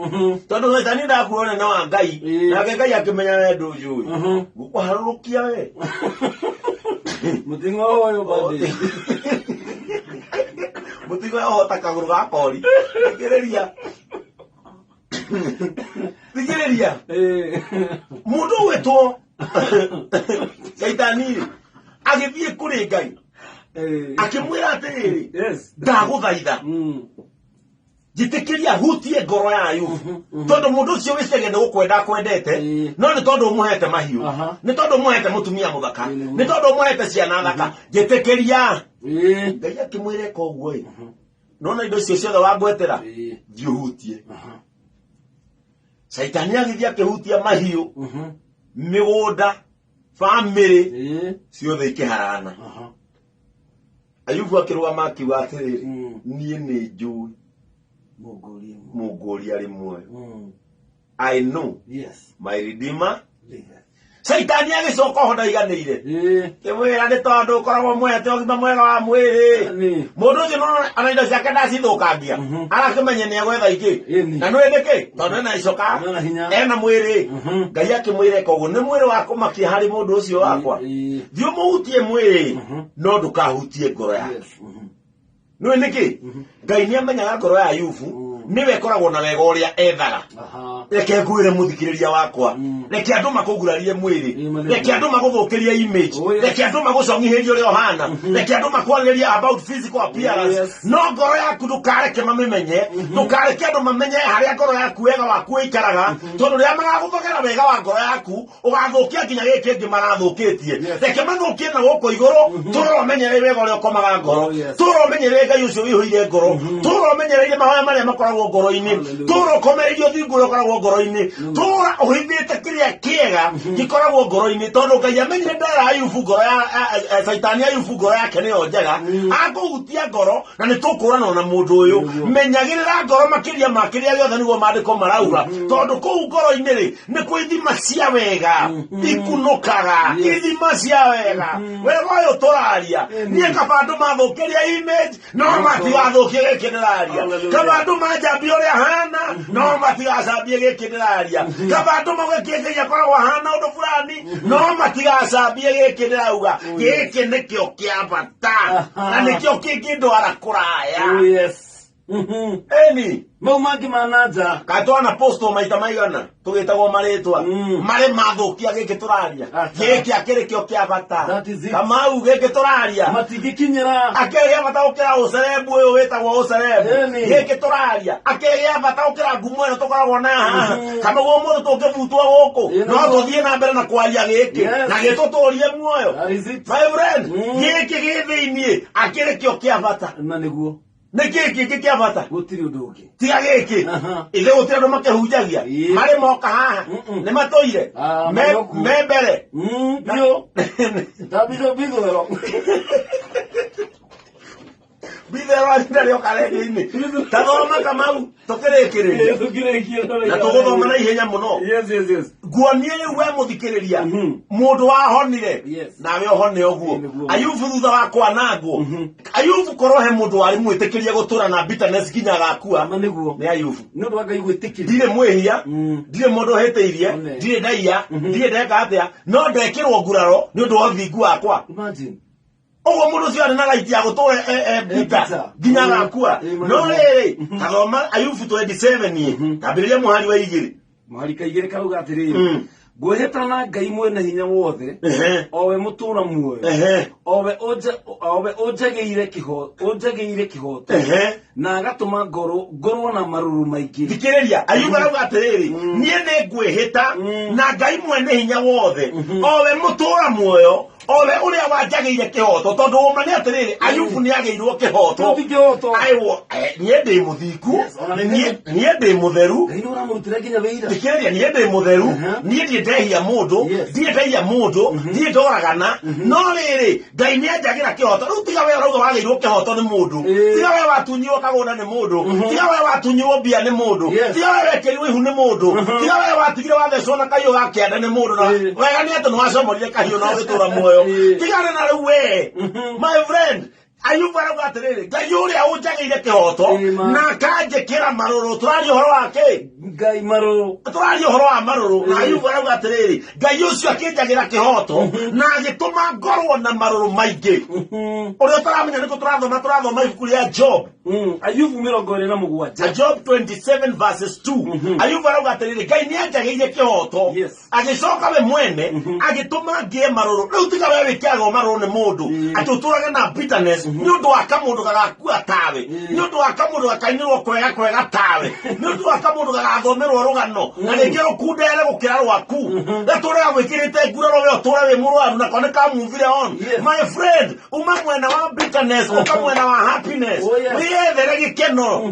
Tondũ Caitani ndakuona ũnene wa Ngai. Nake Ngai akĩmenya we ndũnjũĩ. Gũkũharũrũkia we. Mũting'o ũyũ bandage. Mũting'o ũhota kagũrũ ga kori. Thikĩrĩria. Thikĩrĩria. Mũndũ ũgwĩtwo Caitani rĩ, agĩthiĩ kũrĩ Ngai. Akĩmwĩra atĩrĩrĩ, ndagũthaitha. Njĩtĩkĩria hutie ngoro ya Ayubu. Tondũ mũndũ ũcio wĩciragia nĩ gũkwenda akwendete, no nĩ tondũ ũmũhete mahiũ, nĩ tondũ ũmũhete mũtumia mũthaka, nĩ tondũ ũmũhete ciana thaka. Njĩtĩkĩria. Ngai akĩmwĩra eka ũguo ĩ. Nona indo icio ciothe wangwetera, thiĩ ũhutie. Caitani agĩthiĩ akĩhutia mahiũ, mĩgũnda, bamĩrĩ, ciothe ikĩharana. Ayubu akĩrũgama akiuga atĩrĩrĩ, niĩ nĩ njũĩ Mũngũri arĩ muoyo. I know my Redeemer. Caitani agĩcoka oho ndaiganĩire. Kĩmwĩra nĩ tondũ ũkoragwo mwehete ũgima mwega wa mwĩrĩ. Mũndũ ũcio no ona indo ciake ndacithũkangia. Arakĩmenya nĩ egwetha ingĩ. Na nĩ nĩkĩ? Tondũ ena icoka, ena mwĩrĩ. Ngai akĩmwĩra eka ũguo, nĩ mwĩrĩ wa kũmakia harĩ mũndũ ũcio wakwa. Thiĩ ũmũhutie mwĩrĩ, no ndũkahutie ngoro yake. Nĩũĩ nĩkĩ? Ngai nĩ amenyaga ngoro ya Ayubu. Nĩwe ĩkoragwo na wega ũrĩa ethaga. Reke ngwĩre mũthikĩrĩria wakwa, reke andũ makũgurarie mwĩrĩ, reke andũ magũthũkĩrie image, reke andũ magũcong'ihĩrie ũrĩa ũhana, reke andũ makwarĩrĩrie about physical appearance, no ngoro yaku ndũkareke mamĩmenye, ndũkareke andũ mamenye harĩa ngoro yaku wega waku ũikaraga, tondũ rĩrĩa magagũthogera wega wa ngoro yaku, ũgathũkia nginya gĩkĩ kĩngĩ marathũkĩtie. Reke mathũkie na gũkũ igũrũ, tũra ũmenyereire wega ũrĩa ũkomaga ngoro, Oh, yes. tũra ũmenyereire Ngai ũcio wĩihũire ngoro, tũra ũmenyereire mahoya marĩa makoragwo ngoro-inĩ, Hallelujah. tũra ũkomereirie ũthingu ũrĩa ũkoragwo ngoro-inĩ, tũra ũhithĩte kĩrĩa kĩega gĩkoragwo ngoro-inĩ, tondũ Ngai amenyire ndera Ayubu ngoro ya Caitani Ayubu ngoro yake nĩyo njega, akũhutia ngoro na nĩ tũkũranwo na mũndũ ũyũ. Menyagĩrĩra ngoro makĩria ma kĩrĩa gĩothe, nĩguo maandĩko marauga, tondũ kũu ngoro-inĩ rĩ nĩ kwĩ ithima cia wega ikunũkaga. Ithima cia wega, wega ũyũ tũraria niĩ, kaba andũ mathũkĩria image no matigathũkie gĩkĩ ndĩraria. Hallelujah. Kaba andũ manjambie ũrĩa hana no matigacambie gĩkĩ ndĩraria. Kaba andũ mauge kĩngĩ akoragwo hana ũndũ fulani no matigacambie gĩkĩ ndĩrauga. Gĩkĩ nĩkĩo kĩa bata na nĩkĩo kĩngĩndwara kũraya. Oh, yes. Eni. Mau mangĩ ma na nja. Katwana posto maita maigana tũgĩtagwo marĩtwa marĩ mathũkia gĩkĩ tũraria. Acha. Gĩkĩ akĩrĩ kĩo kĩa bata. That is it. Kamau, gĩkĩ tũraria matingĩkinyĩra. Akĩrĩ gĩa bata gũkĩra ũcerebu ũyũ wĩtagwo ũcerebu. Ĩni. Gĩkĩ tũraria akĩrĩ gĩa bata gũkĩra ngumo ĩno tũkoragwo nayo haha. Kana guo mũndũ tũngĩbutwo gũkũ, Ĩĩ, no nĩguo. tũthiĩ na mbere na kwaria gĩkĩ na gĩtũtũrie muoyo. That is it. My friend, gĩkĩ gĩ thĩiniĩ akĩrĩ kĩo kĩa bata. Na nĩguo. Nĩ kĩĩ kĩngĩ kĩa bata? Gũtirĩ ũndũ ũngĩ. Tiga gĩkĩ. Ithe gũtirĩ andũ makĩhunjagia marĩ moka haha nĩ matũire. Ah, marĩ o kuo. Me mbere. Biũ ta bithwero. Mbithero arinda rĩoka redio-inĩ. Tathoma, Kamau, tũkĩrĩkĩrĩria. Tũkĩrĩkia. Na tũgũthoma na ihenya mũno. Yes. Nguonie rĩu we mũthikĩrĩria, mũndũ wahonire, nawe ũhone ũguo. Ĩ, nĩguo. Ayubu thutha wa kwanangwo, Ayubu korwo he mũndũ warĩ mwĩtĩkĩrie gũtũra na bitterness nginya agakua, Ma nĩguo. nĩ Ayubu. Nĩ ũndũ wa Ngai gwĩtĩkĩria. Ndirĩ mwĩhia, ndirĩ mũndũ ũhĩtĩirie, One. ndirĩ ndaiya, ndirĩ ndeka atĩa, no ndekĩrwo nguraro nĩ ũndũ wa ũthingu wakwa. Imagine. Ũguo mũndũ ũcio arĩ na right ya gũtũra bitter bitter. nginya agakua. Ma No nĩguo. rĩrĩ, tathoma Ayubu 27, tambĩrĩria mũhari wa 2. Mũhari kaigĩrĩ karauga atĩrĩrĩ, "Ngwĩhĩta na Ngai mwene hinya wothe, o we mũtũra muoyo, o we ũnjagĩire kĩhoto na agatũma ngorwo na marũrũ maingĩ." Thikĩrĩria, Ayubu arauga atĩrĩrĩ, niĩ nĩ ngwĩhĩta na Ngai mwene hinya wothe, o we mũtũra muoyo, o we ũrĩa wanjagĩire kĩhoto, tondũ ũma nĩ atĩrĩrĩ, Ayubu nĩ agĩirwo kĩhoto. Ti kĩhoto. Aiwo, niĩ ndĩ mũthingu, Yes, ona nĩ- niĩ ndĩ mũtheru. Ngai nĩ ũramũrutĩra nginya wĩira. Thikĩrĩria, niĩ ndĩ mũtheru, niĩ ndirĩ ndehia mũndũ, ndirĩ ndaiya mũndũ, ndirĩ ndoragana, no rĩrĩ, Ngai nĩ anjagĩra kĩhoto. Rĩu tiga we ũrauga wagĩirwo kĩhoto nĩ mũndũ, tiga we watunyirwo kagũnda nĩ mũndũ, tiga we watunyirwo mbia nĩ mũndũ, tiga we wekĩrirwo ihu nĩ mũndũ, tiga we watigire wathecwo na kahiũ ga kĩande nĩ mũndũ, na wega nĩ atĩ nĩ wacomorire kahiũ na ũgĩtũra muoyo. Tigana na rĩu we, my friend. Ayubu arauga atĩrĩrĩ, Ngai ũrĩa ũnjagĩire kĩhoto Ĩĩ, ma. na akanjĩkĩra marũrũ. Tũraria ũhoro wa kĩ? Ngai marũrũ. Tũraria ũhoro wa marũrũ, na Ayubu arauga atĩrĩrĩ, Ngai ũcio akĩnjagĩra kĩhoto na agĩtũma ngorwo na marũrũ maingĩ. Ũrĩa ũtaramenya nĩkũ tũrathoma, tũrathoma ibuku rĩa Job. Ayubu 27. Job 27 verses 2. Ayubu arauga atĩrĩrĩ, Ngai nĩ anjagĩire kĩhoto, agĩcoka we mwene agĩtũma ngĩe marũrũ. Rĩu tiga we wĩkĩragwo marũrũ nĩ mũndũ, atĩ ũtũrage na bitterness nĩ ũndũ wa kamũndũ gagakua tawe, nĩ ũndũ wa kamũndũ gakainĩrwo kwega kwega tawe, nĩ ũndũ wa kamũndũ gagathomerwo rũgano na rĩngĩ rũkundere gũkĩra rwaku, gatũraga gwĩkĩrĩte nguraro, we ũtũre wĩ mũrwaru nako nĩ kamuvire on. My friend, uma mwena wa bitterness, ũka mwena wa happiness. Oh, yes. Wĩyethere gĩkeno.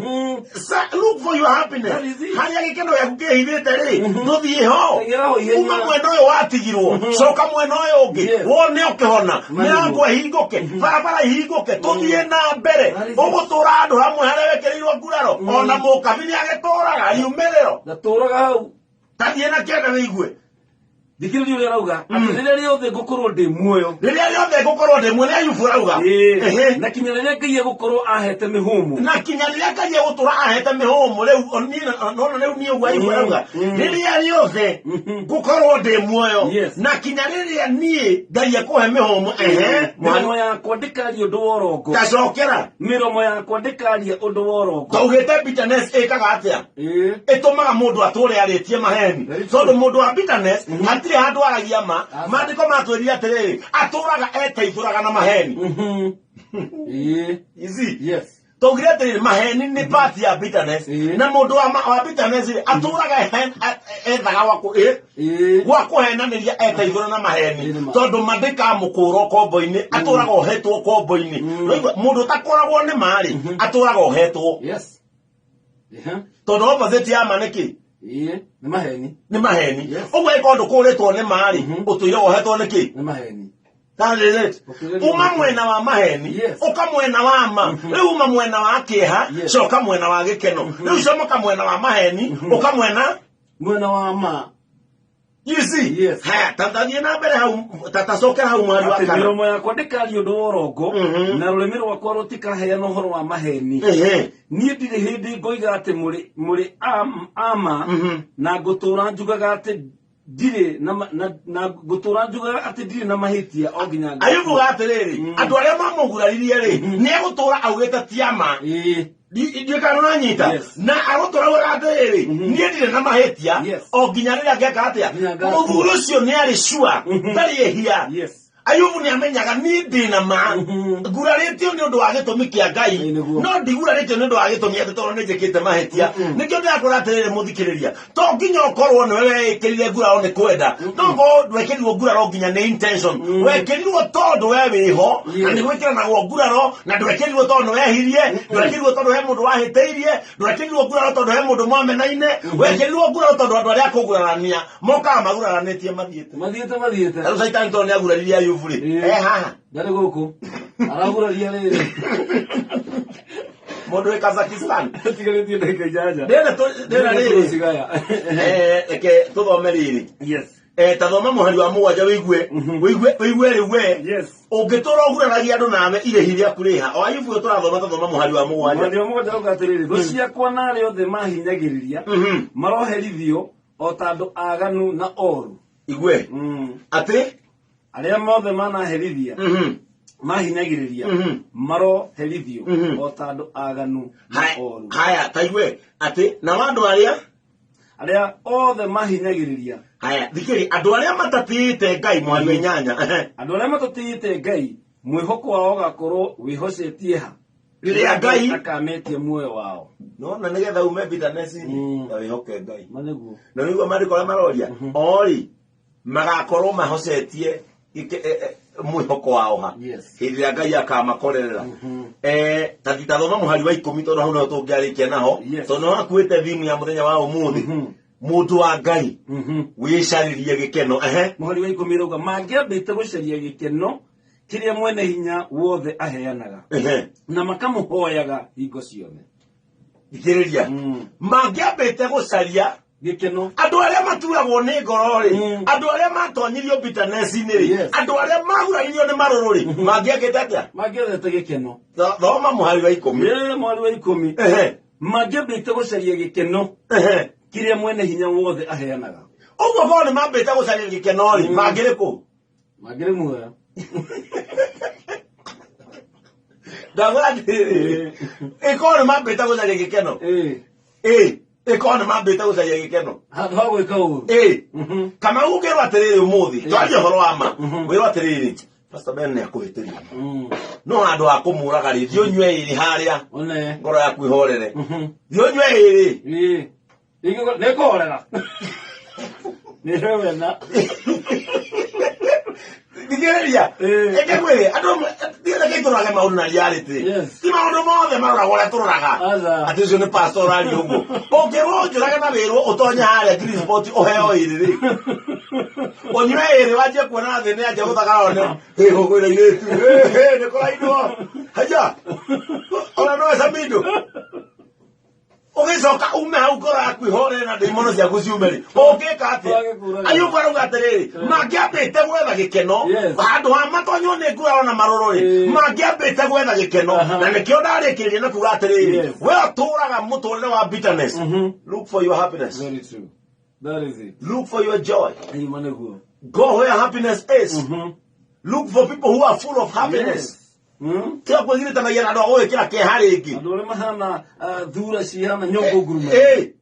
Look for your happiness. That is it. Harĩa gĩkeno gĩaku kĩhithĩte rĩ, ndũthiĩ ho. Teng'era ho ihenya. Uma mwena ũyũ watigirwo, coka mwena ũyũ ũngĩ, wone ũkĩhona, mĩrango ĩhingũke, barabara ihingũke, tũthiĩ na mbere. That is it. Ũgũtũra handũ hamwe harĩa wekĩrĩirwo nguraro? Ona mũkabi nĩ agĩtũraga riumĩrĩro. Ndatũraga hau. Tathiĩ na kĩanda wĩigue. Thikĩrĩria ũrĩa arauga atĩ rĩrĩa rĩothe ngũkorwo ndĩ muoyo. Rĩrĩa rĩothe ngũkorwo ndĩ muoyo, nĩ Ayubu arauga. Ĩĩ. Ehe. Na kinya rĩrĩa Ngai egũkorwo ahete mĩhũmũ. Na kinya rĩrĩa Ngai egũtũra ahete mĩhũmũ rĩu niĩ nona rĩu niĩ ũguo Ayubu arauga, rĩrĩa rĩothe ngũkorwo ndĩ muoyo na kinya rĩrĩa niĩ Ngai ekũhe mĩhũmũ. Ehe. Mĩromo yakwa ndĩkaria ũndũ wa ũrongo. Tacokera. Mĩromo yakwa ndĩkaria ũndũ wa ũrongo. Taugĩte bitterness ĩkaga atĩa? Ĩtũmaga mũndũ atũre arĩtie maheni. Very true. Tondũ mũndũ wa bitterness hatirĩ handũ aragia ma. Maandĩko matwĩrire atĩrĩrĩ, atũraga eteithũraga na maheni. You see? Twaugire atĩrĩrĩ, maheni nĩ part ya bitterness. Na mũndũ wa bitterness rĩ, atũraga ethaga gwa kũhenanĩria eteithũra na maheni. Ĩĩ nĩ ma. Tondũ ma ndĩkamũkũra ũkombo-inĩ, atũraga ohetwo ũkombo-inĩ. Ũraigua? Mũndũ ũtakũragwo nĩ ma rĩ, atũraga ohetwo. Tondũ opposite ya ma nĩ kĩ? Ĩĩ, nĩ maheni. Nĩ maheni. Yes. Ũguo ĩkorwo ndũkũrĩtwo nĩ ma rĩ, ũtũire wohetwo nĩ kĩ? Nĩ maheni. That is it. Ũkĩgeria Uma mwena wa maheni, ũka mwena wa ma. Rĩu uma mwena wa kĩeha, coka mwena wa gĩkeno. Rĩu comoka mwena wa maheni, ũka mwena Mwena wa ma. You see? Yes. Haya, tathiĩ na mbere hau, tacokera hau mweri wa Atĩ kana. mĩromo yakwa ndĩkaria ũndũ wa ũrongo, na rũrĩmĩ rwakwa rũtikaheana ũhoro wa maheni. Niĩ ndirĩ hĩndĩ ngoiga atĩ mũrĩ ama, na ngũtũũra njugaga atĩ ndirĩ na ma-, na, na ngũtũũra njugaga atĩ ndirĩ na mahĩtia o nginya ngakua. Ayubu uga atĩrĩrĩ, andũ arĩa mamũguraririe rĩ, nĩ egũtũũra augĩte ti ama. Ndiũĩ kana nĩũranyita. Na agũtũũra augaga atĩrĩrĩ, niĩ ndirĩ na mahĩtia, o nginya rĩrĩa ngeka atĩa? Nginya ngakua. Mũthuri ũcio nĩ arĩ sure, ndarĩ ehia. Ayubu nĩ amenyaga niĩ ndĩ na ma, ngurarĩtio nĩ ũndũ wa gĩtũmi kĩa Ngai, Ĩĩ, nĩguo. no ndigurarĩtio nĩ ũndũ wa gĩtũmi atĩ tondũ nĩ njĩkĩte mahĩtia. Nĩkĩo ndĩrakwĩra atĩrĩrĩ mũthikĩrĩria, to nginya ũkorwo nĩwe weĩkĩrire nguraro nĩ kwenda, no ũkorwo ndwekĩrirwo nguraro nginya nĩ intention, wekĩrirwo tondũ we wĩho, na nĩ gwĩkĩranagwo nguraro, na ndwekĩrirwo tondũ nĩ wehirie, ndwekĩrirwo tondũ he mũndũ wahĩtĩirie, ndwekĩrirwo nguraro tondũ he mũndũ mwamenaine, wekĩrirwo nguraro tondũ andũ arĩa akũgurarania mokaga maguraranĩtie mathiĩte. Mathiĩte, mathiĩte. Rĩu Caitani tondũ nĩ aguraririe Ayubu rĩ, e haha. Ndarĩ gũkũ. Araguraria rĩrĩ. Mũndũ wĩ Kazakhstan. Tigarĩtie ndagĩka inyanya. Ndĩrenda ndĩrenda rĩrĩ. Cigaya. Reke tũthome rĩrĩ. Ta thoma mũhari wa mũgwanja wĩigue, wĩigue, wĩigue rĩu we. Ũngĩtũra ũguraragia andũ nawe irĩhi rĩaku rĩha. O Ayubu ũyũ tũrathoma, tathoma mũhari wa mũgwanja. Mũhari wa mũgwanja ũrauga atĩrĩrĩ, thũ ciakwa na arĩa othe mahinyagĩrĩria maroherithio o ta andũ aganu na oru. Igue. Atĩ? Arĩa mothe manaherithia, mahinyagĩrĩria, maroherithio o ta andũ aganu na oru. Haya, ta igue atĩ nao andũ arĩa Arĩa othe mahinyagĩrĩria. Haya, thikĩrĩ, andũ arĩa matatĩĩte Ngai, mũhari wa inyanya. Andũ arĩa matatĩĩte Ngai, mwĩhoko wao ũgakorwo wĩhocetie ha? Rĩrĩa Ngai akametia muoyo wao. Nona nĩgetha ume bitterness na wĩhoke Ngai. Ma nĩguo. Na nĩguo maandĩko arĩa maroria, ori magakorwo mahocetie mwĩhoko wao ha? Hĩndĩ ĩrĩa Ngai akamakorerera. Ta thoma mũhari wa ikũmi, tondũ hau nĩho tũngĩarĩkia naho. Tondũ nĩho hakuĩte theme ya mũthenya wa ũmũthĩ. Mũndũ wa Ngai, wĩcarĩrie gĩkeno. Ehe. Mũhari wa ikũmi ũrauga, mangĩambĩte gũcaria gĩkeno kĩrĩa mwene hinya wothe aheanaga, na makamũhoyaga hingo ciothe. Thikĩrĩria. Mangĩambĩte gũcaria gĩkeno. Andũ arĩa maturagwo nĩ ngoro rĩ, andũ arĩa matonyirio bitterness-inĩ rĩ, andũ arĩa maguraririo nĩ marũrũ rĩ, mangĩakĩte atĩa? Mangĩethete gĩkeno. Thoma mũhari wa ikũmi. Ĩĩ, mũhari wa ikũmi. Mangĩambĩte gũcaria gĩkeno kĩrĩa mwene hinya wothe aheanaga. Ũguo korwo nĩ mambĩte gũcaria gĩkeno rĩ, mangĩrĩ kũ? Mangĩrĩ muoyo. Ndauga atĩrĩrĩ, ĩkorwo nĩ mambĩte gũcaria gĩkeno. Ĩkorwo nĩ mambĩte gũcaria gĩkeno. Handũ ha gwĩka ũguo. Kana ũngĩrwo atĩrĩrĩ ũmũthĩ, twarie ũhoro wa ma. Wĩrwo atĩrĩrĩ, Pastor Ben nĩ akũhĩtĩria. No handũ ha kũmũraga rĩ, thiĩ ũnyue ĩrĩ harĩa. One. Ngoro yaku ĩhorere. Thiĩ ũnyue ĩrĩ. Nĩ kũhorera. Nĩ wena. Thikĩrĩria. Reke ngwĩre, andũ amwe, reke tũrorage maũndũ na reality. Ti maũndũ mothe maroragwo ũrĩa tũroraga. Aca. Atĩ ũcio nĩ pastor ũraria ũguo. Ũngĩrwo ũnjũrage na wĩrwo ũtonye harĩa Green Spot ũheo ĩrĩ rĩ. Ũnyue ĩrĩ wanjie kuona thĩ nĩ anjia gũthakara one. Hĩ gũkwĩra irĩtu. Hĩ nĩ kũrainwo. Haya. Ona no ecamindo. Ũgĩcoka Ũngĩcoka ume hau ngoro yaku ihorere na ndaimono ciaku ciume rĩ, ũngĩka atĩa? Wage kũraga. Ayubu arauga atĩrĩrĩ, mangĩambĩte gwetha gĩkeno Yes. handũ ha matonywo nĩ nguraro na marũrũ rĩ, mangĩambĩte gwetha gĩkeno. Na nĩkĩo ndarĩkĩrĩria na kuga atĩrĩrĩ, Yes. we ũtũraga mũtũrĩre wa bitterness, look for your happiness. Very true. That is it. Look for your joy. Ĩma nĩguo. Go where happiness is. Look for people who are full of happiness. Yes. Tiga kwĩgiritanagia na andũ a gũgĩkĩra kĩeha rĩngĩ. Andũ arĩa mahana thura cihana nyũngũ ngurume.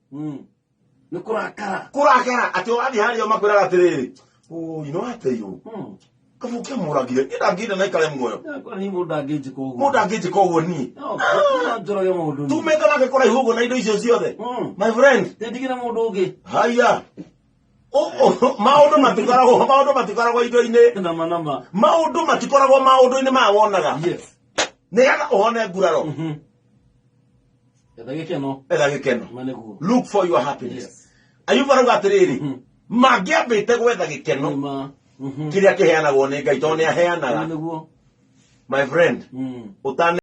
Nĩ kũrakara. Kũrakara atĩ ũrathiĩ harĩa makwĩraga atĩrĩrĩ, oh, you know atĩ you kaba ũkĩamũragire niĩ ndangĩenda na ikare muoyo. Yakwa ni mũndũ angĩnjĩka ũguo. Mũndũ angĩnjĩka ũguo niĩ No, no njũrage mũndũ niĩ. tumĩte nake kũraihu ũguo na indo icio ciothe, my friend. Ndigĩra mũndũ ũngĩ. Haya, maũndũ matikoragwo indo-inĩ. Nama nama. Maũndũ matikoragwo maũndũ-inĩ maya wonaga. Nĩgetha ũhone nguraro, Etha gĩkeno. Etha gĩkeno. Ma nĩguo. Look for your happiness. Ayubu arauga atĩrĩrĩ, mangĩambĩte gwetha gĩkeno Nĩma. Kĩrĩa kĩheanagwo nĩ Ngai, tondũ nĩ aheanaga. Nĩguo. My friend, ũtane.